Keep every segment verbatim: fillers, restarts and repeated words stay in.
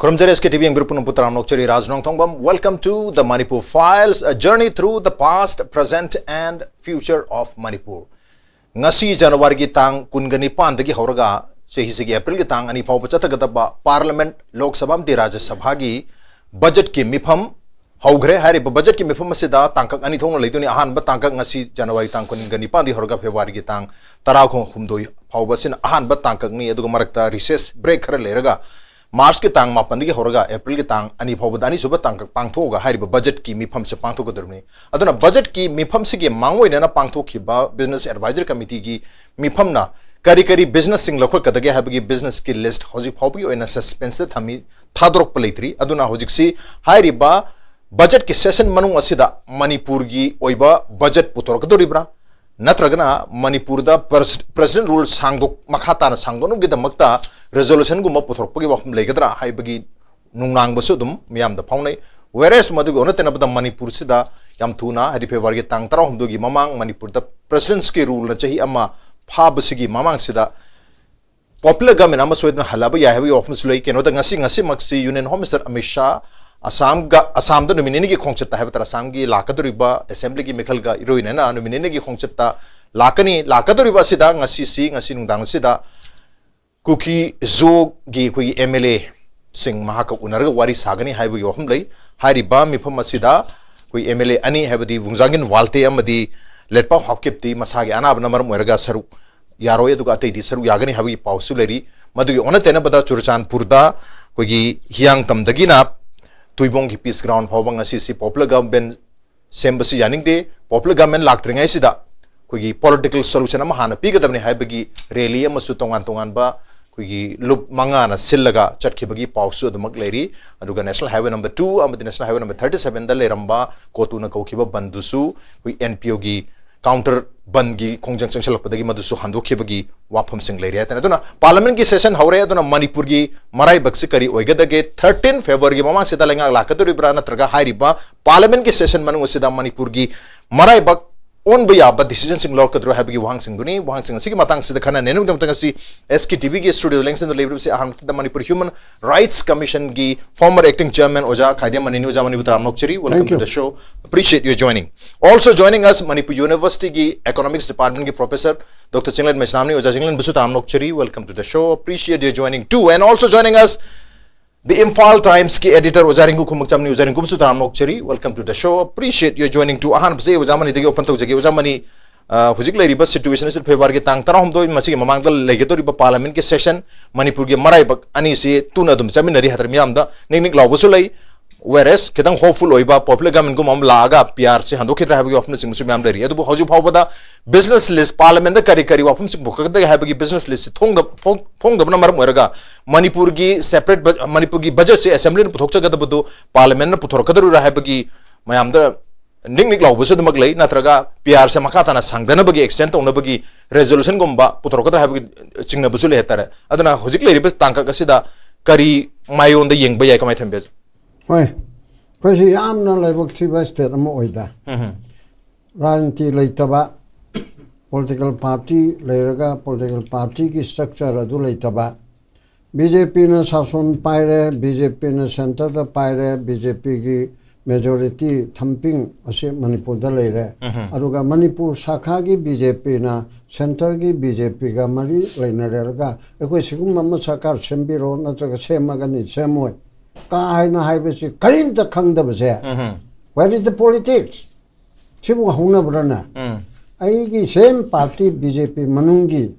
ꯈꯨꯔꯨꯝꯖꯔꯤ ꯑꯦꯁ ꯀꯦ T V ꯌꯦꯡꯕꯤꯔꯛꯄ ꯄꯨꯝꯅꯃꯛꯄꯨ ꯇꯔꯥꯝꯅ ꯑꯣꯛꯆꯔꯤ꯫ ꯔꯥꯖ ꯅꯣꯡꯊꯣꯡꯕꯝ, welcome to the Manipur Files, a journey through the past, present and future of Manipur. ꯉꯁꯤ ꯖꯅꯋꯥꯔꯤꯒꯤ ꯇꯥꯡ ꯀꯨꯟꯒ ꯅꯤꯄꯥꯟꯗꯒꯤ ꯍꯧꯔꯒ ꯆꯍꯤꯁꯤꯒꯤ ꯑꯦꯄ꯭ꯔꯤꯜꯒꯤ ꯇꯥꯡ ꯑꯅꯤ ꯐꯥꯎꯕ ꯆꯠꯊꯒꯗꯕ ꯄꯥꯔꯂꯤꯌꯥꯃꯦꯟꯠ, ꯂꯣꯛ ꯁꯚꯥ ꯑꯃꯗꯤ ꯔꯥꯖ꯭ꯌ ꯁꯚꯥꯒꯤ ꯕꯖꯦꯠꯀꯤ ꯃꯤꯐꯝ ꯍꯧꯈ꯭ꯔꯦ꯫ ꯍꯥꯏꯔꯤꯕ ꯕꯖꯦꯠꯀꯤ ꯃꯤꯐꯝ ꯑꯁꯤꯗ ꯇꯥꯡꯀꯛ ꯑꯅꯤ ꯊꯣꯛꯅ ꯂꯩꯗꯣꯏꯅꯤ꯫ ꯑꯍꯥꯟꯕ ꯇꯥꯡꯀꯛ ꯉꯁꯤ ꯖꯅꯋꯥꯔꯤ ꯇꯥꯡ ꯀꯨꯟꯒ ꯅꯤꯄꯥꯟꯗꯒꯤ ꯍꯧꯔꯒ ꯐꯦꯕ꯭ꯔꯨꯋꯥꯔꯤꯒꯤ ꯇꯥꯡ ꯇꯔꯥꯍꯨꯝꯗꯣꯏ ꯐꯥꯎꯕ ꯑꯁꯤꯅ ꯑꯍꯥꯟꯕ ꯇꯥꯡꯀꯛꯅꯤ꯫ ꯑꯗꯨꯒ ꯃꯔꯛꯇ ꯔꯤꯁꯦꯁ ꯕ꯭ꯔꯦꯛ ꯈꯔ ꯂꯩꯔꯒ ꯃꯥꯔꯆꯀꯤ ꯇꯥꯡ ꯃꯥꯄꯟꯗꯒꯤ ꯍꯧꯔꯒ ꯑꯦꯄ꯭ꯔꯤꯜꯒꯤ ꯇꯥꯡ ꯑꯅꯤ ꯐꯥꯎꯕꯗ ꯑꯅꯤꯁꯨꯕ ꯇꯥꯡꯀꯛ ꯄꯥꯡꯊꯣꯛꯑꯒ ꯍꯥꯏꯔꯤꯕ ꯕꯖꯦꯠꯀꯤ ꯃꯤꯐꯝꯁꯦ ꯄꯥꯡꯊꯣꯛꯀꯗꯧꯔꯤꯕꯅꯤ꯫ ꯑꯗꯨꯅ ꯕꯖꯦꯠꯀꯤ ꯃꯤꯐꯝꯁꯤꯒꯤ ꯃꯥꯡꯑꯣꯏꯅꯅ ꯄꯥꯡꯊꯣꯛꯈꯤꯕ ꯕꯤꯖꯤꯅꯦꯁ ꯑꯦꯗꯚꯥꯏꯖꯔ ꯀꯃꯤꯇꯤꯒꯤ ꯃꯤꯐꯝꯅ ꯀꯔꯤ ꯀꯔꯤ ꯕꯤꯖꯤꯅꯦꯁꯁꯤꯡ ꯂꯧꯈꯠꯀꯗꯒꯦ ꯍꯥꯏꯕꯒꯤ ꯕꯤꯖꯤꯅꯦꯁꯀꯤ ꯂꯤꯁ꯭ꯠ ꯍꯧꯖꯤꯛ ꯐꯥꯎꯕꯒꯤ ꯑꯣꯏꯅ ꯁꯁꯄꯦꯟꯁꯇ ꯊꯝꯃꯤ, ꯊꯥꯗꯣꯔꯛꯄ ꯂꯩꯇ꯭ꯔꯤ꯫ ꯑꯗꯨꯅ ꯍꯧꯖꯤꯛꯁꯤ ꯍꯥꯏꯔꯤꯕ ꯕꯖꯦꯠꯀꯤ ꯁꯦꯁꯟ ꯃꯅꯨꯡ ꯑꯁꯤꯗ ꯃꯅꯤꯄꯨꯔꯒꯤ ꯑꯣꯏꯕ ꯕꯖꯦꯠ ꯄꯨꯊꯣꯔꯛꯀꯗꯧꯔꯤꯕ꯭ꯔꯥ, ꯅꯠꯇ꯭ꯔꯒꯅ ꯃꯅꯤꯄꯨꯔꯗ ꯄ꯭ꯔꯁ-, ꯄ꯭ꯔꯦꯁꯤꯗꯦꯟꯠ ꯔꯨꯜ ꯁꯥꯡꯗꯣꯛ-, ꯃꯈꯥ ꯇꯥꯅ ꯁꯥꯡꯗꯣꯛꯅꯕꯒꯤꯗꯃꯛꯇ ꯔꯤꯖꯣꯂꯨꯁꯟꯒꯨꯝꯕ ꯄꯨꯊꯣꯔꯛꯄꯒꯤ ꯋꯥꯐꯝ ꯂꯩꯒꯗ꯭ꯔꯥ ꯍꯥꯏꯕꯒꯤ ꯅꯨꯡꯅꯥꯡꯕꯁꯨ ꯑꯗꯨꯝ ꯃꯤꯌꯥꯝꯗ ꯐꯥꯎꯅꯩ꯫ Whereas ꯃꯗꯨꯒꯤ ꯑꯣꯟꯅ ꯇꯩꯅꯕꯗ ꯃꯅꯤꯄꯨꯔꯁꯤꯗ ꯌꯥꯝ ꯊꯨꯅ, ꯍꯥꯏꯗꯤ ꯐꯦꯕ꯭ꯔꯨꯋꯥꯔꯤꯒꯤ ꯇꯥꯡ ꯇꯔꯥꯍꯨꯝꯗꯣꯏꯒꯤ ꯃꯃꯥꯡ ꯃꯅꯤꯄꯨꯔꯗ ꯄ꯭ꯔꯦꯁꯤꯗꯦꯟꯠꯁꯀꯤ ꯔꯨꯜꯅ ꯆꯍꯤ ꯑꯃ ꯐꯥꯕꯁꯤꯒꯤ ꯃꯃꯥꯡꯁꯤꯗ ꯄꯣꯄꯨꯂꯔ ꯒꯚꯔꯟꯃꯦꯟꯠ ꯑꯃ ꯁꯣꯏꯗꯅ ꯍꯜꯂꯛꯄ ꯌꯥꯏ ꯍꯥꯏꯕꯒꯤ ꯋꯥꯐꯝꯁꯨ ꯂꯩ꯫ ꯀꯩꯅꯣꯗ ꯉꯁꯤ, ꯉꯁꯤꯃꯛꯁꯤ union home minister Amit Shah ꯑꯁꯥꯝꯒ, ꯑꯁꯥꯝꯗ ꯅꯨꯃꯤꯠ ꯅꯤꯅꯤꯒꯤ ꯈꯣꯡꯆꯠꯇ ꯍꯥꯏꯕ ꯇꯥꯔꯦ, ꯑꯁꯥꯝꯒꯤ ꯂꯥꯛꯀꯗꯧꯔꯤꯕ ꯑꯦꯁꯦꯝꯕ꯭ꯂꯤꯒꯤ ꯃꯤꯈꯜꯒ ꯏꯔꯣꯏꯅꯅ ꯅꯨꯃꯤꯠ ꯅꯤꯅꯤꯒꯤ ꯈꯣꯡꯆꯠꯇ ꯂꯥꯛꯀꯅꯤ꯫ ꯂꯥꯛꯀꯗꯧꯔꯤꯕ ꯑꯁꯤꯗ ꯉꯁꯤꯁꯤ, ꯉꯁꯤ ꯅꯨꯡꯗꯥꯡ ꯑꯁꯤꯗ ꯀꯨꯀꯤ ꯖꯣꯒꯤ ꯑꯩꯈꯣꯏꯒꯤ ꯑꯦꯝ ꯑꯦꯜ ꯑꯦꯁꯤꯡ ꯃꯍꯥꯛꯀ ꯎꯅꯔꯒ ꯋꯥꯔꯤ ꯁꯥꯒꯅꯤ ꯍꯥꯏꯕꯒꯤ ꯋꯥꯐꯝ ꯂꯩ꯫ ꯍꯥꯏꯔꯤꯕ ꯃꯤꯐꯝ ꯑꯁꯤꯗ ꯑꯩꯈꯣꯏ ꯑꯦꯝ ꯑꯦꯜ ꯑꯦ ꯑꯅꯤ, ꯍꯥꯏꯕꯗꯤ ꯋꯨꯡꯖꯥꯡꯒꯤꯟ ꯋꯥꯜꯇꯦ ꯑꯃꯗꯤ ꯂꯦꯠꯄꯥꯎ ꯍꯥꯎꯀꯤꯞꯇꯤ ꯃꯁꯥꯒꯤ ꯑꯅꯥꯕꯅ ꯃꯔꯝ ꯑꯣꯏꯔꯒ ꯁꯔꯨꯛ ꯌꯥꯔꯣꯏ, ꯑꯗꯨꯒ ꯑꯇꯩꯗꯤ ꯁꯔꯨꯛ ꯌꯥꯒꯅꯤ ꯍꯥꯏꯕꯒꯤ ꯄꯥꯎꯁꯨ ꯂꯩꯔꯤ꯫ ꯃꯗꯨꯒꯤ ꯑꯣꯟꯅ ꯇꯩꯅꯕꯗ ꯆꯨꯔꯆꯥꯟꯄꯨꯔꯗ ꯑꯩꯈꯣꯏꯒꯤ ꯍꯤꯌꯥꯡꯇꯝꯗꯒꯤꯅ ꯇꯨꯏꯕꯣꯡꯒꯤ ꯄꯤꯁ ꯒ꯭ꯔꯥꯎꯟ ꯐꯥꯎꯕ ꯉꯁꯤꯁꯤ ꯄꯣꯄꯨꯂꯔ ꯒꯚꯔꯟꯃꯦꯟꯠ ꯁꯦꯝꯕꯁꯤ ꯌꯥꯅꯤꯡꯗꯦ, ꯄꯣꯄꯨꯂꯔ ꯒꯚꯔꯟꯃꯦꯟꯠ ꯂꯥꯛꯇ꯭ꯔꯤꯉꯩꯁꯤꯗ ꯑꯩꯈꯣꯏꯒꯤ ꯄꯣꯂꯤꯇꯤꯀꯦꯜ ꯁꯣꯂꯨꯁꯟ ꯑꯃ ꯍꯥꯟꯅ ꯄꯤꯒꯗꯕꯅꯤ ꯍꯥꯏꯕꯒꯤ ꯔꯦꯂꯤ ꯑꯃꯁꯨ ꯇꯣꯉꯥꯟ ꯇꯣꯉꯥꯟꯕ ꯑꯩꯈꯣꯏꯒꯤ ꯂꯨꯞ ꯃꯉꯥꯅ ꯁꯤꯜꯂꯒ ꯆꯠꯈꯤꯕꯒꯤ ꯄꯥꯎꯁꯨ ꯑꯗꯨꯃꯛ ꯂꯩꯔꯤ꯫ ꯑꯗꯨꯒ ꯅꯦꯁꯅꯦꯜ ꯍꯥꯏꯋꯦ ꯅꯝꯕꯔ ꯇꯨ ꯑꯃꯗꯤ ꯅꯦꯁꯅꯦꯜ ꯍꯥꯏꯋꯦ ꯅꯝꯕꯔ ꯊꯥꯔꯇꯤ ꯁꯚꯦꯟꯗ ꯂꯩꯔꯝꯕ ꯀꯣꯇꯨꯅ ꯀꯧꯈꯤꯕ ꯕꯟꯗꯨꯁꯨ ꯑꯩꯈꯣꯏ ꯑꯦꯟ ꯄꯤ ꯑꯣꯒꯤ ꯀꯥꯎꯟꯇꯔ ꯕꯟꯒꯤ ꯈꯣꯡꯖꯪ ꯆꯪꯁꯤꯜꯂꯛꯄꯗꯒꯤ ꯃꯗꯨꯁꯨ ꯍꯟꯗꯣꯛꯈꯤꯕꯒꯤ ꯋꯥꯐꯝꯁꯤꯡ ꯂꯩꯔꯤ ꯍꯥꯏꯇꯥꯔꯦ꯫ ꯑꯗꯨꯅ ꯄꯥꯔꯂꯤꯌꯥꯃꯦꯟꯠꯀꯤ ꯁꯦꯁꯟ ꯍꯧꯔꯦ꯫ ꯑꯗꯨꯅ ꯃꯅꯤꯄꯨꯔꯒꯤ ꯃꯔꯥꯏꯕꯛꯁꯤ ꯀꯔꯤ ꯑꯣꯏꯒꯗꯒꯦ? ꯊꯥꯔꯇꯤꯟ ꯐꯦꯕ꯭ꯔꯨꯋꯥꯔꯤꯒꯤ ꯃꯃꯥꯡꯁꯤꯗ ꯂꯩꯉꯥꯛ ꯂꯥꯛꯀꯗꯧꯔꯤꯕ꯭ꯔꯥ, ꯅꯠꯇ꯭ꯔꯒ ꯍꯥꯏꯔꯤꯕ ꯄꯥꯔꯂꯤꯌꯥꯃꯦꯟꯠꯀꯤ ꯁꯦꯁꯟ ꯃꯅꯨꯡ ꯑꯁꯤꯗ ꯃꯅꯤꯄꯨꯔꯒꯤ ꯃꯔꯥꯏꯕꯛ ꯑꯣꯟꯕ ꯌꯥꯕ ꯗꯤꯁꯤꯖꯟꯁꯤꯡ ꯂꯧꯔꯛꯀꯗ꯭ꯔꯣ ꯍꯥꯏꯕꯒꯤ ꯋꯥꯍꯪꯁꯤꯡꯗꯨꯅꯤ꯫ ꯋꯥꯍꯪꯁꯤꯡ ꯑꯁꯤꯒꯤ ꯃꯇꯥꯡꯁꯤꯗ ꯈꯟꯅ ꯅꯩꯅꯕꯒꯤꯗꯃꯛꯇ ꯉꯁꯤ ꯑꯦꯁ ꯀꯦ ꯇꯤ ꯚꯤꯒꯤ ꯁ꯭ꯇꯨꯗꯤꯑꯣꯗ ꯂꯦꯡꯁꯤꯟꯗꯨꯅ ꯂꯩꯕꯤꯔꯤꯕꯁꯤ ꯑꯍꯥꯟꯕꯗ ꯃꯅꯤꯄꯨꯔ ꯍ꯭ꯌꯨꯃꯟ ꯔꯥꯏꯠꯁ ꯀꯃꯤꯁꯟꯒꯤ former acting chairman ꯑꯣꯖꯥ ꯈꯥꯏꯗꯦꯝ ꯃꯅꯤꯅꯤ꯫ ꯑꯣꯖꯥ, ꯃꯅꯤꯕꯨ ꯇꯔꯥꯝꯅ ꯑꯣꯛꯆꯔꯤ꯫ Welcome Thank to you. The show. Appreciate your joining. Also joining us, Manipur ꯌꯨꯅꯤꯚꯔꯁꯤꯇꯤꯒꯤ ꯏꯀꯣꯅꯣꯃꯤꯛꯁ ꯗꯤꯄꯥꯔꯠꯃꯦꯟꯒꯤ ꯄ꯭ꯔꯣꯐꯦꯁꯔ ꯗꯣꯛꯇꯔ ꯆꯤꯡꯂꯦꯟ ꯃꯩꯁꯅꯥꯝꯅꯤ꯫ ꯑꯣꯖꯥ ꯆꯤꯡꯂꯦꯟꯕꯨꯁꯨ ꯇꯔꯥꯝꯅ ꯑꯣꯛꯆꯔꯤ꯫ Welcome to the show. Appreciate your joining too. And also joining us, The Imphal Timesꯀꯤ editor ꯑꯣꯖꯥ ꯔꯤꯡꯀꯨ ꯈꯨꯃꯛꯆꯝꯅꯤ꯫ ꯑꯣꯖꯥ ꯔꯤꯡꯀꯨꯕꯨꯁꯨ ꯇꯔꯥꯝꯅ ꯑꯣꯛꯆꯔꯤ꯫ Welcome to the show. Appreciate your joining too. ꯑꯍꯥꯟꯕꯁꯦ ꯑꯣꯖꯥ ꯃꯅꯤꯗꯒꯤ open ꯇꯧꯖꯒꯦ꯫ ꯑꯣꯖꯥ ꯃꯅꯤ, ꯑ, ꯍꯧꯖꯤꯛ ꯂꯩꯔꯤꯕ situation ꯑꯁꯤ ꯐꯦꯕ꯭ꯔꯨꯋꯥꯔꯤꯒꯤ ꯇꯥꯡ ꯇꯔꯥꯍꯨꯝꯗꯣꯏ, ꯃꯁꯤꯒꯤ ꯃꯃꯥꯡꯗ ꯂꯩꯒꯗꯧꯔꯤꯕ ꯄꯥꯔꯂꯤꯌꯥꯃꯦꯟꯠꯀꯤ ꯁꯦꯁꯟ, ꯃꯅꯤꯄꯨꯔꯒꯤ ꯃꯔꯥꯏꯕꯛ ꯑꯅꯤꯁꯤ ꯇꯨꯅ ꯑꯗꯨꯝ ꯆꯠꯃꯤꯟꯅꯔꯤ ꯍꯥꯏꯗꯅ ꯃꯤꯌꯥꯝꯗ ꯅꯤꯛ ꯅꯤꯛ ꯂꯥꯎꯕꯁꯨ ꯂꯩ꯫ Whereas ꯈꯤꯇꯪ hopeful ꯑꯣꯏꯕ popular governmentꯀꯨꯝꯕ ꯑꯃ ꯂꯥꯛꯑꯒ ꯄꯤ ꯑꯥꯔꯁꯤ ꯍꯟꯗꯣꯛꯈꯤꯗ꯭ꯔꯥ ꯍꯥꯏꯕꯒꯤ ꯋꯥꯐꯝꯅꯆꯤꯡꯕꯁꯨ ꯃꯌꯥꯝ ꯂꯩꯔꯤ꯫ ꯑꯗꯨꯕꯨ ꯍꯧꯖꯤꯛ ꯐꯥꯎꯕꯗ business list, ꯄꯥꯔꯂꯤꯌꯥꯃꯦꯟꯠꯇ ꯀꯔꯤ ꯀꯔꯤ ꯋꯥꯐꯝꯁꯤꯡ ꯄꯨꯈꯠꯀꯗꯒꯦ ꯍꯥꯏꯕꯒꯤ business listꯁꯤ ꯊꯣꯡꯗ-, ꯐꯣꯡ-, ꯐꯣꯡꯗꯕꯅ ꯃꯔꯝ ꯑꯣꯏꯔꯒ ꯃꯅꯤꯄꯨꯔꯒꯤ separate ꯕ-, ꯃꯅꯤꯄꯨꯔꯒꯤ ꯕꯖꯦꯠꯁꯦ ꯑꯦꯁꯦꯝꯕ꯭ꯂꯤꯅ ꯄꯨꯊꯣꯛꯆꯒꯗꯕꯗꯨ ꯄꯥꯔꯂꯤꯌꯥꯃꯦꯟꯠꯅ ꯄꯨꯊꯣꯔꯛꯀꯗꯧꯔꯤꯕ꯭ꯔꯥ ꯍꯥꯏꯕꯒꯤ ꯃꯌꯥꯝꯗ ꯅꯤꯛ ꯅꯤꯛ ꯂꯥꯎꯕꯁꯨ ꯑꯗꯨꯃꯛ ꯂꯩ꯫ ꯅꯠꯇ꯭ꯔꯒ ꯄꯤ ꯑꯥꯔꯁꯦ ꯃꯈꯥ ꯇꯥꯅ ꯁꯥꯡꯊꯅꯕꯒꯤ, extend ꯇꯧꯅꯕꯒꯤ resolutionꯒꯨꯝꯕ ꯄꯨꯊꯣꯔꯛꯀꯗ꯭ꯔꯥ ꯍꯥꯏꯕꯒꯤ ꯆꯤꯡꯅꯕꯁꯨ ꯂꯩ ꯍꯥꯏꯇꯥꯔꯦ꯫ ꯑꯗꯨꯅ ꯍꯧꯖꯤꯛ ꯂꯩꯔꯤꯕ ꯇꯥꯡꯀꯛ ꯑꯁꯤꯗ ꯀꯔꯤ ꯃꯥꯏꯌꯣꯟꯗ ꯌꯦꯡꯕ ꯌꯥꯏ, ꯀꯃꯥꯏꯅ ꯊꯝꯕꯤ? ꯍꯣꯏ, ꯑꯩꯈꯣꯏꯁꯤ ꯌꯥꯝꯅ ꯂꯥꯏꯕꯛ ꯊꯤꯕ state ꯑꯃ ꯑꯣꯏꯗ꯫ ꯔꯥꯖꯅꯤꯇꯤ ꯂꯩꯇꯕ, political party ꯂꯩꯔꯒ political partyꯒꯤ structure ꯑꯗꯨ ꯂꯩꯇꯕ, ꯕꯤ ꯖꯦ ꯄꯤꯅ ꯁꯥꯁꯣꯟ ꯄꯥꯏꯔꯦ, ꯕꯤ ꯖꯦ ꯄꯤꯅ centreꯗ ꯄꯥꯏꯔꯦ, ꯕꯤ ꯖꯦ ꯄꯤꯒꯤ majority thumping ꯑꯁꯤ ꯃꯅꯤꯄꯨꯔꯗ ꯂꯩꯔꯦ꯫ ꯑꯗꯨꯒ ꯃꯅꯤꯄꯨꯔ ꯁꯥꯈꯥꯒꯤ ꯕꯤ ꯖꯦ ꯄꯤꯅ centreꯒꯤ ꯕꯤ ꯖꯦ ꯄꯤꯒ ꯃꯔꯤ ꯂꯩꯅꯔꯒ ꯑꯩꯈꯣꯏ ꯁꯤꯒꯨꯝꯕ ꯑꯃ ꯁꯔꯀꯥꯔ ꯁꯦꯝꯕꯤꯔꯣ, ꯅꯠꯇ꯭ꯔꯒ ꯁꯦꯝꯃꯒꯅꯤ, ꯁꯦꯝꯃꯣꯏ ꯀꯥ ꯍꯥꯏꯅ ꯍꯥꯏꯕꯁꯤ ꯀꯔꯤꯝꯇ ꯈꯪꯗꯕꯁꯦ, where is the politics? ꯁꯤꯕꯨ ꯍꯧꯅꯕ꯭ꯔꯅꯦ? ꯑꯩꯒꯤ same party ꯕꯤ ꯖꯦ ꯄꯤ ꯃꯅꯨꯡꯒꯤ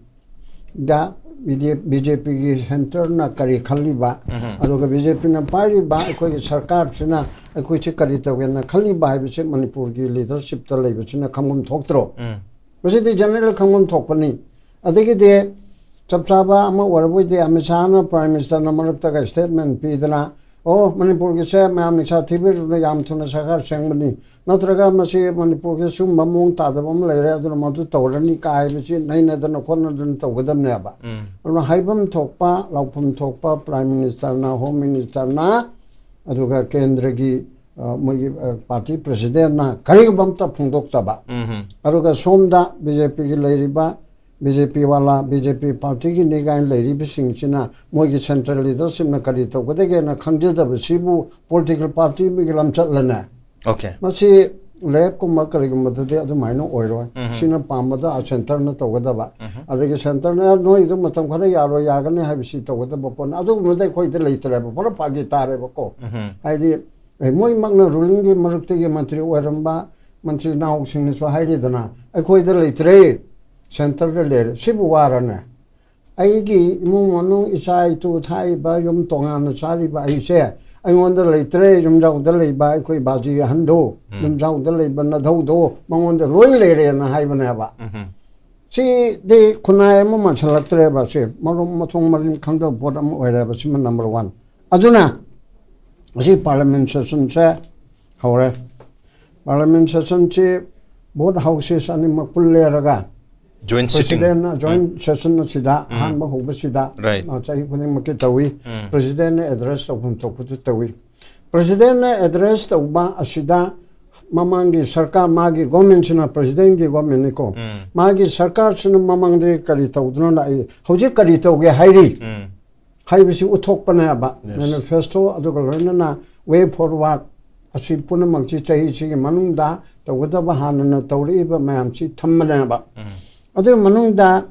ꯗ ꯕꯤ ꯖꯦ ꯄꯤꯒꯤ centreꯅ ꯀꯔꯤ ꯈꯜꯂꯤꯕ, ꯑꯗꯨꯒ ꯕꯤ ꯖꯦ ꯄꯤꯅ ꯄꯥꯏꯔꯤꯕ ꯑꯩꯈꯣꯏꯒꯤ ꯁꯔꯀꯥꯔꯁꯤꯅ ꯑꯩꯈꯣꯏꯁꯤ ꯀꯔꯤ ꯇꯧꯒꯦꯅ ꯈꯜꯂꯤꯕ ꯍꯥꯏꯕꯁꯤ ꯃꯅꯤꯄꯨꯔꯒꯤ leadershipꯇ ꯂꯩꯕꯁꯤꯅ ꯈꯪꯐꯝ ꯊꯣꯛꯇ꯭ꯔꯣ? ꯃꯁꯤꯗꯤ general ꯈꯪꯐꯝ ꯊꯣꯛꯄꯅꯤ꯫ ꯑꯗꯒꯤꯗꯤ ꯆꯞ ꯆꯥꯕ ꯑꯃ ꯑꯣꯏꯔꯕꯣꯏꯗꯤ ꯑꯃꯤꯠ ꯁꯥꯍꯅ, Prime Ministerꯅ ꯃꯔꯛꯇꯒ statement ꯄꯤꯗꯅ, "ꯑꯣ, ꯃꯅꯤꯄꯨꯔꯒꯤꯁꯦ ꯃꯌꯥꯝ ꯅꯤꯡꯁꯥ ꯊꯤꯕꯤꯔꯨꯅꯨ, ꯌꯥꯝ ꯊꯨꯅ ꯁꯔꯀꯥꯔ ꯁꯦꯝꯒꯅꯤ, ꯅꯠꯇ꯭ꯔꯒ ꯃꯁꯤ ꯃꯅꯤꯄꯨꯔꯒꯤ ꯁꯨꯝꯕ ꯃꯑꯣꯡ ꯇꯥꯗꯕ ꯑꯃ ꯂꯩꯔꯦ, ꯑꯗꯨꯅ ꯃꯗꯨ ꯇꯧꯔꯅꯤ" ꯀꯥ ꯍꯥꯏꯕꯁꯤ ꯅꯩꯅꯗꯅ ꯈꯣꯠꯅꯗꯅ ꯇꯧꯒꯗꯕꯅꯦꯕ꯫ ꯑꯗꯨꯅ ꯍꯥꯏꯐꯝ ꯊꯣꯛꯄ, ꯂꯥꯎꯐꯝ ꯊꯣꯛꯄ Prime Ministerꯅ, Home Ministerꯅ, ꯑꯗꯨꯒ ꯀꯦꯟꯗ꯭ꯔꯒꯤ ꯑ, ꯃꯣꯏꯒꯤ, ꯑ, ꯄꯥꯔꯇꯤ ꯄ꯭ꯔꯦꯁꯤꯗꯦꯟꯅ ꯀꯔꯤꯒꯨꯝꯕ ꯑꯝꯇ ꯐꯣꯡꯗꯣꯛꯇꯕ꯫ ꯎꯝ꯫ ꯑꯗꯨꯒ ꯁꯣꯝꯗ ꯕꯤ ꯖꯦ ꯄꯤꯒꯤ ꯂꯩꯔꯤꯕ, ꯕꯤ ꯖꯦ ꯄꯤ ꯋꯥꯂꯥ, ꯕꯤ ꯖꯦ ꯄꯤ ꯄꯥꯔꯇꯤꯒꯤꯅꯤ ꯀꯥꯏꯅ ꯂꯩꯔꯤꯕꯁꯤꯡꯁꯤꯅ ꯃꯣꯏꯒꯤ ꯁꯦꯟꯇ꯭ꯔꯦꯜ ꯂꯤꯗꯔꯁꯤꯞꯅ ꯀꯔꯤ ꯇꯧꯒꯗꯒꯦꯅ ꯈꯪꯖꯗꯕꯁꯤꯕꯨ ꯄꯣꯂꯤꯇꯤꯀꯦꯜ ꯄꯥꯔꯇꯤ ꯑꯃꯒꯤ ꯂꯝꯆꯠꯂꯅꯦ꯫ Okay. ꯃꯁꯤ ꯂꯦꯐꯀꯨꯝꯕ ꯀꯔꯤꯒꯨꯝꯕꯗꯗꯤ ꯑꯗꯨꯃꯥꯏꯅ ꯑꯣꯏꯔꯣꯏ꯫ ꯎꯝ꯫ ꯁꯤꯅ ꯄꯥꯝꯕꯗ ꯁꯦꯟꯇꯔꯅ ꯇꯧꯒꯗꯕ꯫ ꯎꯝ꯫ ꯑꯗꯒꯤ ꯁꯦꯟꯇꯔꯅ ꯅꯣꯏꯗꯣ ꯃꯇꯝ ꯈꯔ ꯌꯥꯔꯣꯏ, ꯌꯥꯒꯅꯤ ꯍꯥꯏꯕꯁꯤ ꯇꯧꯒꯗꯕ ꯄꯣꯠꯅꯤ꯫ ꯑꯗꯨꯒꯨꯝꯕꯗ ꯑꯩꯈꯣꯏꯗ ꯂꯩꯇ꯭ꯔꯦꯕ, ꯄꯨꯔꯥ ꯐꯥꯒꯤ ꯇꯥꯔꯦꯕꯀꯣ꯫ ꯎꯝ꯫ ꯍꯥꯏꯗꯤ, ꯑꯦ, ꯃꯣꯏꯃꯛꯅ ꯔꯨꯂꯤꯡꯒꯤ ꯃꯔꯛꯇꯒꯤ ꯃꯟꯇ꯭ꯔꯤ ꯑꯣꯏꯔꯝꯕ ꯃꯟꯇ꯭ꯔꯤ ꯅꯥꯎꯁꯤꯡꯅꯁꯨ ꯍꯥꯏꯔꯤꯗꯅ, "ꯑꯩꯈꯣꯏꯗ ꯂꯩꯇ꯭ꯔꯦ, ꯁꯦꯟꯇꯔꯗ ꯂꯩꯔꯦ"꯫ ꯁꯤꯕꯨ ꯋꯥꯔꯅꯦ? ꯑꯩꯒꯤ ꯏꯃꯨꯡ ꯃꯅꯨꯡ, ꯏꯆꯥ ꯏꯇꯨ ꯊꯥꯛꯏꯕ, ꯌꯨꯝ ꯇꯣꯉꯥꯟꯅ ꯆꯥꯔꯤꯕ ꯑꯩꯁꯦ, ꯑꯩꯉꯣꯟꯗ ꯂꯩꯇ꯭ꯔꯦ, ꯌꯨꯝꯖꯥꯎꯗ ꯂꯩꯕ ꯑꯩꯈꯣꯏ ꯕꯥꯖꯤ ꯑꯍꯟꯗꯣ, ꯎꯝ꯫ ꯌꯨꯝꯖꯥꯎꯗ ꯂꯩꯕ ꯅꯙꯧꯗꯣ, ꯃꯉꯣꯟꯗ ꯂꯣꯏ ꯂꯩꯔꯦꯅ ꯍꯥꯏꯕꯅꯦꯕ꯫ ꯎꯝ꯫ ꯁꯤꯗꯤ ꯈꯨꯟꯅꯥꯏ ꯑꯃ ꯃꯥꯟꯁꯤꯜꯂꯛꯇ꯭ꯔꯦꯕ꯫ ꯁꯤ ꯃꯔꯨꯝ ꯃꯊꯣꯡ ꯃꯔꯤꯟ ꯈꯪꯗꯕ ꯄꯣꯠ ꯑꯃ ꯑꯣꯏꯔꯦꯕ꯫ ꯁꯤꯃ number one꯫ ꯑꯗꯨꯅ ꯉꯁꯤ ꯄꯥꯔꯂꯤꯌꯥꯃꯦꯟ ꯁꯦꯁꯟꯁꯦ ꯍꯧꯔꯦ꯫ ꯄꯥꯔꯂꯤꯌꯥꯃꯦꯟ ꯁꯦꯁꯟꯁꯤ ꯕꯣꯠ ꯍꯥꯎꯁꯦꯁ ꯑꯅꯤꯃꯛ ꯄꯨꯜꯂꯦꯔꯒ Joint sitting. ꯄ꯭ꯔꯦꯁꯤꯗꯦꯟꯅ ꯖꯣꯏꯟ ꯁꯦꯁꯟ ꯑꯁꯤꯗ, ꯑꯍꯥꯟꯕ ꯍꯧꯕꯁꯤꯗ, Right. ꯑ, ꯆꯍꯤ ꯈꯨꯗꯤꯡꯃꯛꯀꯤ ꯇꯧꯏ꯫ ꯎꯝ꯫ ꯄ꯭ꯔꯦꯁꯤꯗꯦꯟꯅ ꯑꯦꯗ꯭ꯔꯦꯁ ꯇꯧꯐꯝ ꯊꯣꯛꯄꯗꯨ ꯇꯧꯏ꯫ ꯄ꯭ꯔꯦꯁꯤꯗꯦꯟꯅ ꯑꯦꯗ꯭ꯔꯦꯁ ꯇꯧꯕ ꯑꯁꯤꯗ ꯃꯃꯥꯡꯒꯤ ꯁꯔꯀꯥꯔ, ꯃꯥꯒꯤ ꯒꯣꯔꯃꯦꯟꯁꯤꯅ ꯄ꯭ꯔꯦꯁꯤꯗꯦꯟꯒꯤ ꯒꯣꯔꯃꯦꯟꯅꯤꯀꯣ꯫ ꯎꯝ꯫ ꯃꯥꯒꯤ ꯁꯔꯀꯥꯔꯁꯤꯅ ꯃꯃꯥꯡꯗ ꯀꯔꯤ ꯇꯧꯗꯨꯅ ꯂꯥꯛꯏ, ꯍꯧꯖꯤꯛ ꯀꯔꯤ ꯇꯧꯒꯦ ꯍꯥꯏꯔꯤ ꯎꯝ꯫ ꯍꯥꯏꯕꯁꯤ ꯎꯠꯊꯣꯛꯄꯅꯦꯕ꯫ Yes. Manifesto ꯑꯗꯨꯒ ꯂꯣꯏꯅꯅ way forward ꯑꯁꯤ ꯄꯨꯝꯅꯃꯛꯁꯤ ꯆꯍꯤꯁꯤꯒꯤ ꯃꯅꯨꯡꯗ ꯇꯧꯒꯗꯕ ꯍꯥꯟꯅꯅ ꯇꯧꯔꯛꯏꯕ ꯃꯌꯥꯝꯁꯤ ꯊꯝꯕꯅꯦꯕ꯫ ꯎꯝ꯫ ꯑꯗꯨꯒꯤ ꯃꯅꯨꯡꯗ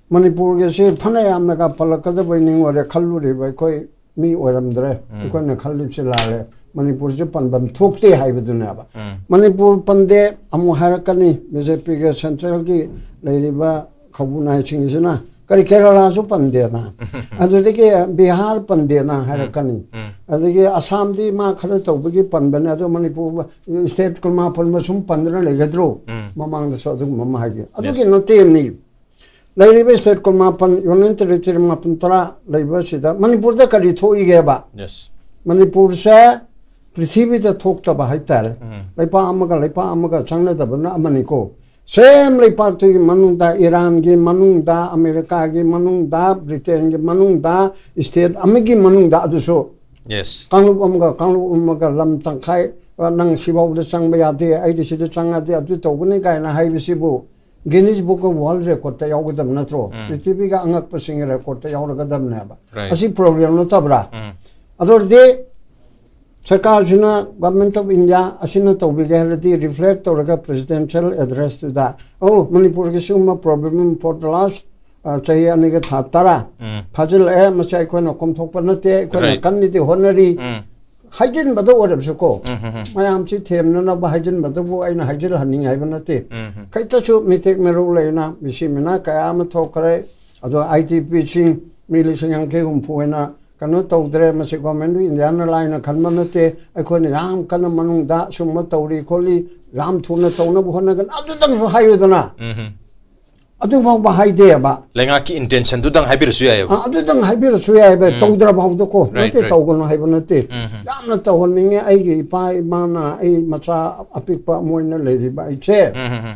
ꯃꯅꯤꯄꯨꯔꯒꯤꯁꯤ ꯐꯅ ꯌꯥꯝꯅꯒ ꯄꯜꯂꯛꯀꯗꯕꯩ ꯅꯤꯡꯉꯨꯔꯦ, ꯈꯜꯂꯨꯔꯤꯕ ꯑꯩꯈꯣꯏ ꯃꯤ ꯑꯣꯏꯔꯝꯗ꯭ꯔꯦ꯫ ꯎꯝ꯫ ꯑꯩꯈꯣꯏꯅ ꯈꯜꯂꯤꯕꯁꯤ ꯂꯥꯜꯂꯦ꯫ ꯃꯅꯤꯄꯨꯔꯁꯤ ꯄꯟꯐꯝ ꯊꯣꯛꯇꯦ ꯍꯥꯏꯕꯗꯨꯅꯦꯕ꯫ ꯎꯝ꯫ ꯃꯅꯤꯄꯨꯔ ꯄꯟꯗꯦ ꯑꯃꯨꯛ ꯍꯥꯏꯔꯛꯀꯅꯤ, ꯕꯤ ꯖꯦ ꯄꯤꯒ ꯁꯦꯟꯇ꯭ꯔꯦꯜꯒꯤ ꯂꯩꯔꯤꯕ ꯈꯧꯕꯨ ꯅꯥꯏꯁꯤꯡꯁꯤꯅ ꯀꯔꯤ ꯀꯦꯔꯂꯥꯁꯨ ꯄꯟꯗꯦꯅ, ꯑꯗꯨꯗꯒꯤ ꯕꯤꯍꯥꯔ ꯄꯟꯗꯦꯅ ꯍꯥꯏꯔꯛꯀꯅꯤ꯫ ꯎꯝ꯫ ꯑꯗꯒꯤ ꯑꯁꯥꯝꯗꯤ ꯃꯥ ꯈꯔ ꯇꯧꯕꯒꯤ ꯄꯟꯕꯅꯦ, ꯑꯗꯣ ꯃꯅꯤꯄꯨꯔ ꯁ꯭ꯇꯦꯠ ꯀꯨꯟꯃꯥꯄꯟ ꯁꯨꯝ ꯄꯟꯗꯅ ꯂꯩꯒꯗ꯭ꯔꯣ? ꯎꯝ꯫ ꯃꯃꯥꯡꯗꯁꯨ ꯑꯗꯨꯒꯨꯝꯕ ꯑꯃ ꯍꯥꯏꯒꯦ꯫ ꯑꯗꯨꯒꯤ Yes. ꯅꯠꯇꯦ ꯃꯤ꯫ ꯂꯩꯔꯤꯕ ꯁ꯭ꯇꯦꯠ ꯀꯨꯟꯃꯥꯄꯟ, ꯌꯨꯅꯤꯌꯟ ꯇꯦꯔꯤꯇꯣꯔꯤ ꯃꯥꯄꯟ ꯇꯔꯥ ꯂꯩꯕꯁꯤꯗ ꯃꯅꯤꯄꯨꯔꯗ ꯀꯔꯤ ꯊꯣꯛꯏꯒꯦꯕ? Yes. ꯃꯅꯤꯄꯨꯔꯁꯦ ꯄ꯭ꯔꯤꯊꯤꯕꯤꯗ ꯊꯣꯛꯇꯕ ꯍꯥꯏꯇꯥꯔꯦ꯫ ꯎꯝ꯫ ꯂꯩꯄꯥꯛ ꯑꯃꯒ ꯂꯩꯄꯥꯛ ꯑꯃꯒ ꯆꯪꯅꯗꯕꯅ ꯑꯃꯅꯤꯀꯣ꯫ ꯁꯦꯝ ꯂꯩꯄꯥꯛꯇꯨꯒꯤ ꯃꯅꯨꯡꯗ, ꯏꯔꯥꯟꯒꯤ ꯃꯅꯨꯡꯗ, ꯑꯃꯦꯔꯤꯀꯥꯒꯤ ꯃꯅꯨꯡꯗ, ꯕ꯭ꯔꯤꯇꯦꯟꯒꯤ ꯃꯅꯨꯡꯗ, ꯁ꯭ꯇꯦꯠ ꯑꯃꯒꯤ ꯃꯅꯨꯡꯗ ꯑꯗꯨꯁꯨ Yes. ꯀꯥꯡꯂꯨꯞ ꯑꯃꯒ ꯀꯥꯡꯂꯨꯞ ꯑꯃꯒ ꯂꯝ ꯇꯪꯈꯥꯏ, ꯑ, ꯅꯪ ꯁꯤꯐꯥꯎꯗ ꯆꯪꯕ ꯌꯥꯗꯦ, ꯑꯩꯗꯤ ꯁꯤꯗ ꯆꯪꯉꯗꯤ ꯑꯗꯨ ꯇꯧꯒꯅꯤ ꯀꯥꯏꯅ ꯍꯥꯏꯕꯁꯤꯕꯨ Guinness Book of World Recordꯇ ꯌꯥꯎꯒꯗꯕ ꯅꯠꯇ꯭ꯔꯣ? ꯎꯝ. ꯄ꯭ꯔꯤꯊꯤꯕꯤꯒ ꯑꯉꯛꯄꯁꯤꯡꯒꯤ ꯔꯦꯀꯣꯔꯠꯇ ꯌꯥꯎꯔꯒꯗꯕꯅꯦꯕ꯫ Right. ꯑꯁꯤ ꯄ꯭ꯔꯣꯕ꯭ꯂꯦꯝ ꯅꯠꯇꯕ꯭ꯔꯥ? ꯎꯝ. ꯑꯗꯨ ꯑꯣꯏꯔꯗꯤ ꯁꯔꯀꯥꯔꯁꯤꯅ, Government of India ꯑꯁꯤꯅ ꯇꯧꯕꯤꯒꯦ ꯍꯥꯏꯔꯗꯤ ꯔꯤꯐ꯭ꯂꯦꯛ ꯇꯧꯔꯒ Presidential Addressꯇꯨꯗ, "ꯑꯣ, ꯃꯅꯤꯄꯨꯔꯒꯤ ꯁꯤꯒꯨꯝꯕ ꯄ꯭ꯔꯣꯕ꯭ꯂꯦꯝ ꯑꯃ for the last, ꯑ, ꯆꯍꯤ ꯑꯅꯤꯒ ꯊꯥ ꯇꯔꯥ ꯎꯝ. ꯐꯥꯖꯤꯜꯂꯛꯑꯦ, ꯃꯁꯤ ꯑꯩꯈꯣꯏꯅ ꯀꯣꯝꯊꯣꯛꯄ ꯅꯠꯇꯦ, ꯑꯩꯈꯣꯏꯅ Right. ꯀꯟꯅꯗꯤ ꯍꯣꯠꯅꯔꯤ", ꯎꯝ. ꯍꯥꯏꯖꯤꯟꯕꯗ ꯑꯣꯏꯔꯕꯁꯨꯀꯣ, ꯎꯝ, ꯎꯝ, ꯎꯝ. ꯃꯌꯥꯝꯁꯤ ꯊꯦꯝꯅꯅꯕ ꯍꯥꯏꯖꯤꯟꯕꯗꯕꯨ ꯑꯩꯅ ꯍꯥꯏꯖꯤꯜꯍꯟꯅꯤꯡꯉꯤ ꯍꯥꯏꯕ ꯅꯠꯇꯦ꯫ ꯎꯝ, ꯎꯝ. ꯈꯤꯇꯁꯨ ꯃꯤꯇꯦꯛ ꯃꯤꯔꯧ ꯂꯩꯅ ꯃꯤꯁꯤ ꯃꯤꯅꯥ ꯀꯌꯥ ꯑꯃ ꯊꯣꯛꯈ꯭ꯔꯦ꯫ ꯑꯗꯣ ITPꯁꯤꯡ ꯃꯤ ꯂꯤꯁꯤꯡ ꯌꯥꯡꯈꯩ ꯍꯨꯝꯐꯨ ꯑꯣꯏꯅ ꯀꯩꯅꯣ ꯇꯧꯗ꯭ꯔꯦ, ꯃꯁꯤ Government of Indiaꯅ ꯂꯥꯏꯅ ꯈꯟꯕ ꯅꯠꯇꯦ, ꯑꯩꯈꯣꯏꯅ ꯌꯥꯝ ꯀꯟꯅ ꯃꯅꯨꯡꯗ ꯁꯨꯝꯕ ꯇꯧꯔꯤ ꯈꯣꯠꯂꯤ, ꯌꯥꯝ ꯊꯨꯅ ꯇꯧꯅꯕ ꯍꯣꯠꯅꯒꯅꯤ, ꯑꯗꯨꯇꯪꯁꯨ ꯍꯥꯏꯌꯨꯗꯅ꯫ ꯎꯝ, ꯎꯝ. ꯑꯗꯨ ꯐꯥꯎꯕ ꯍꯥꯏꯗꯦꯕ꯫ ꯂꯩꯉꯥꯛꯀꯤ intentionꯗꯨꯗꯪ ꯍꯥꯏꯕꯤꯔꯁꯨ ꯌꯥꯏꯑꯕ꯫ ꯑ, ꯑꯗꯨꯗꯪ ꯍꯥꯏꯕꯤꯔꯁꯨ ꯌꯥꯏꯕ, ꯎꯝ. ꯇꯧꯗ꯭ꯔ ꯐꯥꯎꯗꯀꯣ, Right, ꯅꯠꯇꯦ, right. ꯇꯧꯒꯅꯨ ꯍꯥꯏꯕ ꯅꯠꯇꯦ꯫ ꯎꯝ, ꯎꯝ. ꯌꯥꯝꯅ ꯇꯧꯍꯟꯅꯤꯡꯉꯦ, ꯑꯩꯒꯤ ꯏꯄꯥ ꯏꯃꯥꯅ, ꯑꯩ ꯃꯆꯥ ꯑꯄꯤꯛꯄ ꯑꯃ ꯑꯣꯏꯅ ꯂꯩꯔꯤꯕ ꯑꯩꯁꯦ꯫ ꯎꯝ, ꯎꯝ, ꯎꯝ.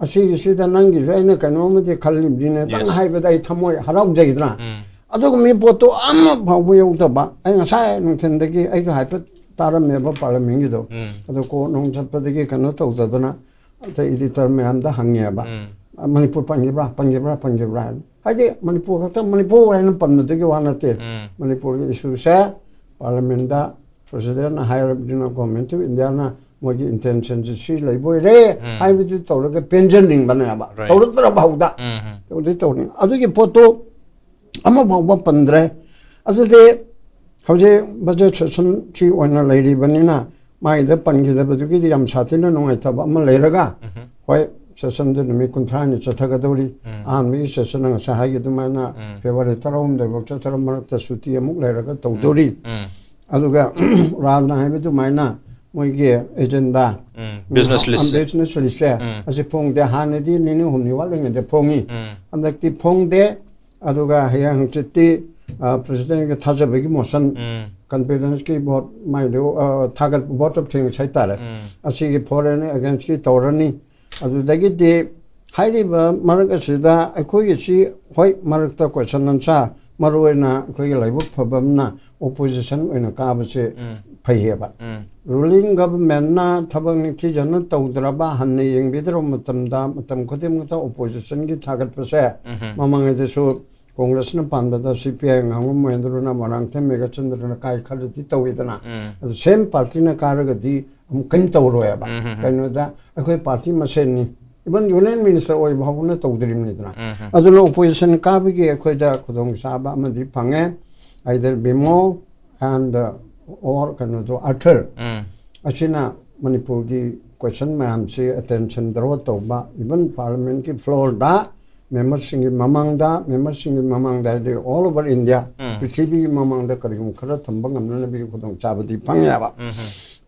ꯑꯁꯤꯒꯤꯁꯤꯗ ꯅꯪꯒꯤꯁꯨ ꯑꯩꯅ ꯀꯩꯅꯣꯝꯃꯗꯤ ꯈꯜꯂꯤꯕꯅꯤꯅꯦ, ꯅꯪ Yes. ꯍꯥꯏꯕꯗ ꯑꯩ ꯊꯃꯣꯏ ꯍꯔꯥꯎꯖꯩꯗꯅ꯫ ꯎꯝ. ꯑꯗꯨꯒ ꯃꯤ ꯄꯣꯠꯇꯣ ꯑꯃ ꯐꯥꯎꯕ ꯌꯧꯗꯕ꯫ ꯑꯩ ꯉꯁꯥꯏ ꯅꯨꯡꯊꯤꯟꯗꯒꯤ ꯑꯩꯁꯨ ꯍꯥꯏꯐꯦꯠ ꯇꯥꯔꯝꯃꯦꯕ Parliamentꯒꯤꯗꯣ꯫ ꯎꯝ. ꯑꯗꯣ ꯀꯣꯔꯠ ꯅꯨꯡ ꯆꯠꯄꯗꯒꯤ ꯀꯩꯅꯣ ꯇꯧꯗꯗꯅ ꯑꯇꯩ editor ꯃꯌꯥꯝꯗ ꯍꯪꯉꯦꯕ꯫ ꯎꯝ. "ꯃꯅꯤꯄꯨꯔ ꯄꯟꯈꯤꯕ꯭ꯔꯥ, ꯄꯟꯈꯤꯕ꯭ꯔꯥ, ꯄꯟꯈꯤꯕ꯭ꯔꯥ?" ꯍꯥꯏꯅ꯫ ꯍꯥꯏꯗꯤ ꯃꯅꯤꯄꯨꯔ ꯈꯛꯇ, ꯃꯅꯤꯄꯨꯔ ꯍꯥꯏꯅ ꯄꯟꯕꯗꯨꯒꯤ ꯋꯥ ꯅꯠꯇꯦ꯫ ꯎꯝ. ꯃꯅꯤꯄꯨꯔꯒꯤ issueꯁꯦ Parliamentꯇ Presidentꯅ ꯍꯥꯏꯔꯕꯅꯤꯅ Government of Indiaꯅ ꯃꯣꯏꯒꯤ intentionꯁꯦ ꯁꯤ ꯂꯩꯕ ꯑꯣꯏꯔꯦ ꯎꯝ. ꯍꯥꯏꯕꯗꯤ ꯇꯧꯔꯒ ꯄꯦꯟꯖꯅꯤꯡꯕꯅꯦꯕ꯫ Right. ꯇꯧꯔꯛꯇ꯭ꯔ ꯐꯥꯎꯗ꯫ ꯎꯝ, ꯎꯝ. ꯇꯧꯗꯤ ꯇꯧꯅꯤ꯫ ꯑꯗꯨꯒꯤ ꯄꯣꯠꯇꯨ ꯑꯃ ꯐꯥꯎꯕ ꯄꯟꯗ꯭ꯔꯦ꯫ ꯑꯗꯨꯗꯤ ꯍꯧꯖꯤꯛ budget sessionꯁꯤ ꯑꯣꯏꯅ ꯂꯩꯔꯤꯕꯅꯤꯅ ꯃꯥꯒꯤꯗ ꯄꯟꯈꯤꯗꯕꯗꯨꯒꯤꯗꯤ ꯌꯥꯝ ꯁꯥꯊꯤꯅ ꯅꯨꯡꯉꯥꯏꯇꯕ ꯑꯃ ꯂꯩꯔꯒ, ꯎꯝ. ꯍꯣꯏ, sessionꯗꯤ ꯅꯨꯃꯤꯠ ꯀꯨꯟꯊ꯭ꯔꯥꯅꯤ ꯆꯠꯊꯒꯗꯧꯔꯤ꯫ ꯎꯝ. ꯑꯍꯥꯟꯕꯒꯤ sessionꯅ ꯉꯁꯥꯏ ꯍꯥꯏꯈꯤ ꯑꯗꯨꯃꯥꯏꯅ ꯎꯝ. February ꯇꯔꯥꯍꯨꯝꯗꯣꯏ ꯐꯥꯎ ꯆꯠꯊꯔ ꯃꯔꯛꯇ ꯁꯨꯇꯤ ꯑꯃꯨꯛ ꯂꯩꯔꯒ ꯇꯧꯗꯧꯔꯤ꯫ ꯎꯝ. ꯑꯗꯨꯒ ꯔꯥꯖꯅ ꯍꯥꯏꯕ ꯑꯗꯨꯃꯥꯏꯅ ꯃꯣꯏꯒꯤ agenda, ꯎꯝ. Business listꯁꯦ. Business listꯁꯦ ꯎꯝ. ꯑꯁꯤ ꯐꯣꯡꯗꯦ꯫ ꯍꯥꯟꯅꯗꯤ ꯅꯤꯅꯤ ꯍꯨꯝꯅꯤ ꯋꯥꯠꯂꯤꯉꯩꯗ ꯐꯣꯡꯉꯤ꯫ ꯎꯝ. ꯍꯟꯗꯛꯇꯤ ꯐꯣꯡꯗꯦ꯫ ꯑꯗꯨꯒ ꯍꯌꯦꯡ ꯍꯪꯆꯤꯠꯇꯤ, ꯑ, Presidentꯀꯤ ꯊꯥꯖꯕꯒꯤ motion, ꯎꯝ. confidenceꯀꯤ vote, ꯃꯥꯏꯗꯨ, ꯑ, ꯊꯥꯒꯠ, vote of thanks ꯍꯥꯏꯇꯥꯔꯦ꯫ ꯎꯝ. ꯑꯁꯤꯒꯤ for and againstꯀꯤ ꯇꯧꯔꯅꯤ꯫ ꯑꯗꯨꯗꯒꯤꯗꯤ ꯍꯥꯏꯔꯤꯕ ꯃꯔꯛ ꯑꯁꯤꯗ ꯑꯩꯈꯣꯏꯒꯤꯁꯤ, ꯍꯣꯏ, ꯃꯔꯛꯇ question answer ꯃꯔꯨꯑꯣꯏꯅ ꯑꯩꯈꯣꯏꯒꯤ ꯂꯥꯏꯕꯛ ꯐꯕ ꯑꯃꯅ ꯑꯣꯄꯣꯖꯤꯁꯟ ꯑꯣꯏꯅ ꯀꯥꯕꯁꯦ ꯐꯩꯌꯦꯕ꯫ ꯔꯨꯂꯤꯡ ꯒꯚꯔꯟꯃꯦꯟꯠꯅ ꯊꯕꯛ ꯅꯤꯡꯊꯤꯖꯅ ꯇꯧꯗ꯭ꯔꯕ, ꯍꯟꯅ ꯌꯦꯡꯕꯤꯗ꯭ꯔꯕ ꯃꯇꯝꯗ ꯃꯇꯝ ꯈꯨꯗꯤꯡꯃꯛꯇ ꯑꯣꯄꯣꯖꯤꯁꯟꯒꯤ ꯊꯥꯒꯠꯄꯁꯦ, ꯃꯃꯥꯡꯉꯩꯗꯁꯨ ꯀꯣꯡꯒ꯭ꯔꯦꯁꯅ ꯄꯥꯟꯕꯗ ꯁꯤ ꯄꯤ ꯑꯥꯏ ꯉꯥꯉꯣꯝ ꯃꯍꯦꯟꯗ꯭ꯔꯅ, ꯃꯣꯏꯔꯥꯡꯊꯦꯝ ꯃꯦꯘꯆꯟꯗ꯭ꯔꯅ ꯀꯥꯏ ꯈꯔꯗꯤ ꯇꯧꯋꯤꯗꯅ, ꯑꯗꯨ ꯁꯦꯝ ꯄꯥꯔꯇꯤꯅ ꯀꯥꯔꯒꯗꯤ ꯑꯃꯨꯛ ꯀꯔꯤꯝ ꯇꯧꯔꯣꯏꯕ꯫ ꯀꯩꯅꯣꯗ ꯑꯩꯈꯣꯏ ꯄꯥꯔꯇꯤ ꯃꯁꯦꯟꯅꯤ, ꯏꯚꯟ ꯌꯨꯅꯤꯌꯟ ꯃꯤꯅꯤꯁꯇꯔ ꯑꯣꯏꯕ ꯐꯥꯎꯕꯅ ꯇꯧꯗ꯭ꯔꯤꯕꯅꯤꯗꯅ꯫ ꯑꯗꯨꯅ ꯑꯣꯄꯣꯖꯤꯁꯟ ꯀꯥꯕꯒꯤ ꯑꯩꯈꯣꯏꯗ ꯈꯨꯗꯣꯡꯆꯥꯕ ꯑꯃꯗꯤ ꯐꯪꯉꯦ꯫ ꯑꯥꯏꯗꯔ ꯕꯤꯃꯣꯜ ꯑꯦꯟ ꯑꯣꯔ ꯀꯩꯅꯣꯗꯣ ꯑꯥꯔꯊꯔ ꯑꯁꯤꯅ ꯃꯅꯤꯄꯨꯔꯒꯤ ꯀꯣꯏꯁꯟ ꯃꯌꯥꯝꯁꯤ ꯑꯦꯇꯦꯟꯁꯟ ꯗ꯭ꯔꯣ ꯇꯧꯕ, ꯏꯚꯟ ꯄꯥꯔꯂꯤꯌꯥꯃꯦꯟꯠꯀꯤ ꯐ꯭ꯂꯣꯔꯗ ꯃꯦꯝꯕꯔꯁꯤꯡꯒꯤ ꯃꯃꯥꯡꯗ, ꯃꯦꯝꯕꯔꯁꯤꯡꯒꯤ ꯃꯃꯥꯡꯗ ꯍꯥꯏꯗꯤ ꯑꯣꯜ ꯑꯣꯚꯔ ꯏꯟꯗꯤꯌꯥ, ꯄ꯭ꯔꯤꯊꯤꯕꯤꯒꯤ ꯃꯃꯥꯡꯗ ꯀꯔꯤꯒꯨꯝꯕ ꯈꯔ ꯊꯝꯕ ꯉꯝꯅꯅꯕꯒꯤ ꯈꯨꯗꯣꯡꯆꯥꯕꯗꯤ ꯐꯪꯉꯦꯕ꯫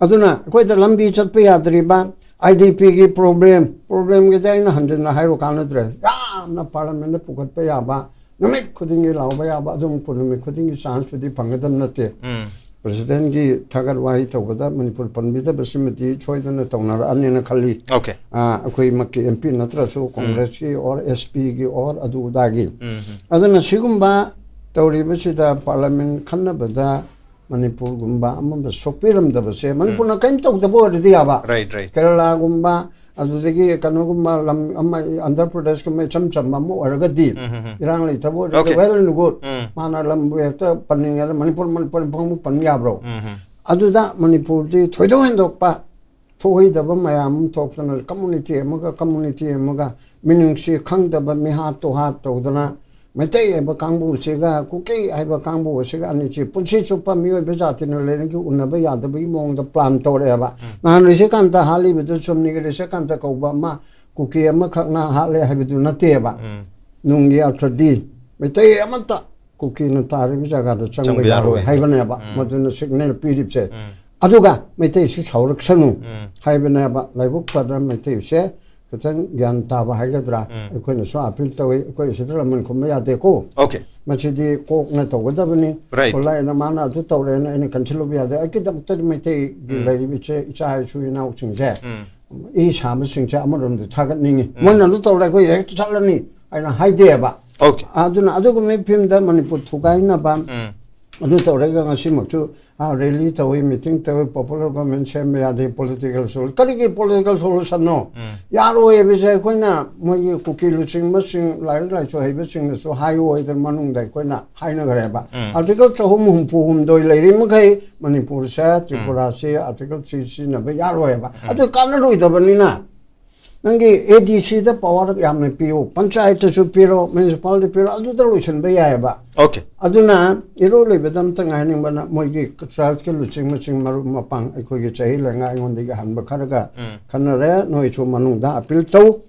ꯑꯗꯨꯅ ꯑꯩꯈꯣꯏꯗ ꯂꯝꯕꯤ ꯆꯠꯄ ꯌꯥꯗ꯭ꯔꯤꯕ, ꯑꯥꯏ ꯗꯤ ꯄꯤꯒꯤ ꯄ꯭ꯔꯣꯕ꯭ꯂꯦꯝ, ꯄ꯭ꯔꯣꯕ꯭ꯂꯦꯝꯒꯤꯗꯤ ꯑꯩꯅ ꯍꯟꯖꯤꯟꯅ ꯍꯥꯏꯔꯨ ꯀꯥꯟꯅꯗ꯭ꯔꯦ꯫ ꯌꯥꯝꯅ ꯄꯥꯔꯂꯤꯌꯥꯃꯦꯟꯠꯇ ꯄꯨꯈꯠꯄ ꯌꯥꯕ, ꯅꯨꯃꯤꯠ ꯈꯨꯗꯤꯡꯒꯤ ꯂꯥꯎꯕ ꯌꯥꯕ, ꯑꯗꯨꯝ ꯅꯨꯃꯤꯠ ꯈꯨꯗꯤꯡꯒꯤ ꯆꯥꯟꯁꯄꯨꯗꯤ ꯐꯪꯒꯗꯕ ꯅꯠꯇꯦ꯫ ꯄ꯭ꯔꯦꯁꯤꯗꯦꯟꯠꯀꯤ ꯊꯥꯒꯠ ꯋꯥꯍꯩ ꯇꯧꯕꯗ ꯃꯅꯤꯄꯨꯔ ꯄꯟꯕꯤꯗꯕꯁꯤꯃꯗꯤ ꯁꯣꯏꯗꯅ ꯇꯧꯅꯔꯛꯑꯅꯤꯅ ꯈꯜꯂꯤ꯫ ꯑꯣꯀꯦ꯫ ꯑꯥ, ꯑꯩꯈꯣꯏꯃꯛꯀꯤ ꯑꯦꯝ ꯄꯤ ꯅꯠꯇ꯭ꯔꯁꯨ ꯀꯣꯡꯒ꯭ꯔꯦꯁꯀꯤ ꯑꯣꯔ ꯑꯦꯁ ꯄꯤꯒꯤ ꯑꯣꯔ ꯑꯗꯨ ꯑꯗꯥꯒꯤ꯫ ꯑꯗꯨꯅ ꯁꯤꯒꯨꯝꯕ ꯇꯧꯔꯤꯕꯁꯤꯗ ꯄꯥꯔꯂꯤꯌꯥꯃꯦꯟꯠ ꯈꯟꯅꯕꯗ ꯃꯅꯤꯄꯨꯔꯒꯨꯝꯕ ꯑꯃ ꯁꯣꯛꯄꯤꯔꯝꯗꯕꯁꯦ, ꯃꯅꯤꯄꯨꯔꯅ ꯀꯔꯤꯝ ꯇꯧꯗꯕ ꯑꯣꯏꯔꯗꯤ ꯌꯥꯕ꯫ Right, right. ꯀꯦꯔꯂꯥꯒꯨꯝꯕ, ꯑꯗꯨꯗꯒꯤ ꯀꯩꯅꯣꯒꯨꯝꯕ ꯂꯝ ꯑꯃ, ꯑꯟꯙ꯭ꯔ ꯄ꯭ꯔꯗꯦꯁꯀꯨꯝꯕ ꯏꯆꯝ ꯆꯝꯕ ꯑꯃ ꯑꯣꯏꯔꯒꯗꯤ, ꯏꯔꯥꯡ ꯂꯩꯇꯕ ꯑꯣꯏꯔꯒꯗꯤ, ꯑꯣꯀꯦ꯫ Well and good. ꯃꯥꯅ ꯂꯝꯕꯨ ꯍꯦꯛꯇ ꯄꯟꯅꯤꯡꯉꯦ, ꯃꯅꯤꯄꯨꯔ, ꯃꯅꯤꯄꯨꯔ ꯄꯪꯕꯨ ꯄꯟ ꯌꯥꯕ꯭ꯔꯣ? ꯑꯗꯨꯗ ꯃꯅꯤꯄꯨꯔꯗꯤ ꯊꯣꯏꯗꯣꯛ ꯍꯦꯟꯗꯣꯛꯄ ꯊꯣꯛꯍꯩꯗꯕ ꯃꯌꯥꯝ ꯑꯃ ꯊꯣꯛꯇꯅ, ꯀꯝꯃꯨꯅꯤꯇꯤ ꯑꯃꯒ ꯀꯝꯃꯨꯅꯤꯇꯤ ꯑꯃꯒ ꯃꯤꯅꯨꯡꯁꯤ ꯈꯪꯗꯕ, ꯃꯤꯍꯥꯠ ꯇꯨꯍꯥꯠ ꯇꯧꯗꯅ, ꯃꯩꯇꯩ ꯍꯥꯏꯕ ꯀꯥꯡꯕꯨ ꯑꯁꯤꯒ ꯀꯨꯀꯤ ꯍꯥꯏꯕ ꯀꯥꯡꯕꯨ ꯑꯁꯤꯒ ꯑꯅꯤꯁꯤ ꯄꯨꯟꯁꯤ ꯆꯨꯞꯄ ꯃꯤꯑꯣꯏꯕ ꯖꯥꯇꯤꯅ ꯂꯩꯔꯤꯉꯩ ꯎꯅꯕ ꯌꯥꯗꯕꯒꯤ ꯃꯑꯣꯡꯗ ꯄ꯭ꯂꯥꯟ ꯇꯧꯔꯛꯑꯦꯕ꯫ ꯅꯍꯥꯟ ꯔꯤꯁꯤꯀꯥꯟꯇ ꯍꯥꯠꯂꯤꯕꯗꯨ ꯆꯨꯝꯅꯒꯤ ꯔꯤꯁꯤꯀꯥꯟꯇ ꯀꯧꯕ ꯑꯃ ꯀꯨꯀꯤ ꯑꯃꯈꯛꯅ ꯍꯥꯠꯂꯦ ꯍꯥꯏꯕꯗꯨ ꯅꯠꯇꯦꯕ꯫ ꯅꯨꯡꯒꯤ ꯑꯔꯊꯗꯤ ꯃꯩꯇꯩ ꯑꯃꯠꯇ ꯀꯨꯀꯤꯅ ꯇꯥꯔꯤꯕ ꯖꯒꯥꯗ ꯆꯪꯕ ꯆꯪꯕ ꯌꯥꯔꯣꯏ ꯌꯥꯔꯣꯏ꯫ ꯍꯥꯏꯕꯅꯦꯕ꯫ ꯃꯗꯨꯅ ꯁꯤꯒꯅꯦꯜ ꯄꯤꯔꯤꯕꯁꯦ꯫ ꯑꯗꯨꯒ ꯃꯩꯇꯩꯁꯤ ꯁꯥꯎꯔꯛꯁꯅꯨ ꯍꯥꯏꯕꯅꯦꯕ꯫ ꯂꯥꯏꯕꯛ ꯐꯗꯅ ꯃꯩꯇꯩꯁꯦ ꯈꯤꯇꯪ ꯒ꯭ꯌꯥꯟ ꯇꯥꯕ ꯍꯥꯏꯒꯗ꯭ꯔꯥ, ꯑꯩꯈꯣꯏꯅꯁꯨ ꯑꯄꯤꯜ ꯇꯧꯏ, ꯑꯩꯈꯣꯏ ꯁꯤꯗ ꯂꯃꯟ ꯈꯨꯝꯕ ꯌꯥꯗꯦꯀꯣ꯫ ꯑꯣꯀꯦ꯫ ꯃꯁꯤꯗꯤ ꯀꯣꯛꯅ ꯇꯧꯒꯗꯕꯅꯤ꯫ ꯔꯥꯏꯠ꯫ ꯈꯨꯂꯥꯏꯅ ꯃꯥꯅ ꯑꯗꯨ ꯇꯧꯔꯦꯅ ꯑꯩꯅ ꯀꯟꯁꯤꯜꯂꯨꯕ ꯌꯥꯗꯦ꯫ ꯑꯩꯒꯤꯗꯃꯛꯇꯗꯤ ꯃꯩꯇꯩꯒꯤ ꯂꯩꯔꯤꯕ ꯏꯆꯦ, ꯏꯆꯥ ꯏꯁꯨ ꯏꯅꯥꯎꯁꯤꯡꯁꯦ, ꯏ ꯁꯥꯕꯁꯤꯡꯁꯦ ꯑꯃꯔꯣꯝꯗ ꯊꯥꯒꯠꯅꯤꯡꯉꯤ꯫ ꯃꯣꯏꯅ ꯑꯗꯨ ꯇꯧꯔꯦ ꯑꯩꯈꯣꯏ ꯍꯦꯛꯇ ꯆꯠꯂꯅꯤ ꯍꯥꯏꯅ ꯍꯥꯏꯗꯦꯕ꯫ Okay. ꯑꯗꯨꯅ ꯑꯗꯨꯒꯨꯝꯕ ꯐꯤꯕꯝꯗ ꯃꯅꯤꯄꯨꯔ ꯊꯨꯒꯥꯏꯅꯕ ꯑꯗꯨ ꯇꯧꯔꯒ ꯉꯁꯤꯃꯛꯁꯨ ꯔꯦꯂꯤ ꯇꯧꯏ, ꯃꯤꯇꯤꯡ ꯇꯧꯏ, ꯄꯣꯄꯨꯂꯔ ꯒꯣꯔꯃꯦꯟ ꯁꯦꯝꯕ ꯌꯥꯗꯦ, ꯄꯣꯂꯤꯇꯤꯀꯦꯜ ꯁꯣꯂꯨ ꯀꯔꯤꯒꯤ ꯄꯣꯂꯤꯇꯤꯀꯦꯜ ꯁꯣꯂꯨꯁꯟꯅꯣ? ꯌꯥꯔꯣꯏ ꯍꯥꯏꯕꯁꯦ ꯑꯩꯈꯣꯏꯅ ꯃꯣꯏꯒꯤ ꯀꯨꯀꯤ ꯂꯨꯆꯤꯡꯕꯁꯤꯡ, ꯂꯥꯏꯔꯤꯛ ꯂꯥꯏꯁꯨ ꯍꯩꯕꯁꯤꯡꯅꯁꯨ ꯍꯥꯏꯌꯨ ꯍꯥꯏꯗꯅ ꯃꯅꯨꯡꯗ ꯑꯩꯈꯣꯏꯅ ꯍꯥꯏꯅꯈ꯭ꯔꯦꯕ꯫ ꯑꯥꯔꯇꯤꯀꯜ ꯆꯍꯨꯝ ꯍꯨꯝꯐꯨ ꯍꯨꯝꯗꯣꯏ ꯂꯩꯔꯤ ꯃꯈꯩ ꯃꯅꯤꯄꯨꯔꯁꯦ, ꯇ꯭ꯔꯤꯄꯨꯔꯥꯁꯤ ꯑꯥꯔꯇꯤꯀꯜ ꯊ꯭ꯔꯤ ꯁꯤꯖꯤꯟꯅꯕ ꯌꯥꯔꯣꯏꯕ꯫ ꯑꯗꯨ ꯀꯥꯟꯅꯔꯣꯏꯗꯕꯅꯤꯅ ꯅꯪꯒꯤ ꯑꯦ ꯗꯤ ꯁꯤꯗ ꯄꯋꯥꯔ ꯌꯥꯝꯅ ꯄꯤꯌꯨ, ꯄꯟꯆꯥꯌꯠꯇꯁꯨ ꯄꯤꯔꯣ, ꯃ꯭ꯌꯨꯅꯤꯁꯤꯄꯥꯂꯤꯇꯤ ꯄꯤꯔꯣ, ꯑꯗꯨꯗ ꯂꯣꯏꯁꯤꯟꯕ ꯌꯥꯏꯑꯕ꯫ Okay. ꯑꯗꯨꯅ ꯏꯔꯣꯏ ꯂꯣꯏꯕꯗ ꯑꯝꯇꯪ ꯍꯥꯏꯅꯤꯡꯕꯅ ꯃꯣꯏꯒꯤ ꯆꯔꯆꯀꯤ ꯂꯨꯆꯤꯡꯕꯁꯤꯡ, ꯃꯔꯨꯞ ꯃꯄꯥꯡ, ꯑꯩꯈꯣꯏꯒꯤ ꯆꯍꯤ ꯂꯩꯉꯥꯏ ꯑꯩꯉꯣꯟꯗꯒꯤ ꯍꯟꯕ ꯈꯔꯒ ꯈꯟꯅꯔꯦ꯫ ꯅꯣꯏꯁꯨ ꯃꯅꯨꯡꯗ ꯑꯄꯤꯜ ꯇꯧ꯫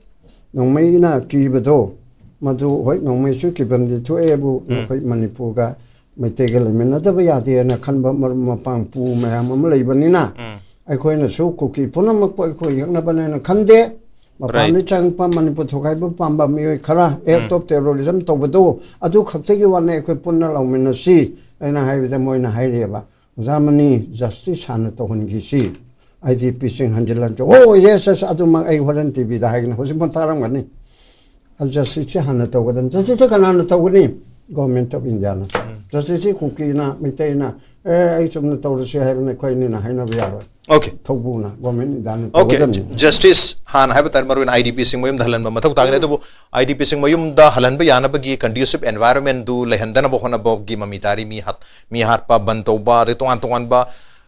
ꯅꯣꯡꯃꯩꯅ ꯀꯤꯕꯗꯣ ꯃꯗꯨ ꯍꯣꯏ ꯅꯣꯡꯃꯩꯁꯨ ꯀꯤꯐꯝꯗꯤ ꯊꯣꯛꯑꯦꯕꯨ, ꯑꯩꯈꯣꯏ ꯃꯅꯤꯄꯨꯔꯒ ꯃꯩꯇꯩꯒ ꯂꯩꯃꯤꯟꯅꯗꯕ ꯌꯥꯗꯦꯅ ꯈꯟꯕ ꯃꯔꯨꯞ ꯃꯄꯥꯡ ꯄꯨ ꯃꯌꯥꯝ ꯑꯃ ꯂꯩꯕꯅꯤꯅ ꯑꯩꯈꯣꯏꯅꯁꯨ ꯀꯨꯀꯤ ꯄꯨꯝꯅꯃꯛꯄꯨ ꯑꯩꯈꯣꯏ ꯌꯦꯛꯅꯕꯅꯦꯅ ꯈꯟꯗꯦ꯫ ꯃꯄꯥꯟꯗ ꯆꯪꯉꯛꯄ ꯃꯅꯤꯄꯨꯔ ꯊꯨꯒꯥꯏꯕ ꯄꯥꯝꯕ ꯃꯤꯑꯣꯏ ꯈꯔ act of terrorism ꯇꯧꯕꯗꯣ ꯑꯗꯨ ꯈꯛꯇꯒꯤ ꯋꯥꯅꯤ꯫ ꯑꯩꯈꯣꯏ ꯄꯨꯟꯅ ꯂꯧꯃꯤꯟꯅꯁꯤ꯫ ꯑꯩꯅ ꯍꯥꯏꯕꯗ ꯃꯣꯏꯅ ꯍꯥꯏꯔꯤꯑꯕ, ꯑꯣꯖꯥ ꯃꯅꯤ, ꯖꯁꯇꯤꯁ ꯍꯥꯟꯅ ꯇꯧꯍꯟꯈꯤꯁꯤ, ꯑꯥꯏ ꯗꯤ ꯄꯤꯁꯤꯡ ꯍꯟꯖꯤꯜꯍꯟꯁꯤ꯫ ꯑꯣ, ꯌꯦꯁ, ꯌꯦꯁ, ꯑꯗꯨꯃꯛ ꯑꯩ ꯍꯣꯔꯦꯟ ꯇꯤ ꯚꯤꯗ ꯍꯥꯏꯒꯅꯤ, ꯍꯧꯖꯤꯛ ꯐꯣꯟ ꯇꯥꯔꯝꯒꯅꯤ꯫ ꯖꯁꯇꯤꯁꯁꯤ ꯍꯥꯟꯅ ꯇꯧꯒꯗꯕꯅꯤ꯫ ꯖꯁꯇꯤꯁꯁꯤ ꯀꯅꯥꯅ ꯇꯧꯒꯅꯤ? ꯒꯣꯔꯃꯦꯟ ꯑꯣꯐ ꯏꯟꯗꯤꯌꯥꯅ꯫ ꯖꯁꯇꯤꯁꯁꯤ ꯀꯨꯀꯤꯅ, ꯃꯩꯇꯩꯅ, ꯑꯦ, ꯑꯩ ꯆꯨꯝꯅ ꯇꯧꯔꯁꯤ ꯍꯥꯏꯕꯅ ꯑꯩꯈꯣꯏ ꯑꯅꯤꯅ ꯍꯥꯏꯅꯕ ꯌꯥꯔꯣꯏ꯫ Okay. ꯊꯧꯕꯨꯅ, ꯒꯣꯔꯃꯦꯟ ꯏꯟꯗꯤꯌꯥꯅ Okay. ꯇꯧꯒꯗꯕꯅꯤ꯫ ꯖꯁꯇꯤꯁ ꯍꯥꯟꯅ ꯍꯥꯏꯕ ꯇꯥꯔꯦ, ꯃꯔꯨꯑꯣꯏꯅ ꯑꯥꯏ ꯗꯤ ꯄꯤꯁꯤꯡ ꯃꯌꯨꯝꯗ ꯍꯜꯍꯟꯕ ꯃꯊꯧ ꯇꯥꯒꯅꯤ꯫ ꯑꯗꯨꯕꯨ ꯑꯥꯏ ꯗꯤ ꯄꯤꯁꯤꯡ ꯃꯌꯨꯝꯗ ꯍꯜꯍꯟꯕ ꯌꯥꯅꯕꯒꯤ conducive environment ꯗꯨ ꯂꯩꯍꯟꯗꯅꯕ ꯍꯣꯠꯅꯕꯒꯤ ꯃꯃꯤ ꯇꯥꯔꯤ꯫ ꯃꯤ ꯍꯥꯠ-, ꯃꯤ ꯍꯥꯠꯄ ꯕꯟ ꯇꯧꯕ, ꯑꯗꯩ ꯇꯣꯉꯥꯟ ꯇꯣꯉꯥꯟꯕ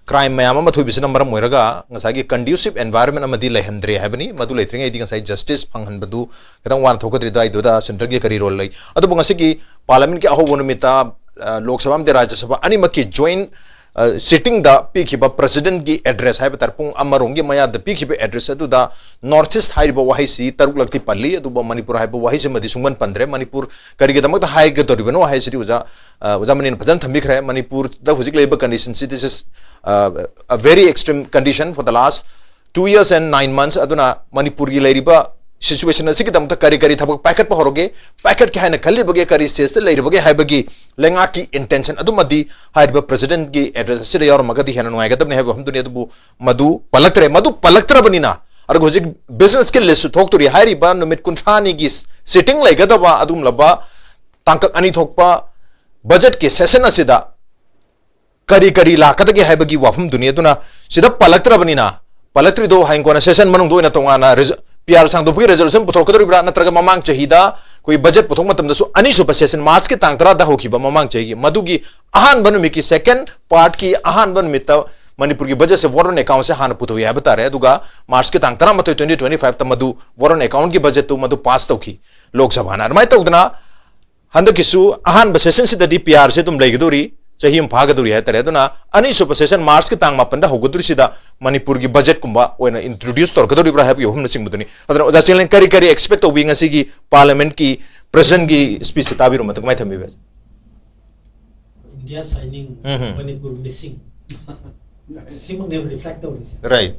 crime ꯃꯌꯥꯝ ꯑꯃ ꯊꯣꯛꯏꯕꯁꯤꯅ ꯃꯔꯝ ꯑꯣꯏꯔꯒ ꯉꯁꯥꯏꯒꯤ conducive environment ꯑꯃꯗꯤ ꯂꯩꯍꯟꯗ꯭ꯔꯦ ꯍꯥꯏꯕꯅꯤ꯫ ꯃꯗꯨ ꯂꯩꯇ꯭ꯔꯤꯉꯩꯗꯤ ꯉꯁꯥꯏ ꯖꯁꯇꯤꯁ ꯐꯪꯍꯟꯕꯗꯨ ꯈꯤꯇꯪ ꯋꯥꯅ ꯊꯣꯛꯀꯗ꯭ꯔꯤꯗ, ꯑꯗꯨꯗ ꯁꯦꯟꯇꯔꯒꯤ ꯀꯔꯤ ꯔꯣꯜ ꯂꯩ? ꯑꯗꯨꯕꯨ ꯉꯁꯤꯒꯤ ꯄꯥꯔꯂꯤꯌꯥꯃꯦꯟꯠꯀꯤ ꯑꯍꯧꯕ ꯅꯨꯃꯤꯠꯇ, ꯑ, ꯂꯣꯛ ꯁꯚꯥ ꯑꯃꯗꯤ ꯔꯥꯖ꯭ꯌ ꯁꯚꯥ ꯑꯅꯤꯃꯛꯀꯤ ꯖꯣꯏꯟ, ꯑ, ꯁꯤꯇꯤꯡꯗ ꯄꯤꯈꯤꯕ ꯄ꯭ꯔꯁꯤꯗꯦꯟꯠꯀꯤ ꯑꯦꯗ꯭ꯔꯦꯁ ꯍꯥꯏꯕ ꯇꯥꯔꯦ, ꯄꯨꯡ ꯑꯃꯔꯣꯝꯒꯤ ꯃꯌꯥꯗ ꯄꯤꯈꯤꯕ ꯑꯦꯗ꯭ꯔꯦꯁ ꯑꯗꯨꯗ ꯅꯣꯔꯠ ꯏꯁ꯭ꯠ ꯍꯥꯏꯔꯤꯕ ꯋꯥꯍꯩꯁꯤ ꯇꯔꯨꯛꯂꯛꯇꯤ ꯄꯜꯂꯤ, ꯑꯗꯨꯕꯨ ꯃꯅꯤꯄꯨꯔ ꯍꯥꯏꯕ ꯋꯥꯍꯩꯁꯤꯃꯗꯤ ꯁꯨꯡꯄꯟ ꯄꯟꯗ꯭ꯔꯦ꯫ ꯃꯅꯤꯄꯨꯔ ꯀꯔꯤꯒꯤꯗꯃꯛꯇ ꯍꯥꯏꯒꯗꯧꯔꯤꯕꯅꯣ ꯍꯥꯏꯁꯤꯗꯤ ꯑꯣꯖꯥ, ꯑ, ꯑꯣꯖꯥ ꯃꯅꯤꯅ ꯐꯖꯅ ꯊꯝꯕꯤꯈ꯭ꯔꯦ꯫ ꯃꯅꯤꯄꯨꯔꯗ ꯍꯧꯖꯤꯛ ꯂꯩꯔꯤꯕ condition ꯁꯤ, this is, uh, a very extreme condition for the last two years and nine months. ꯑꯗꯨꯅ ꯃꯅꯤꯄꯨꯔꯒꯤ ꯂꯩꯔꯤꯕ situation ꯑꯁꯤꯒꯤꯗꯃꯛꯇ ꯀꯔꯤ ꯀꯔꯤ ꯊꯕꯛ ꯄꯥꯏꯈꯠꯄ ꯍꯧꯔꯒꯦ, ꯄꯥꯏꯈꯠꯀꯦ ꯍꯥꯏꯅ ꯈꯜꯂꯤꯕꯒꯦ, ꯀꯔꯤ stage ꯇ ꯂꯩꯔꯤꯕꯒꯦ ꯍꯥꯏꯕꯒꯤ ꯂꯩꯉꯥꯛꯀꯤ intention ꯑꯗꯨꯃꯗꯤ ꯍꯥꯏꯔꯤꯕ ꯄ꯭ꯔꯁꯤꯗꯦꯟꯠꯀꯤ ꯑꯦꯗ꯭ꯔꯦꯁ ꯑꯁꯤꯗ ꯌꯥꯎꯔꯝꯃꯒꯗꯤ ꯍꯦꯟꯅ ꯅꯨꯡꯉꯥꯏꯒꯗꯕꯅꯤ ꯍꯥꯏꯕ ꯋꯥꯐꯝꯗꯨꯅꯤ꯫ ꯑꯗꯨꯕꯨ ꯃꯗꯨ ꯄꯜꯂꯛꯇ꯭ꯔꯦ꯫ ꯃꯗꯨ ꯄꯜꯂꯛꯇ꯭ꯔꯕꯅꯤꯅ ꯑꯗꯨꯒ ꯍꯧꯖꯤꯛ ꯕꯤꯖꯤꯅꯦꯁꯀꯤ ꯂꯤꯁꯁꯨ ꯊꯣꯛꯇꯣꯔꯤ꯫ ꯍꯥꯏꯔꯤꯕ ꯅꯨꯃꯤꯠ ꯀꯨꯟꯊ꯭ꯔꯥꯅꯤꯒꯤ ꯁꯤꯇꯤꯡ ꯂꯩꯒꯗꯕ ꯑꯗꯨꯒꯨꯝꯂꯕ ꯇꯥꯡꯀꯛ ꯑꯅꯤ ꯊꯣꯛꯄ ꯕꯖꯦꯠꯀꯤ ꯁꯦꯁꯟ ꯑꯁꯤꯗ ꯀꯔꯤ ꯀꯔꯤ ꯂꯥꯛꯀꯗꯒꯦ ꯍꯥꯏꯕꯒꯤ ꯋꯥꯐꯝꯗꯨꯅꯤ꯫ ꯑꯗꯨꯅ ꯁꯤꯗ ꯄꯜꯂꯛꯇ꯭ꯔꯕꯅꯤꯅ, ꯄꯜꯂꯛꯇ꯭ꯔꯤꯗꯣ ꯍꯌꯦꯡ ꯀꯣꯟꯅ ꯁꯦꯁꯟ ꯃꯅꯨꯡꯗ ꯑꯣꯏꯅ ꯇꯣꯉꯥꯟꯅ ꯔꯤꯖ-, ꯄꯤ ꯑꯥꯔ ꯁꯥꯡꯗꯣꯛꯄꯒꯤ ꯔꯤꯖꯣꯂꯨꯁꯟ ꯄꯨꯊꯣꯔꯛꯀꯗꯧꯔꯤꯕ꯭ꯔꯥ, ꯅꯠꯇ꯭ꯔꯒ ꯃꯃꯥꯡ ꯆꯍꯤꯗ ꯑꯩꯈꯣꯏ ꯕꯖꯦꯠ ꯄꯨꯊꯣꯛ ꯃꯇꯝꯗꯁꯨ ꯑꯅꯤꯁꯨꯕ ꯁꯦꯁꯟ ꯃꯥꯔꯆꯀꯤ ꯇꯥꯡ ꯇꯔꯥꯗ ꯍꯧꯈꯤꯕ ꯃꯃꯥꯡ ꯆꯍꯤꯒꯤ, ꯃꯗꯨꯒꯤ ꯑꯍꯥꯟꯕ ꯅꯨꯃꯤꯠꯀꯤ ꯁꯦꯀꯦꯟ ꯄꯥꯔꯠꯀꯤ ꯑꯍꯥꯟꯕ ꯅꯨꯃꯤꯠꯇ ꯃꯅꯤꯄꯨꯔꯒꯤ ꯕꯖꯦꯠꯁꯦ ꯋꯥꯔ ꯑꯣꯟ ꯑꯦꯀꯥꯎꯟꯁꯦ ꯍꯥꯟꯅ ꯄꯨꯊꯣꯛꯏ ꯍꯥꯏꯕ ꯇꯥꯔꯦ꯫ ꯑꯗꯨꯒ ꯃꯥꯔꯆꯀꯤ ꯇꯥꯡ ꯇꯔꯥꯃꯥꯊꯣꯏ, ꯇ꯭ꯋꯦꯟꯇꯤ ꯇ꯭ꯋꯦꯟꯇꯤ ꯐꯥꯏꯚꯇ ꯃꯗꯨ ꯋꯥꯔ ꯑꯣꯟ ꯑꯦꯀꯥꯎꯟꯒꯤ ꯕꯖꯦꯠꯇꯨ ꯃꯗꯨ ꯄꯥꯁ ꯇꯧꯈꯤ ꯂꯣꯛ ꯁꯚꯥꯅ꯫ ꯑꯗꯨꯃꯥꯏꯅ ꯇꯧꯗꯅ ꯍꯟꯗꯛꯀꯤꯁꯨ ꯑꯍꯥꯟꯕ ꯁꯦꯁꯟꯁꯤꯗꯗꯤ ꯄꯤ ꯑꯥꯔꯁꯦ ꯑꯗꯨꯝ ꯂꯩꯒꯗꯧꯔꯤ, ꯆꯍꯤ ꯑꯃ ꯐꯥꯒꯗꯧꯔꯤ ꯍꯥꯏꯇꯥꯔꯦ꯫ ꯑꯗꯨꯅ ꯑꯅꯤꯁꯨꯕ ꯁꯦꯁꯟ ꯃꯥꯔꯆꯀꯤ ꯇꯥꯡ ꯃꯥꯄꯟꯗ ꯍꯧꯒꯗꯧꯔꯤꯁꯤꯗ ꯃꯅꯤꯄꯨꯔꯒꯤ ꯕꯖꯦꯠꯀꯨꯝꯕ ꯑꯣꯏꯅ ꯏꯟꯇ꯭ꯔꯣꯗ꯭ꯌꯨꯁ ꯇꯧꯔꯛꯀꯗꯧꯔꯤꯕ꯭ꯔꯥ ꯍꯥꯏꯕꯒꯤ ꯋꯥꯐꯝꯅꯆꯤꯡꯕꯗꯨꯅꯤ꯫ ꯑꯗꯨꯅ ꯑꯣꯖꯥ ꯆꯤꯡꯂꯦꯟ, ꯀꯔꯤ ꯀꯔꯤ ꯑꯦꯛꯁꯄꯦꯛ ꯇꯧꯕꯤ ꯉꯁꯤꯒꯤ ꯄꯥꯔꯂꯤꯌꯥꯃꯦꯟꯠꯀꯤ ꯄ꯭ꯔꯦꯁꯤꯗꯦꯟꯠꯀꯤ ꯁ꯭ꯄꯤꯆꯁꯦ ꯇꯥꯕꯤꯔꯨ ꯃꯇꯨꯡ ꯀꯃꯥꯏꯅ ꯊꯝꯕꯤꯕ? India signing, ꯎꯝ ꯍꯝ꯫ Manipur missing. ꯁꯤꯃꯛꯅꯦꯕ ꯔꯤꯐ꯭ꯂꯦꯛ ꯇꯧꯔꯤꯁꯦ꯫ ꯔꯥꯏꯠ꯫